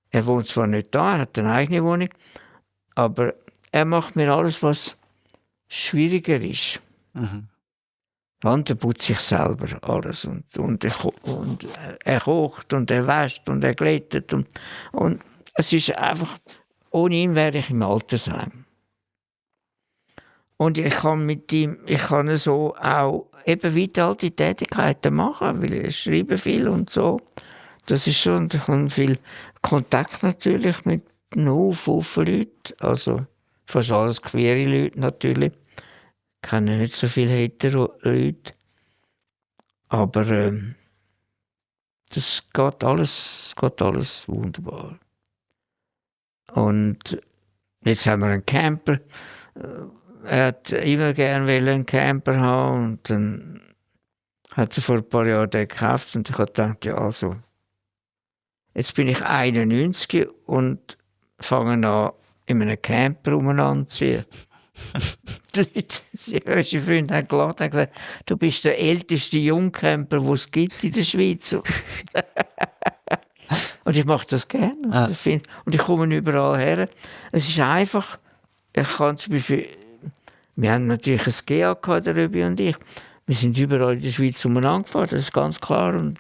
er wohnt zwar nicht da, er hat eine eigene Wohnung, aber er macht mir alles, was schwieriger ist. Und er putzt sich selber alles. Und er kocht und er wäscht und er glättet. Und es ist einfach, ohne ihn wäre ich im Altersheim. Und ich kann mit ihm, ich kann so auch eben weiter alte Tätigkeiten machen, weil ich schreibe viel und so. Das ist schon, ich habe viel Kontakt natürlich mit einem Haufen Leuten, also fast alles queere Leute natürlich. Ich kenne nicht so viele Hetero-Leute, aber das geht alles wunderbar. Und jetzt haben wir einen Camper. Er hat immer gerne einen Camper haben und dann hat er vor ein paar Jahren den gekauft und ich habe gedacht, ja also, jetzt bin ich 91 und fange an, in einem Camper umeinander zu ziehen. Unsere Freunde haben gelacht und gesagt, du bist der älteste Jungcamper, den es gibt in der Schweiz. Und ich mache das gerne. Und ich komme überall her. Es ist einfach, ich kann zum Beispiel, wir haben natürlich ein GA gehabt, der Röbi und ich. Wir sind überall in der Schweiz umeinander gefahren, das ist ganz klar. Und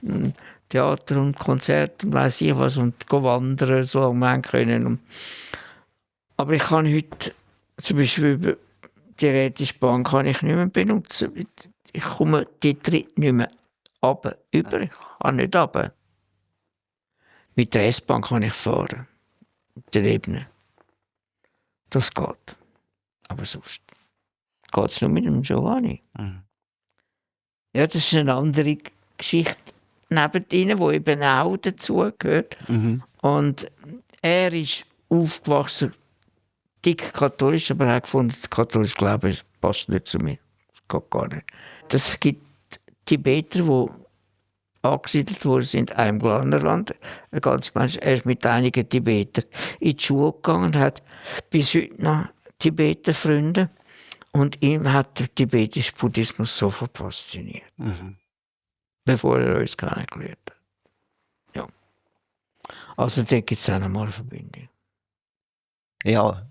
Theater und Konzerte und weiss ich was und wandern, so lange wir können. Aber ich kann heute zum Beispiel über die Rätischbahn kann ich nicht mehr benutzen. Ich komme die Tritt nicht mehr runter, über. Ich kann nicht runter. Mit der S-Bahn kann ich fahren. Mit der Ebene. Das geht. Aber sonst geht es nur mit dem Giovanni. Ja, das ist eine andere Geschichte neben ihnen, die eben auch dazugehört. Und er ist aufgewachsen, dick katholisch, aber er hat gefunden, der katholische Glaube passt nicht zu mir. Das geht gar nicht. Es gibt Tibeter, die angesiedelt worden sind, auch im Glarnerland. Er ist mit einigen Tibetern in die Schule gegangen und hat bis heute noch Tibeter-Freunde. Und ihm hat der tibetische Buddhismus sofort fasziniert. Bevor er uns kennengelernt hat. Ja. Also da gibt es auch noch mal eine Verbindung. Ja,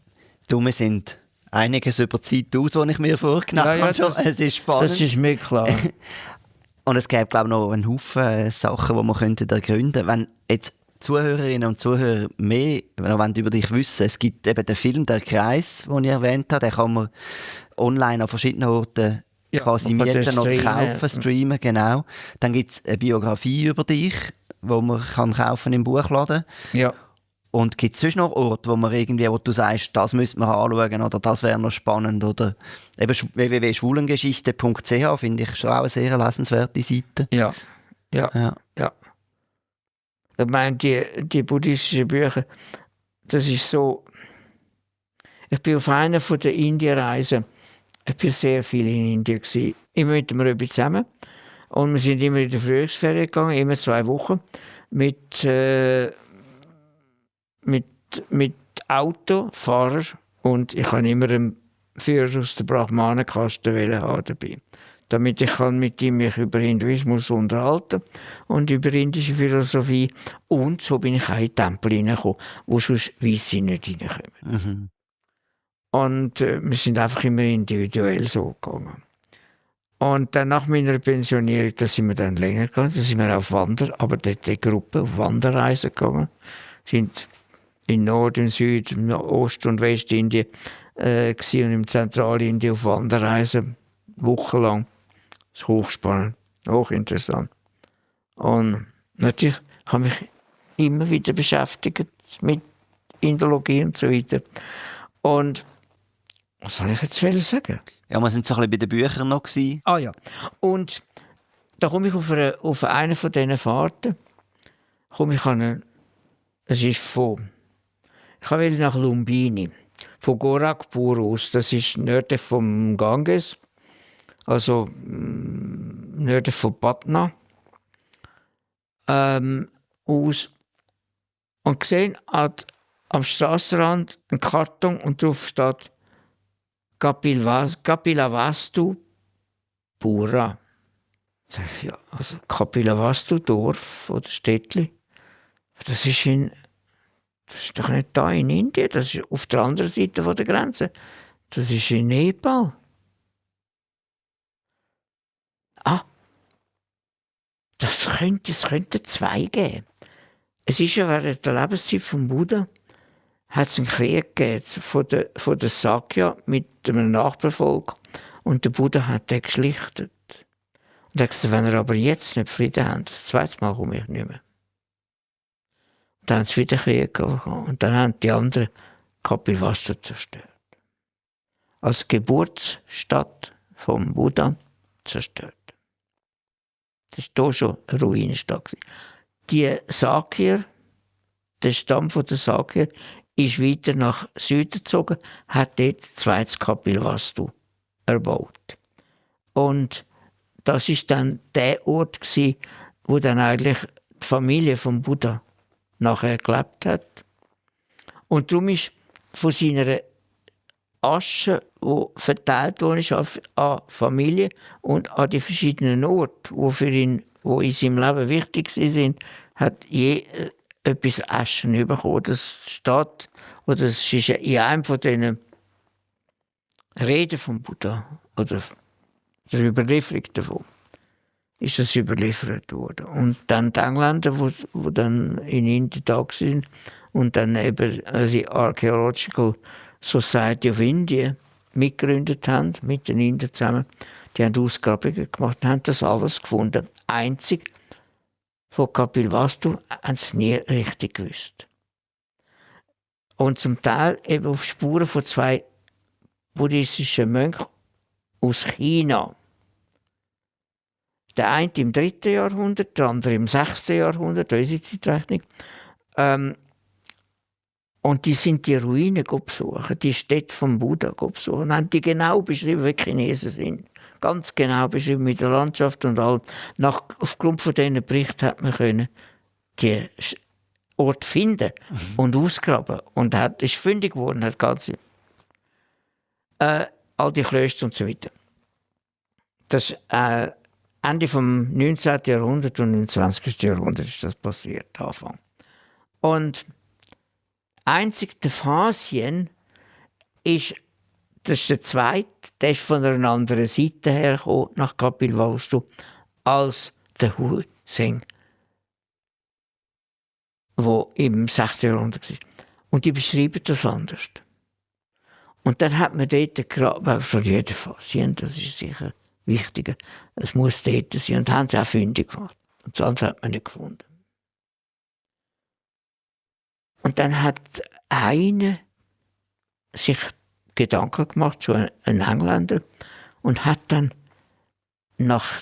wir sind einiges über die Zeit aus, die ich mir vorgenommen habe. Es ist spannend. Das ist mir klar. Und es gäbe, glaube ich, noch einen Haufen Sachen, die man ergründen könnte. Wenn jetzt Zuhörerinnen und Zuhörer mehr über dich wissen, es gibt eben den Film «Der Kreis», den ich erwähnt habe, den kann man online an verschiedenen Orten quasi mieten oder kaufen, streamen, genau. Dann gibt es eine Biografie über dich, die man kann kaufen im Buchladen. Ja. Und gibt es sonst noch Orte, wo du sagst, das müsste man anschauen oder das wäre noch spannend? Oder eben www.schwulengeschichte.ch finde ich schon auch eine sehr lesenswerte Seite. Ja. Ich meine, die buddhistischen Bücher, das ist so... Ich bin auf einer der Indienreisen, ich war sehr viel in Indien, immer mit dem Röbi zusammen. Und wir sind immer in die Frühlingsferien gegangen, immer 2 Wochen, mit Auto, Fahrer, und ich habe immer einen Führer aus der Brahmanenkaste haben dabei, damit ich mit ihm mich über Hinduismus unterhalten und über indische Philosophie. Und so bin ich auch in die Tempel hineingekommen, wo sonst Weisse nicht hineinkommen. Mhm. Und wir sind einfach immer individuell so gegangen. Und dann nach meiner Pensionierung, da sind wir dann länger gegangen, da sind wir auf aber die Gruppe auf Wanderreisen gegangen, sind in Nord-, in Süd-, in Ost- und Westindien und im Zentralindien auf Wanderreisen, wochenlang. Das ist hochspannend, hochinteressant. Und natürlich habe ich mich immer wieder beschäftigt mit Indologie und so weiter. Und was soll ich jetzt sagen? Ja, wir sind so ein bisschen bei den Büchern noch gewesen. Ah ja. Und da komme ich auf eine von diesen Fahrten. Ich will nach Lumbini. Von Gorakhpur aus. Das ist nördlich vom Ganges. Also nördlich von Patna. Aus. Und gesehen am Strassenrand einen Karton und drauf steht Kapilavastu Pura. Sag ich, ja, also Kapilavastu Dorf oder Städtli. Das ist doch nicht da in Indien, das ist auf der anderen Seite der Grenze. Das ist in Nepal. Das könnte 2 geben. Es ist ja während der Lebenszeit von Buddha hat es einen Krieg gegeben von der Sakya mit einem Nachbarvolk und der Buddha hat den geschlichtet. Und er hat gesagt, wenn er aber jetzt nicht Frieden hat, das 2. Mal komme ich nicht mehr. Und dann haben sie wieder Krieg gehabt und dann haben die anderen Kapilavastu zerstört. Als Geburtsstadt vom Buddha zerstört. Das war hier schon eine Ruinenstadt. Die Sakyer, der Stamm der Sakyer, ist weiter nach Süden gezogen, hat dort 2. Kapilavastu erbaut. Und das war dann der Ort, wo dann eigentlich die Familie vom Buddha nachher gelebt hat. Und darum ist von seiner Asche, die verteilt wurde an Familie und an die verschiedenen Orte, die in seinem Leben wichtig sind, hat etwas Aschen bekommen. Das steht, oder es ist in einem von diesen Reden vom Buddha oder der Überlieferung davon ist das überliefert worden. Und dann die Engländer, die dann in Indien da waren und dann eben die Archaeological Society of India mitgegründet haben, mit den Indern zusammen, die haben Ausgrabungen gemacht und haben das alles gefunden. Einzig von Kapilavastu haben sie nie richtig gewusst. Und zum Teil eben auf Spuren von 2 buddhistischen Mönchen aus China. Der eine im 3. Jahrhundert, der andere im 6. Jahrhundert, unsere Zeitrechnung. Und die sind die Ruinen besuchen, die Städte vom Buddha besuchen. Und haben die genau beschrieben, wie Chinesen sind. Ganz genau beschrieben mit der Landschaft und allem. Aufgrund von diesen Berichten hat man können die Ort finden und ausgraben. Und ist fündig geworden, hat ganze all die Klöster und so weiter. Das Ende vom 19. Jahrhundert und im 20. Jahrhundert ist das passiert, Anfang. Und einzig der Phasien das ist der zweite, der ist von einer anderen Seite hergekommen, nach Kapilavastu. als der Hu-Seng, der im 6. Jahrhundert war. Und die beschreiben das anders. Und dann hat man dort gerade, von jedem Fall, das ist sicher wichtiger, es muss dort sein. Und haben sie auch fündig gemacht. Und sonst hat man nicht gefunden. Und dann hat einer sich Gedanken gemacht, so ein Engländer, und hat dann nach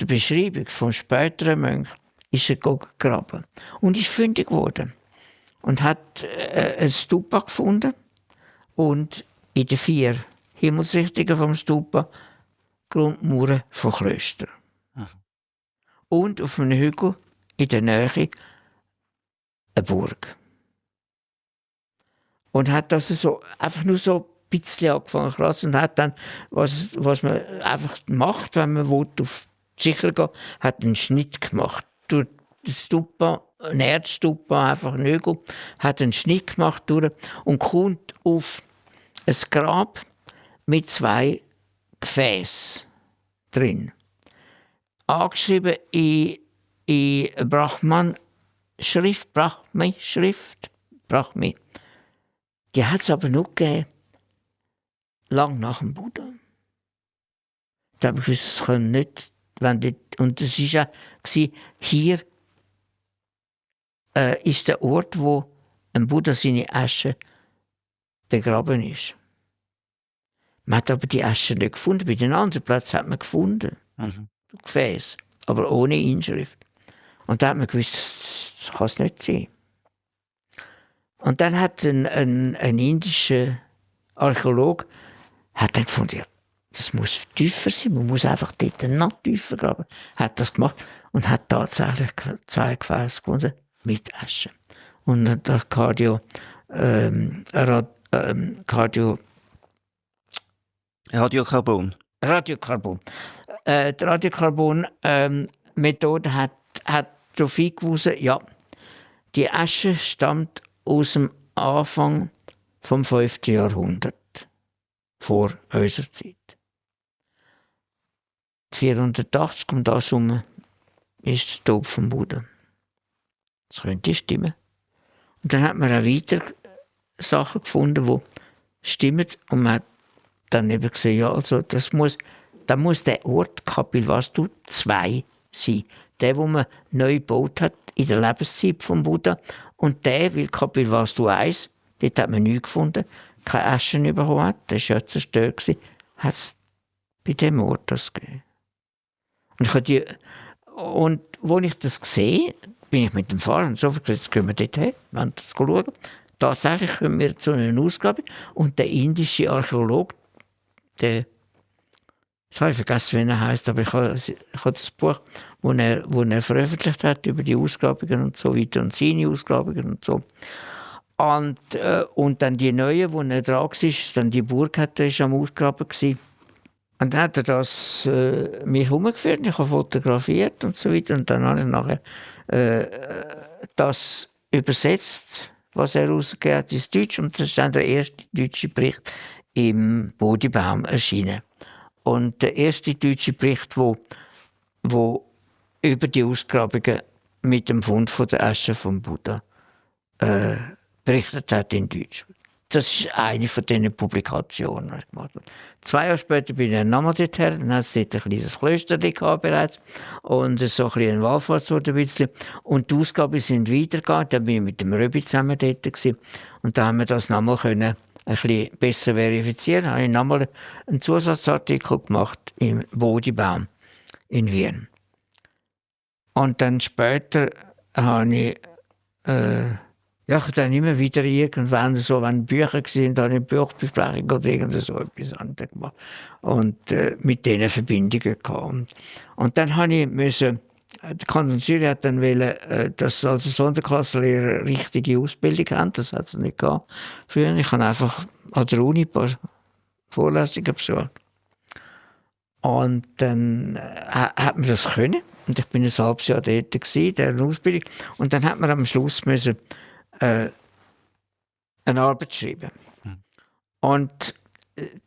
der Beschreibung vom späteren Mönch ist er gegraben und ist fündig geworden und hat ein Stupa gefunden und in den 4 Himmelsrichtungen vom Stupa Grundmauern von Klöstern. Und auf einem Hügel in der Nähe eine Burg. Und hat das so, einfach nur so ein bisschen angefangen zu lassen und hat dann, was man einfach macht, wenn man auf sicher gehen, hat einen Schnitt gemacht. Durch das Stupa, ein Erdstupa, einfach ein Hügel, hat einen Schnitt gemacht durch und kommt auf ein Grab mit 2 Gefäßen drin. Angeschrieben in Brahmi-Schrift. Die hat es aber nur gegeben, lang nach dem Buddha. Da habe ich gewusst, es kann nicht, und es war ja, hier ist der Ort, wo ein Buddha seine Asche begraben ist. Man hat aber die Asche nicht gefunden. Bei den anderen Plätzen hat man gefunden. Gefäß, aber ohne Inschrift. Und da hat man gewusst, das kann es nicht sein. Und dann hat ein indischer Archäologe hat dann gefunden, ja, das muss tiefer sein, man muss einfach dort noch tiefer graben. Hat das gemacht und hat tatsächlich 2 Gefäße gefunden mit Asche. Und der Radiokarbon. Die Radiokarbon-Methode hat darauf hingewiesen, ja, die Asche stammt aus dem Anfang vom 5. Jahrhundert vor unserer Zeit. 480 kommt das herum, ist der Tod vom Buddha. Das könnte stimmen. Und dann hat man auch weiter Sachen gefunden, die stimmen. Und man hat dann eben gesehen, ja, also da muss der Ort Kapilvastu 2 sein. Der, wo man neu gebaut hat in der Lebenszeit vom Buddha. Und der, weil Kapilvastu 1, dort hat man nichts gefunden, keine Aschen bekommen hat, der war ja zerstört, hat es bei dem Ort das gegeben. Und als ich das sehe, bin ich mit dem Fahrer und so gesagt, jetzt gehen wir dort hin, wir haben das schauen. Tatsächlich kommen wir zu einer Ausgabe und der indische Archäologe, ich habe vergessen, wie er heißt, aber ich habe das Buch, das er veröffentlicht hat über die Ausgrabungen und so weiter und seine Ausgrabungen und so. Und dann die neue, wo er dran war, dann die Burg war am Ausgraben gewesen. Und dann hat er das mich herumgeführt, ich habe fotografiert und so weiter. Und dann habe ich nachher das übersetzt, was er rausgegeben hat, ins Deutsch. Und das ist dann der erste deutsche Bericht im Bodhibaum erschienen. Und der erste deutsche Bericht, wo über die Ausgrabungen mit dem Fund von der Asche vom Buddha berichtet hat in Deutsch. Das ist eine von diesen Publikationen, die ich gemacht habe. 2 Jahre später bin ich nochmal dorthin, dann hat es dort ein kleines Klöster bereits und so ein Wallfahrtsort ein bisschen. Und die Ausgaben sind weitergegangen, dann bin ich mit dem Röbi zusammen dort gewesen. Und da haben wir das nochmal ein bisschen besser verifizieren. Da habe ich nochmal einen Zusatzartikel gemacht im Bodhibaum in Wien. Und dann später habe ich ich habe dann immer wieder irgendwann so, wenn Bücher sind, habe ich Buchbesprechung oder irgend so etwas anderes gemacht. Und mit denen Verbindungen gehabt. Und dann habe ich müssen, der Kanton Zürich hat dann wollen, dass also Sonderklassenlehrer richtige Ausbildung haben. Das hat es nicht gehabt. Früher, ich habe einfach an der Uni ein paar Vorlesungen besucht. Und dann hat man das können. Und ich bin ein halbes Jahr dort gewesen, der Ausbildung. Und dann hat man am Schluss müssen eine Arbeit schreiben. Und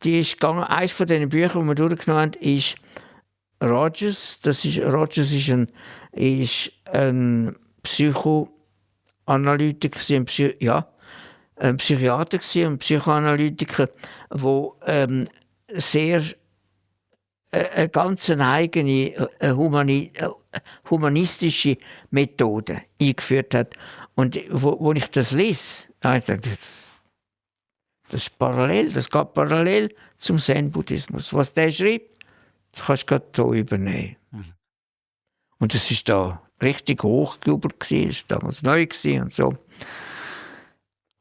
die ist gegangen, eines von diesen Büchern, die wir durchgenommen haben, ist Rogers. Rogers ist ein Psychoanalytiker, ein Psychiater und Psychoanalytiker, der sehr eine ganz eigene humanistische Methode eingeführt hat. Und wo ich das lese, das ist parallel, das geht parallel zum Zen-Buddhismus. Was der schreibt, das kannst du gerade so übernehmen. Mhm. Und das ist da richtig hochgejubelt gewesen, das war damals neu gewesen und so.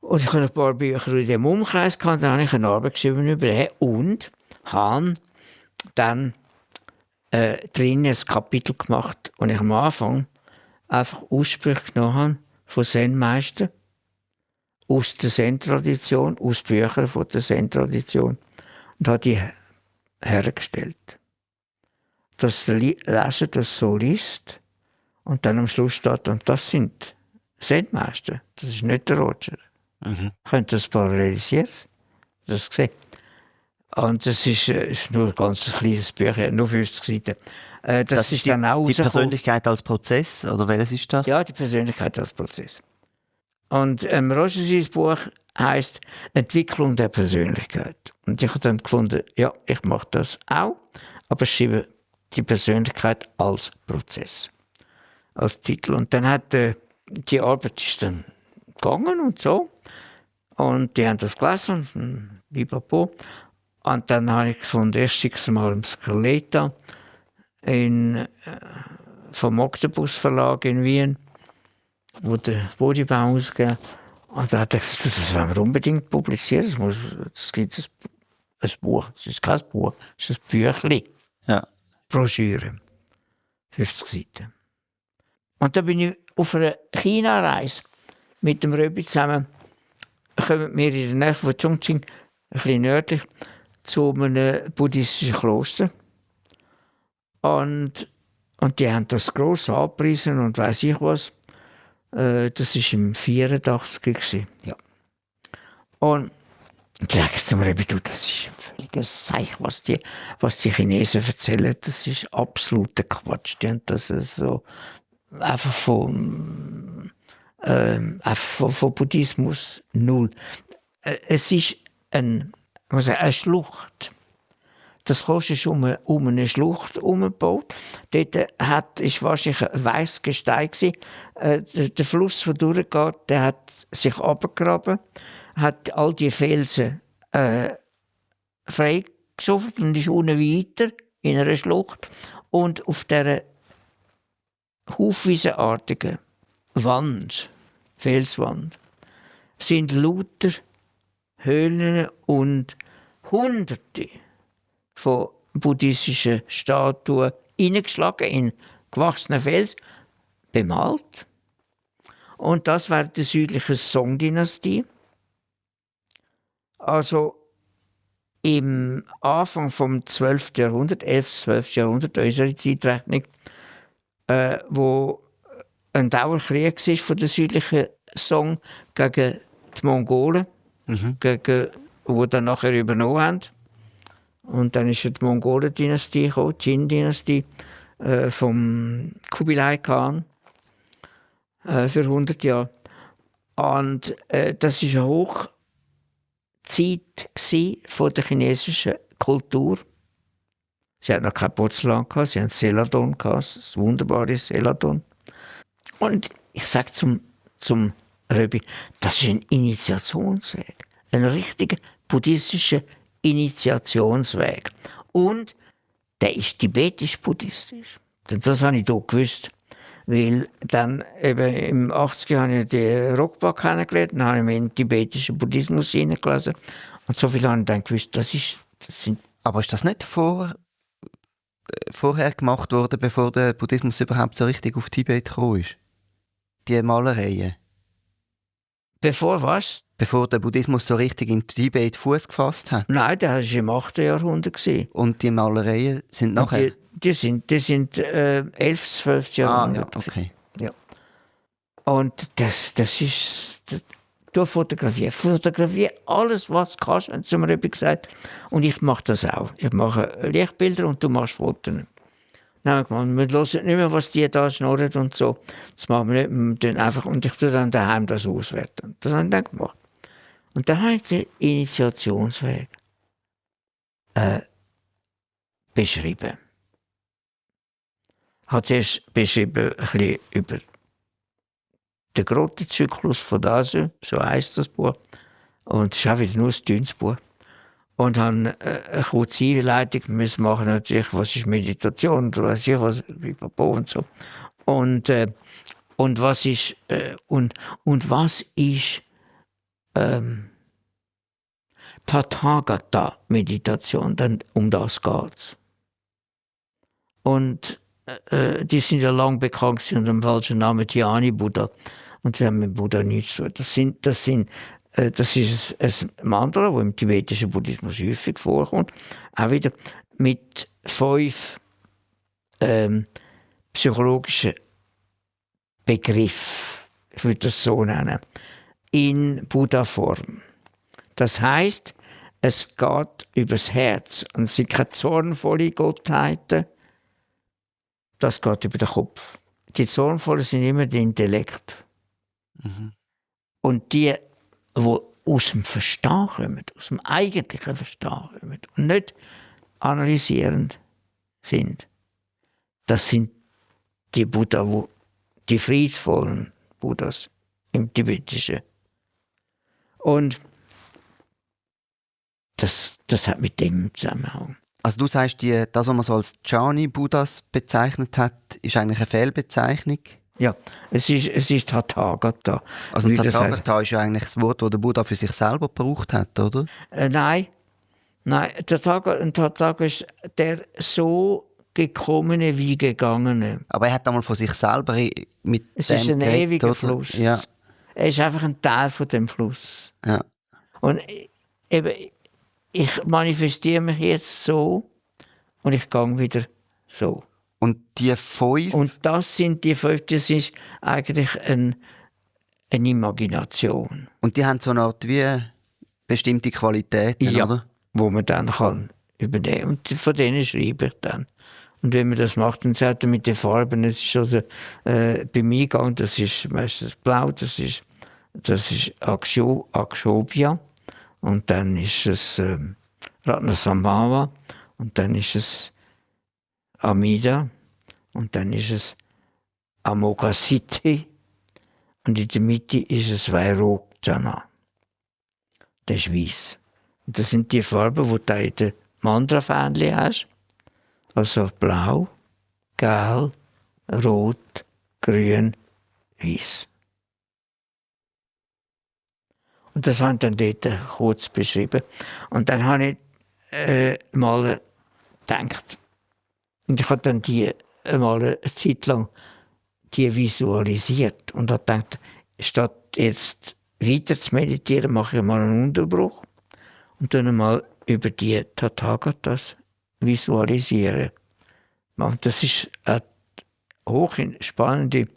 Und ich hatte ein paar Bücher in diesem Umkreis gehabt, dann habe ich eine Arbeit geschrieben über den und habe dann drin ein Kapitel gemacht, und ich am Anfang einfach Aussprüche genommen habe von Zen-Meistern aus der Zen-Tradition, aus Büchern von der Zen-Tradition, und habe die hergestellt. Dass der Leser das so liest und dann am Schluss steht, und das sind Zen-Meister, das ist nicht der Roger. Mhm. Könnt ihr das parallelisieren? Das gesehen. Und das ist nur ein ganz kleines Büchlein, nur 50 Seiten. Das ist dann auch die Persönlichkeit als Prozess, oder welches ist das? Ja, die Persönlichkeit als Prozess. Und Rogers' Buch heisst «Entwicklung der Persönlichkeit». Und ich habe dann gefunden, ja, ich mache das auch, aber schreibe die Persönlichkeit als Prozess, als Titel. Und dann hat die Arbeit ist dann gegangen und so. Und die haben das gelesen und bipapo. Und dann habe ich gefunden, erst schicke mal im Skeletta vom Octopus Verlag in Wien, wo der Bodybau ausgegeben. Und da hat er gesagt, das wollen wir unbedingt publizieren. Es gibt ein Buch, es ist kein Buch, es ist ein Büchlein. Ja. Broschüre. 50 Seiten. Und dann bin ich auf einer China-Reise mit dem Röbi zusammen. Kommen wir in der Nähe von Chongqing, ein bisschen nördlich, zu einem buddhistischen Kloster. Und die haben das gross angepriesen und weiss ich was. Das war im 1984. Ja. Und ich sage zum Rebbe, du, das ist ein völliges Zeichen, was die Chinesen erzählen. Das ist absoluter Quatsch. Die haben das so einfach von Buddhismus null. Es ist eine Schlucht. Das Kloster ist um eine Schlucht herumgebaut. Dort war wahrscheinlich ein weißes Gestein. Der Fluss, der durchgeht, der hat sich abgegraben, hat all die Felsen freigeschaufelt und ist unten weiter in einer Schlucht. Und auf dieser hufwiesenartigen Wand, Felswand, sind lauter Höhlen und Hunderte von buddhistischen Statuen hineingeschlagen in gewachsenen Fels, bemalt. Und das während der südlichen Song-Dynastie. Also im Anfang vom 12. Jahrhundert, 11. 12. Jahrhundert, unsere Zeitrechnung, wo ein Dauerkrieg war von der südlichen Song gegen die Mongolen, die dann nachher übernommen haben. Und dann ist die Mongolen-Dynastie gekommen, die Qin-Dynastie vom Kubilai Khan für 100 Jahre. Und das war eine Hochzeit von der chinesischen Kultur. Sie hatten noch kein Porzellan, sie hatten Celadon, das wunderbare Celadon. Und ich sage zum Röbi, das ist ein Initiationsweg, ein richtiger buddhistischer Initiationsweg. Und der ist tibetisch-buddhistisch. Das habe ich hier gewusst. Weil dann eben im 80er habe ich den Rokpa kennengelernt, dann habe ich mir in den tibetischen Buddhismus hineingelesen. Und so viel habe ich dann gewusst, das sind. Aber ist das nicht vorher gemacht worden, bevor der Buddhismus überhaupt so richtig auf Tibet gekommen ist? Die Malereien. Bevor was? Bevor der Buddhismus so richtig in Tibet Fuß gefasst hat? Nein, das war im 8. Jahrhundert. Und die Malereien sind nachher? Die sind 11., 12. Jahrhundert. Ah, ja, okay. Ja. Und das ist... Du fotografierst alles, was du kannst, haben sie mir gesagt. Und ich mache das auch. Ich mache Lichtbilder und du machst Fotos. Nein, wir hören nicht mehr, was die da schnurren und so. Das machen wir nicht. Wir tun einfach, und ich tue dann daheim das auswerten. Das habe ich dann gemacht. Und dann habe ich den Initiationsweg beschrieben. Ich habe zuerst beschrieben, ein bisschen über den Grottenzyklus von Dasein, so heisst das Buch. Und es ist auch wieder nur ein dünnes Buch. Und habe eine kurze Einleitung müssen machen, natürlich, was ist Meditation und was ich was und so. Und was ist was ist Tathagata-Meditation, denn um das geht's. Und die sind ja lang bekannt unter dem falschen Namen Dhyani-Buddha. Und sie haben mit Buddha nichts zu tun. Das ist ein Mantra, das im tibetischen Buddhismus häufig vorkommt. Auch wieder mit 5 psychologischen Begriffen, ich würde das so nennen, in Buddha-Form. Das heisst, es geht übers Herz und es sind keine zornvolle Gottheiten, das geht über den Kopf. Die Zornvollen sind immer der Intellekt. Mhm. Und die aus dem Verstehen kommen, aus dem eigentlichen Verstehen kommen und nicht analysierend sind, das sind die Buddha, die friedvollen Buddhas im Tibetischen. Und das hat mit dem Zusammenhang. Also du sagst, das, was man so als Jhani-Buddhas bezeichnet hat, ist eigentlich eine Fehlbezeichnung? Ja, es ist Tathagata. Also Tathagata ist ja eigentlich das Wort, das der Buddha für sich selber gebraucht hat, oder? Nein, Tathagata ist der so gekommene wie gegangene. Aber er hat einmal von sich selber mit es dem ist ein geredet, ewiger oder? Fluss. Ja. Er ist einfach ein Teil von dem Fluss. Ja. Und eben, ich manifestiere mich jetzt so und ich gehe wieder so. Und die 5? Und das sind die 5, das ist eigentlich eine Imagination. Und die haben so eine Art wie bestimmte Qualitäten, ja, oder? Wo man dann kann übernehmen. Und von denen schreibe ich dann. Und wenn man das macht, dann sagt er mit den Farben, es ist also bei mir gegangen, das ist meistens blau, das ist Akshobhya. Und dann ist es Ratnasambhava. Und dann ist es Amida. Und dann ist es Amoghasiddhi. Und in der Mitte ist es Vairocana. Das ist weiss. Und das sind die Farben, die du in den Mantra-Fähnchen hast. Also blau, gelb, rot, grün, weiß. Und das habe ich dann dort kurz beschrieben. Und dann habe ich mal gedacht, und ich habe dann die mal eine Zeit lang die visualisiert und habe gedacht, statt jetzt weiter zu meditieren, mache ich mal einen Unterbruch und dann mal über die Tathagatas visualisieren. Und das ist eine hochspannende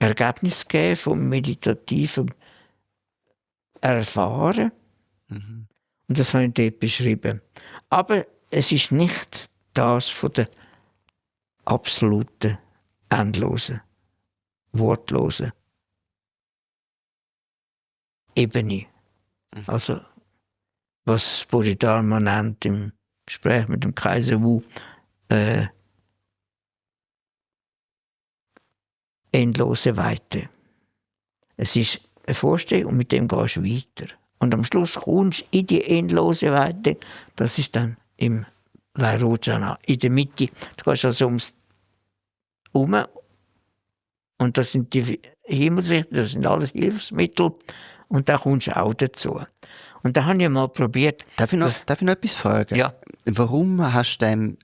Ergebnis gegeben vom meditativen Erfahren. Mhm. Und das habe ich dort beschrieben. Aber es ist nicht das von der absoluten, endlosen, wortlosen Ebene. Mhm. Also, was Bodhidharma nennt im Gespräch mit dem Kaiser Wu, endlose Weite. Es ist eine Vorstellung und mit dem gehst du weiter. Und am Schluss kommst du in die endlose Weite. Das ist dann im Vairocana, in der Mitte. Du gehst also ums Herum. Und das sind die Himmelsrichter, das sind alles Hilfsmittel. Und da kommst du auch dazu. Und da habe ich mal probiert. Darf ich noch etwas fragen? Ja. Warum hast du dem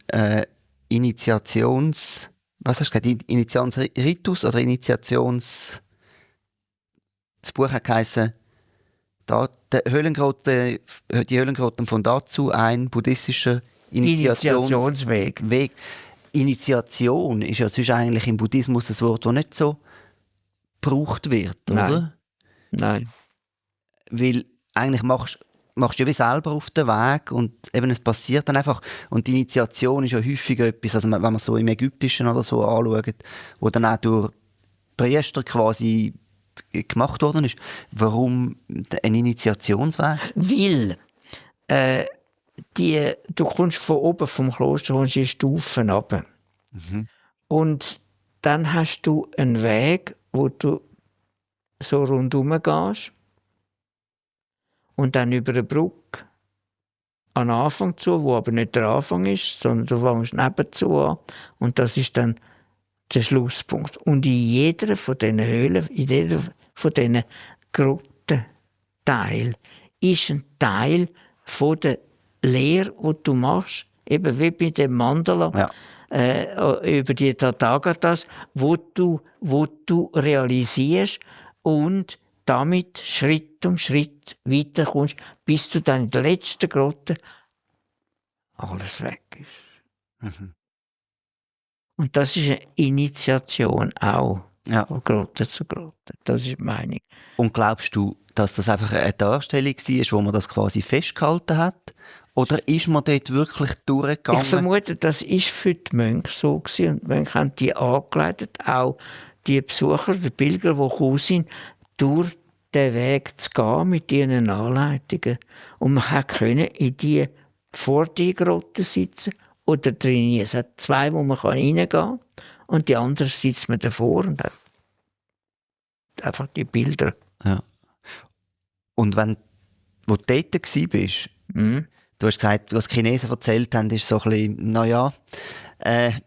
was hast du gesagt, Initiationsritus oder das Buch hat geheißen, die Höhlengrotten von dazu, ein buddhistischer Initiationsweg. Initiation ist ja sonst eigentlich im Buddhismus ein Wort, das nicht so gebraucht wird, oder? Nein. Weil eigentlich machst machst du ja wie selber auf den Weg und eben es passiert dann einfach. Und die Initiation ist ja häufig etwas, also wenn man so im Ägyptischen oder so anschaut, wo dann auch durch Priester quasi gemacht worden ist. Warum ein Initiationsweg? Weil du kommst von oben vom Kloster kommst in Stufen runter. Und dann hast du einen Weg, wo du so rundherum gehst und dann über eine Brücke an den Anfang zu, wo aber nicht der Anfang ist, sondern du fängst nebenzu an und das ist dann der Schlusspunkt. Und in jeder von diesen Höhlen, in jeder von diesen Grottenteil ist ein Teil von der Lehre, die du machst, eben wie bei dem Mandala, über die Tathagatas, wo du realisierst und damit Schritt um Schritt weiterkommst, bis du dann in der letzten Grotte alles weg ist. Und das ist eine Initiation auch, von Grotte zu Grotte. Das ist die Meinung. Und glaubst du, dass das einfach eine Darstellung war, wo man das quasi festgehalten hat? Oder ist man dort wirklich durchgegangen? Ich vermute, das war für die Mönche so gewesen. Und die Mönche haben die angeleitet, auch die Besucher, die Pilger, die gekommen sind, durch den Weg zu gehen mit ihren Anleitungen. Und man konnte in die vor die Grotte sitzen oder drin. Es hat zwei, wo man reingehen kann. Und die anderen sitzt man davor und hat einfach die Bilder. Ja. Und wo du dort warst, du hast gesagt, was die Chinesen erzählt haben, ist so ein bisschen,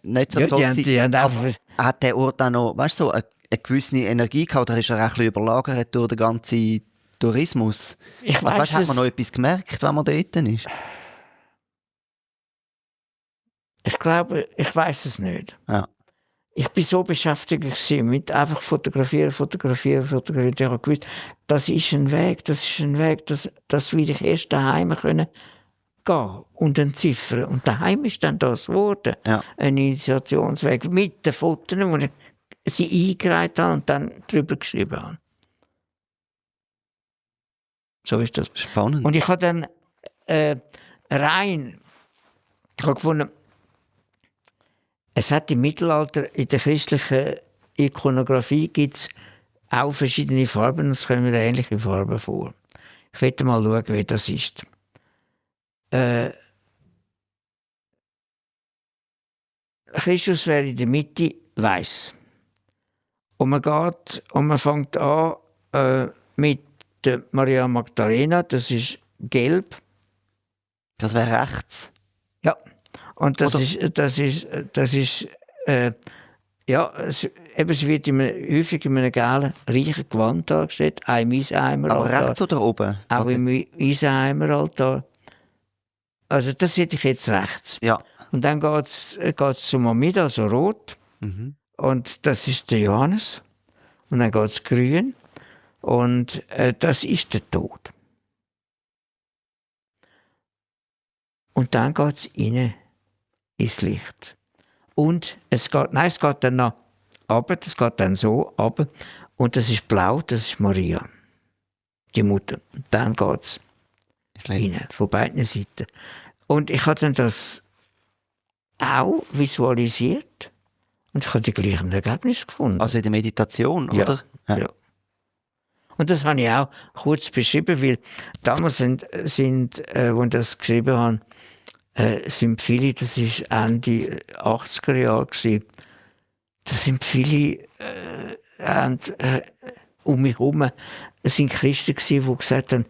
nicht so toll gewesen. Aber hat der Ort auch noch, weißt du, so eine gewisse Energie gehabt, oder ist er auch ein bisschen überlagert durch den ganzen Tourismus? Hat man noch etwas gemerkt, wenn man dort ist? Ich glaube, ich weiß es nicht. Ja. Ich war so beschäftigt mit einfach fotografieren. Ich habe gewusst, das ist ein Weg, das will ich erst daheim können gehen und entziffern. Und daheim ist dann das geworden. Ja. Ein Initiationsweg mit den Fotos, wo ich sie eingereiht habe und dann darüber geschrieben habe. So ist das. Spannend. Und ich habe dann ich habe gefunden, es hat im Mittelalter in der christlichen Ikonografie gibt's auch verschiedene Farben und es kommen ähnliche Farben vor. Ich werde mal schauen, wie das ist. Christus wäre in der Mitte weiß. Und man fängt an mit der Maria Magdalena, das ist gelb. Das wäre rechts. Ja. Und sie wird häufig in einem gelben, reichen Gewand dargestellt, auch im Eisenheimer-Altar. Aber rechts oder oben? Auch im Eisenheimer-Altar. Also das hätte ich jetzt rechts. Ja. Und dann geht's zum Amida, also rot. Und das ist der Johannes. Und dann geht es grün. Und das ist der Tod. Und dann geht es rein ins Licht. Und es geht dann noch runter, das geht dann so runter. Und das ist blau, das ist Maria, die Mutter. Und dann geht es rein, von beiden Seiten. Und ich habe dann das auch visualisiert und ich habe die gleichen Ergebnisse gefunden. Also in der Meditation, oder? Ja. Und das habe ich auch kurz beschrieben, weil damals sind als ich das geschrieben habe, sind viele, das war Ende 80er Jahre, da sind viele um mich herum sind Christen gewesen, die gesagt haben,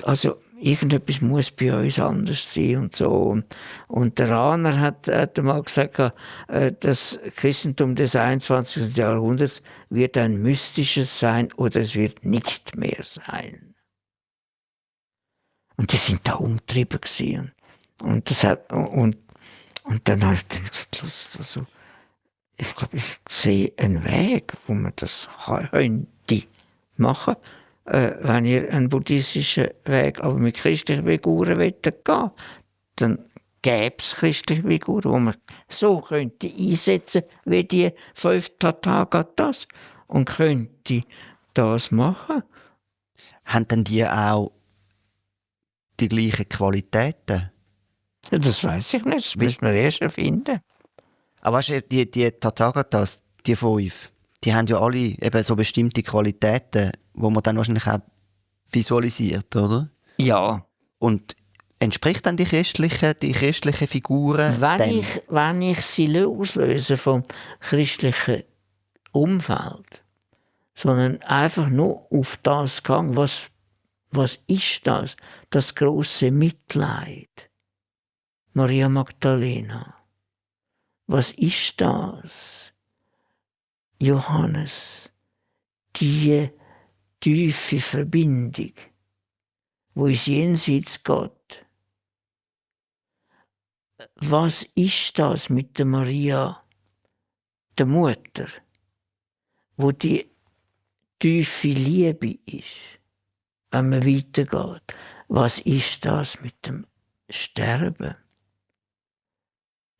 also irgendetwas muss bei uns anders sein und so. Und der Rahner hat einmal gesagt, das Christentum des 21. Jahrhunderts wird ein mystisches sein oder es wird nicht mehr sein. Und die sind da umgetrieben gewesen. Und dann habe ich gesagt, also, ich glaube, ich sehe einen Weg, wo man das könnte machen, wenn ihr einen buddhistischen Weg, aber mit christlichen Figuren gehen, dann gäbe es christliche Figuren, die man so könnte einsetzen wie die 5 Tathagatas und könnte das machen. Haben denn die auch die gleichen Qualitäten? Ja, das weiß ich nicht, das müssen wir erst erfinden. Aber weißt du, die Tathagatas, die 5, die haben ja alle eben so bestimmte Qualitäten, die man dann wahrscheinlich auch visualisiert, oder? Ja. Und entspricht dann die christlichen Figuren dem? Wenn ich sie auslöse vom christlichen Umfeld, sondern einfach nur auf das gehe, was ist das? Das große Mitleid. Maria Magdalena. Was ist das? Johannes. Die tiefe Verbindung, wo ins Jenseits geht. Was ist das mit der Maria, der Mutter, wo die tiefe Liebe ist, wenn man weitergeht? Was ist das mit dem Sterben?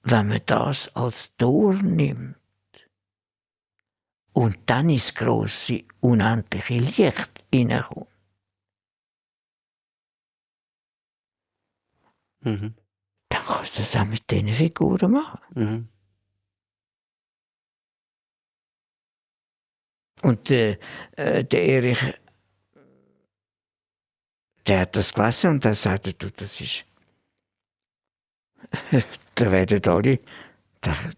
Wenn man das als Tor nimmt und dann ins grosse, unendliche Licht hineinkommt. Mhm. Dann kannst du das auch mit diesen Figuren machen. Mhm. Und der Erich, der hat das gelesen und der sagte, du, das ist... da werden alle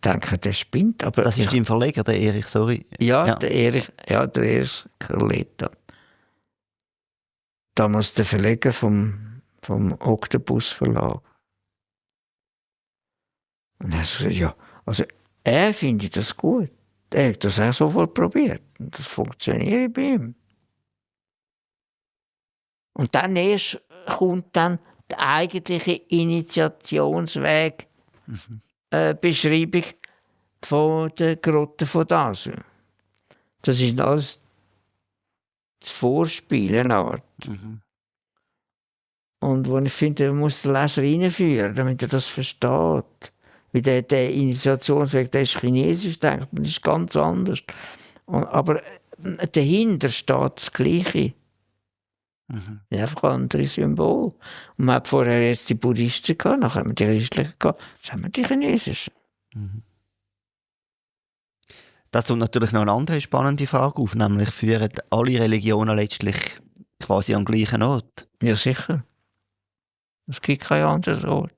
denken, der spinnt. Aber Das ist dein Verleger, der Erich, sorry. Ja, der Erich Kerleta. Damals der Verleger vom Oktopus Verlag. Und er hat gesagt, ja, also er findet das gut. Er hat das auch sofort probiert. Und das funktioniert bei ihm. Und dann erst kommt dann der eigentliche Initiationsweg, Beschreibung von der Grotte von Dasel. Das ist alles das Vorspielen Art. Mhm. Und wo ich finde, man muss den Leser reinführen, damit er das versteht. Weil der Initiationsweg, der ist chinesisch, denkt man, ist ganz anders. Aber dahinter steht das Gleiche. Mhm. Einfach andere Symbol. Und man hat vorher jetzt die Buddhisten gehabt, nachher haben wir die Christlichen gehabt, jetzt haben wir die Chinesischen. Mhm. Das tut natürlich noch eine andere spannende Frage auf, nämlich führen alle Religionen letztlich quasi am gleichen Ort? Ja, sicher. Es gibt keinen anderen Ort.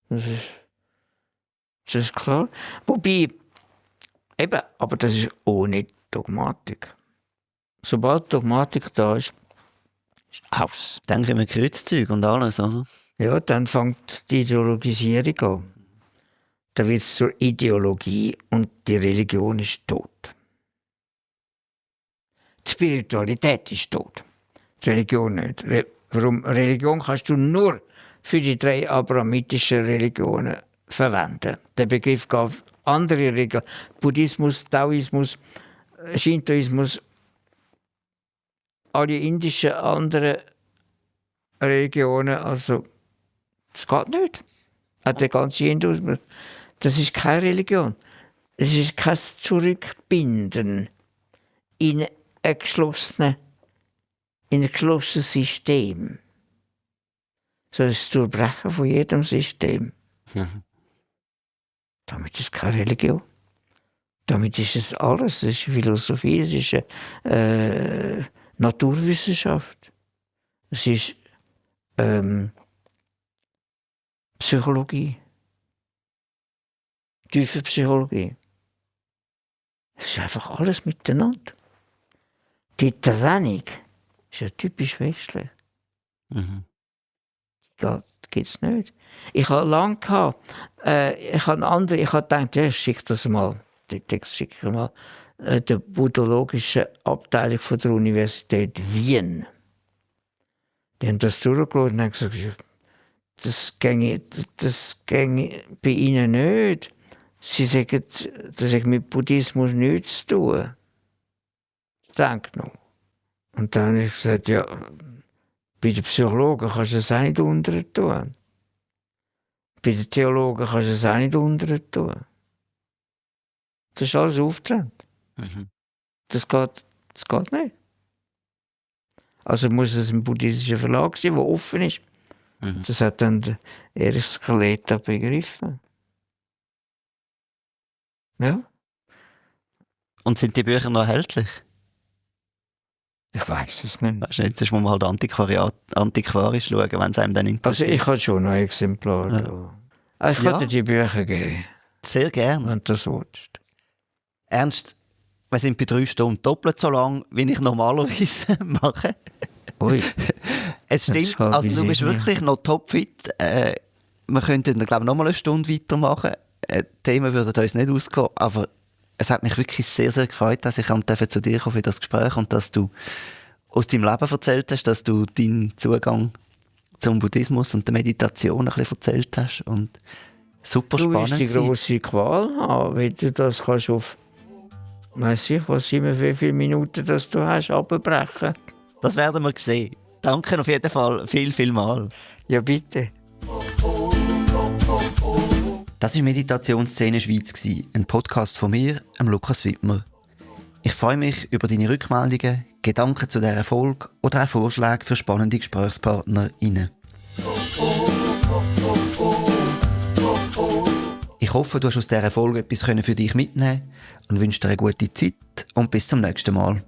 Das ist klar. Wobei, eben, aber das ist ohne Dogmatik. Sobald Dogmatik da ist aus. Dann kommen Kreuzzüge und alles, oder? Ja, dann fängt die Ideologisierung an. Da wird es zur Ideologie und die Religion ist tot. Die Spiritualität ist tot. Die Religion nicht. Warum? Religion kannst du nur für die 3 abrahamitischen Religionen verwenden. Der Begriff gab andere Religionen. Buddhismus, Taoismus, Shintoismus, alle indischen anderen Religionen. Also, das geht nicht. Auch der ganze Hinduismus. Das ist keine Religion. Es ist kein Zurückbinden in ein geschlossenes System. So das Durchbrechen von jedem System. Mhm. Damit ist es keine Religion. Damit ist es alles. Es ist Philosophie, es ist Naturwissenschaft. Es ist Psychologie. Tiefe Psychologie. Es ist einfach alles miteinander. Die Trennung ist ja typisch westlich. Mhm. Die gibt es nicht. Ich habe lange gehabt, ich habe gedacht, ja, schick das mal, den Text schicke ich mal, der buddhologischen Abteilung von der Universität Wien. Die haben das durchgeschaut und haben gesagt, das ginge bei ihnen nicht. Sie sagen, das hat mit Buddhismus nichts zu tun. Denk noch. Und dann habe ich gesagt, ja, bei den Psychologen kannst du es auch nicht unter tun. Bei den Theologen kannst du es auch nicht unter tun. Das ist alles aufgetrennt. Mhm. Das geht nicht. Also muss es ein buddhistischer Verlag sein, der offen ist. Das hat dann der Erich Skaleta begriffen. Ja. Und sind die Bücher noch erhältlich? Ich weiß es nicht. Weißt du, jetzt muss man halt antiquarisch schauen, wenn es einem dann interessiert. Also ich habe schon ein Exemplar. Ja. Ich kann dir die Bücher geben, Sehr gerne. wenn du das willst. Ernst, wir sind bei 3 Stunden doppelt so lang, wie ich normalerweise mache. Ui. Es stimmt, also du bist wirklich noch topfit. Wir könnten, glaube ich, noch mal eine Stunde weitermachen. Die Themen würden uns nicht ausgehen, aber es hat mich wirklich sehr, sehr gefreut, dass ich zu dir kommen für das Gespräch und dass du aus deinem Leben erzählt hast, dass du deinen Zugang zum Buddhismus und der Meditation ein bisschen erzählt hast. Und super spannend. Du wirst die grosse Qual haben, wenn du das kannst auf, weiss ich, was immer, wie viele Minuten das du hast, abbrechen. Das werden wir sehen. Danke auf jeden Fall viel mal. Ja, bitte. Das war Meditationsszene Schweiz, ein Podcast von mir, Lukas Wittmer. Ich freue mich über deine Rückmeldungen, Gedanken zu dieser Folge oder auch Vorschläge für spannende GesprächspartnerInnen. Ich hoffe, du hast aus dieser Folge etwas für dich mitnehmen und wünsche dir eine gute Zeit und bis zum nächsten Mal.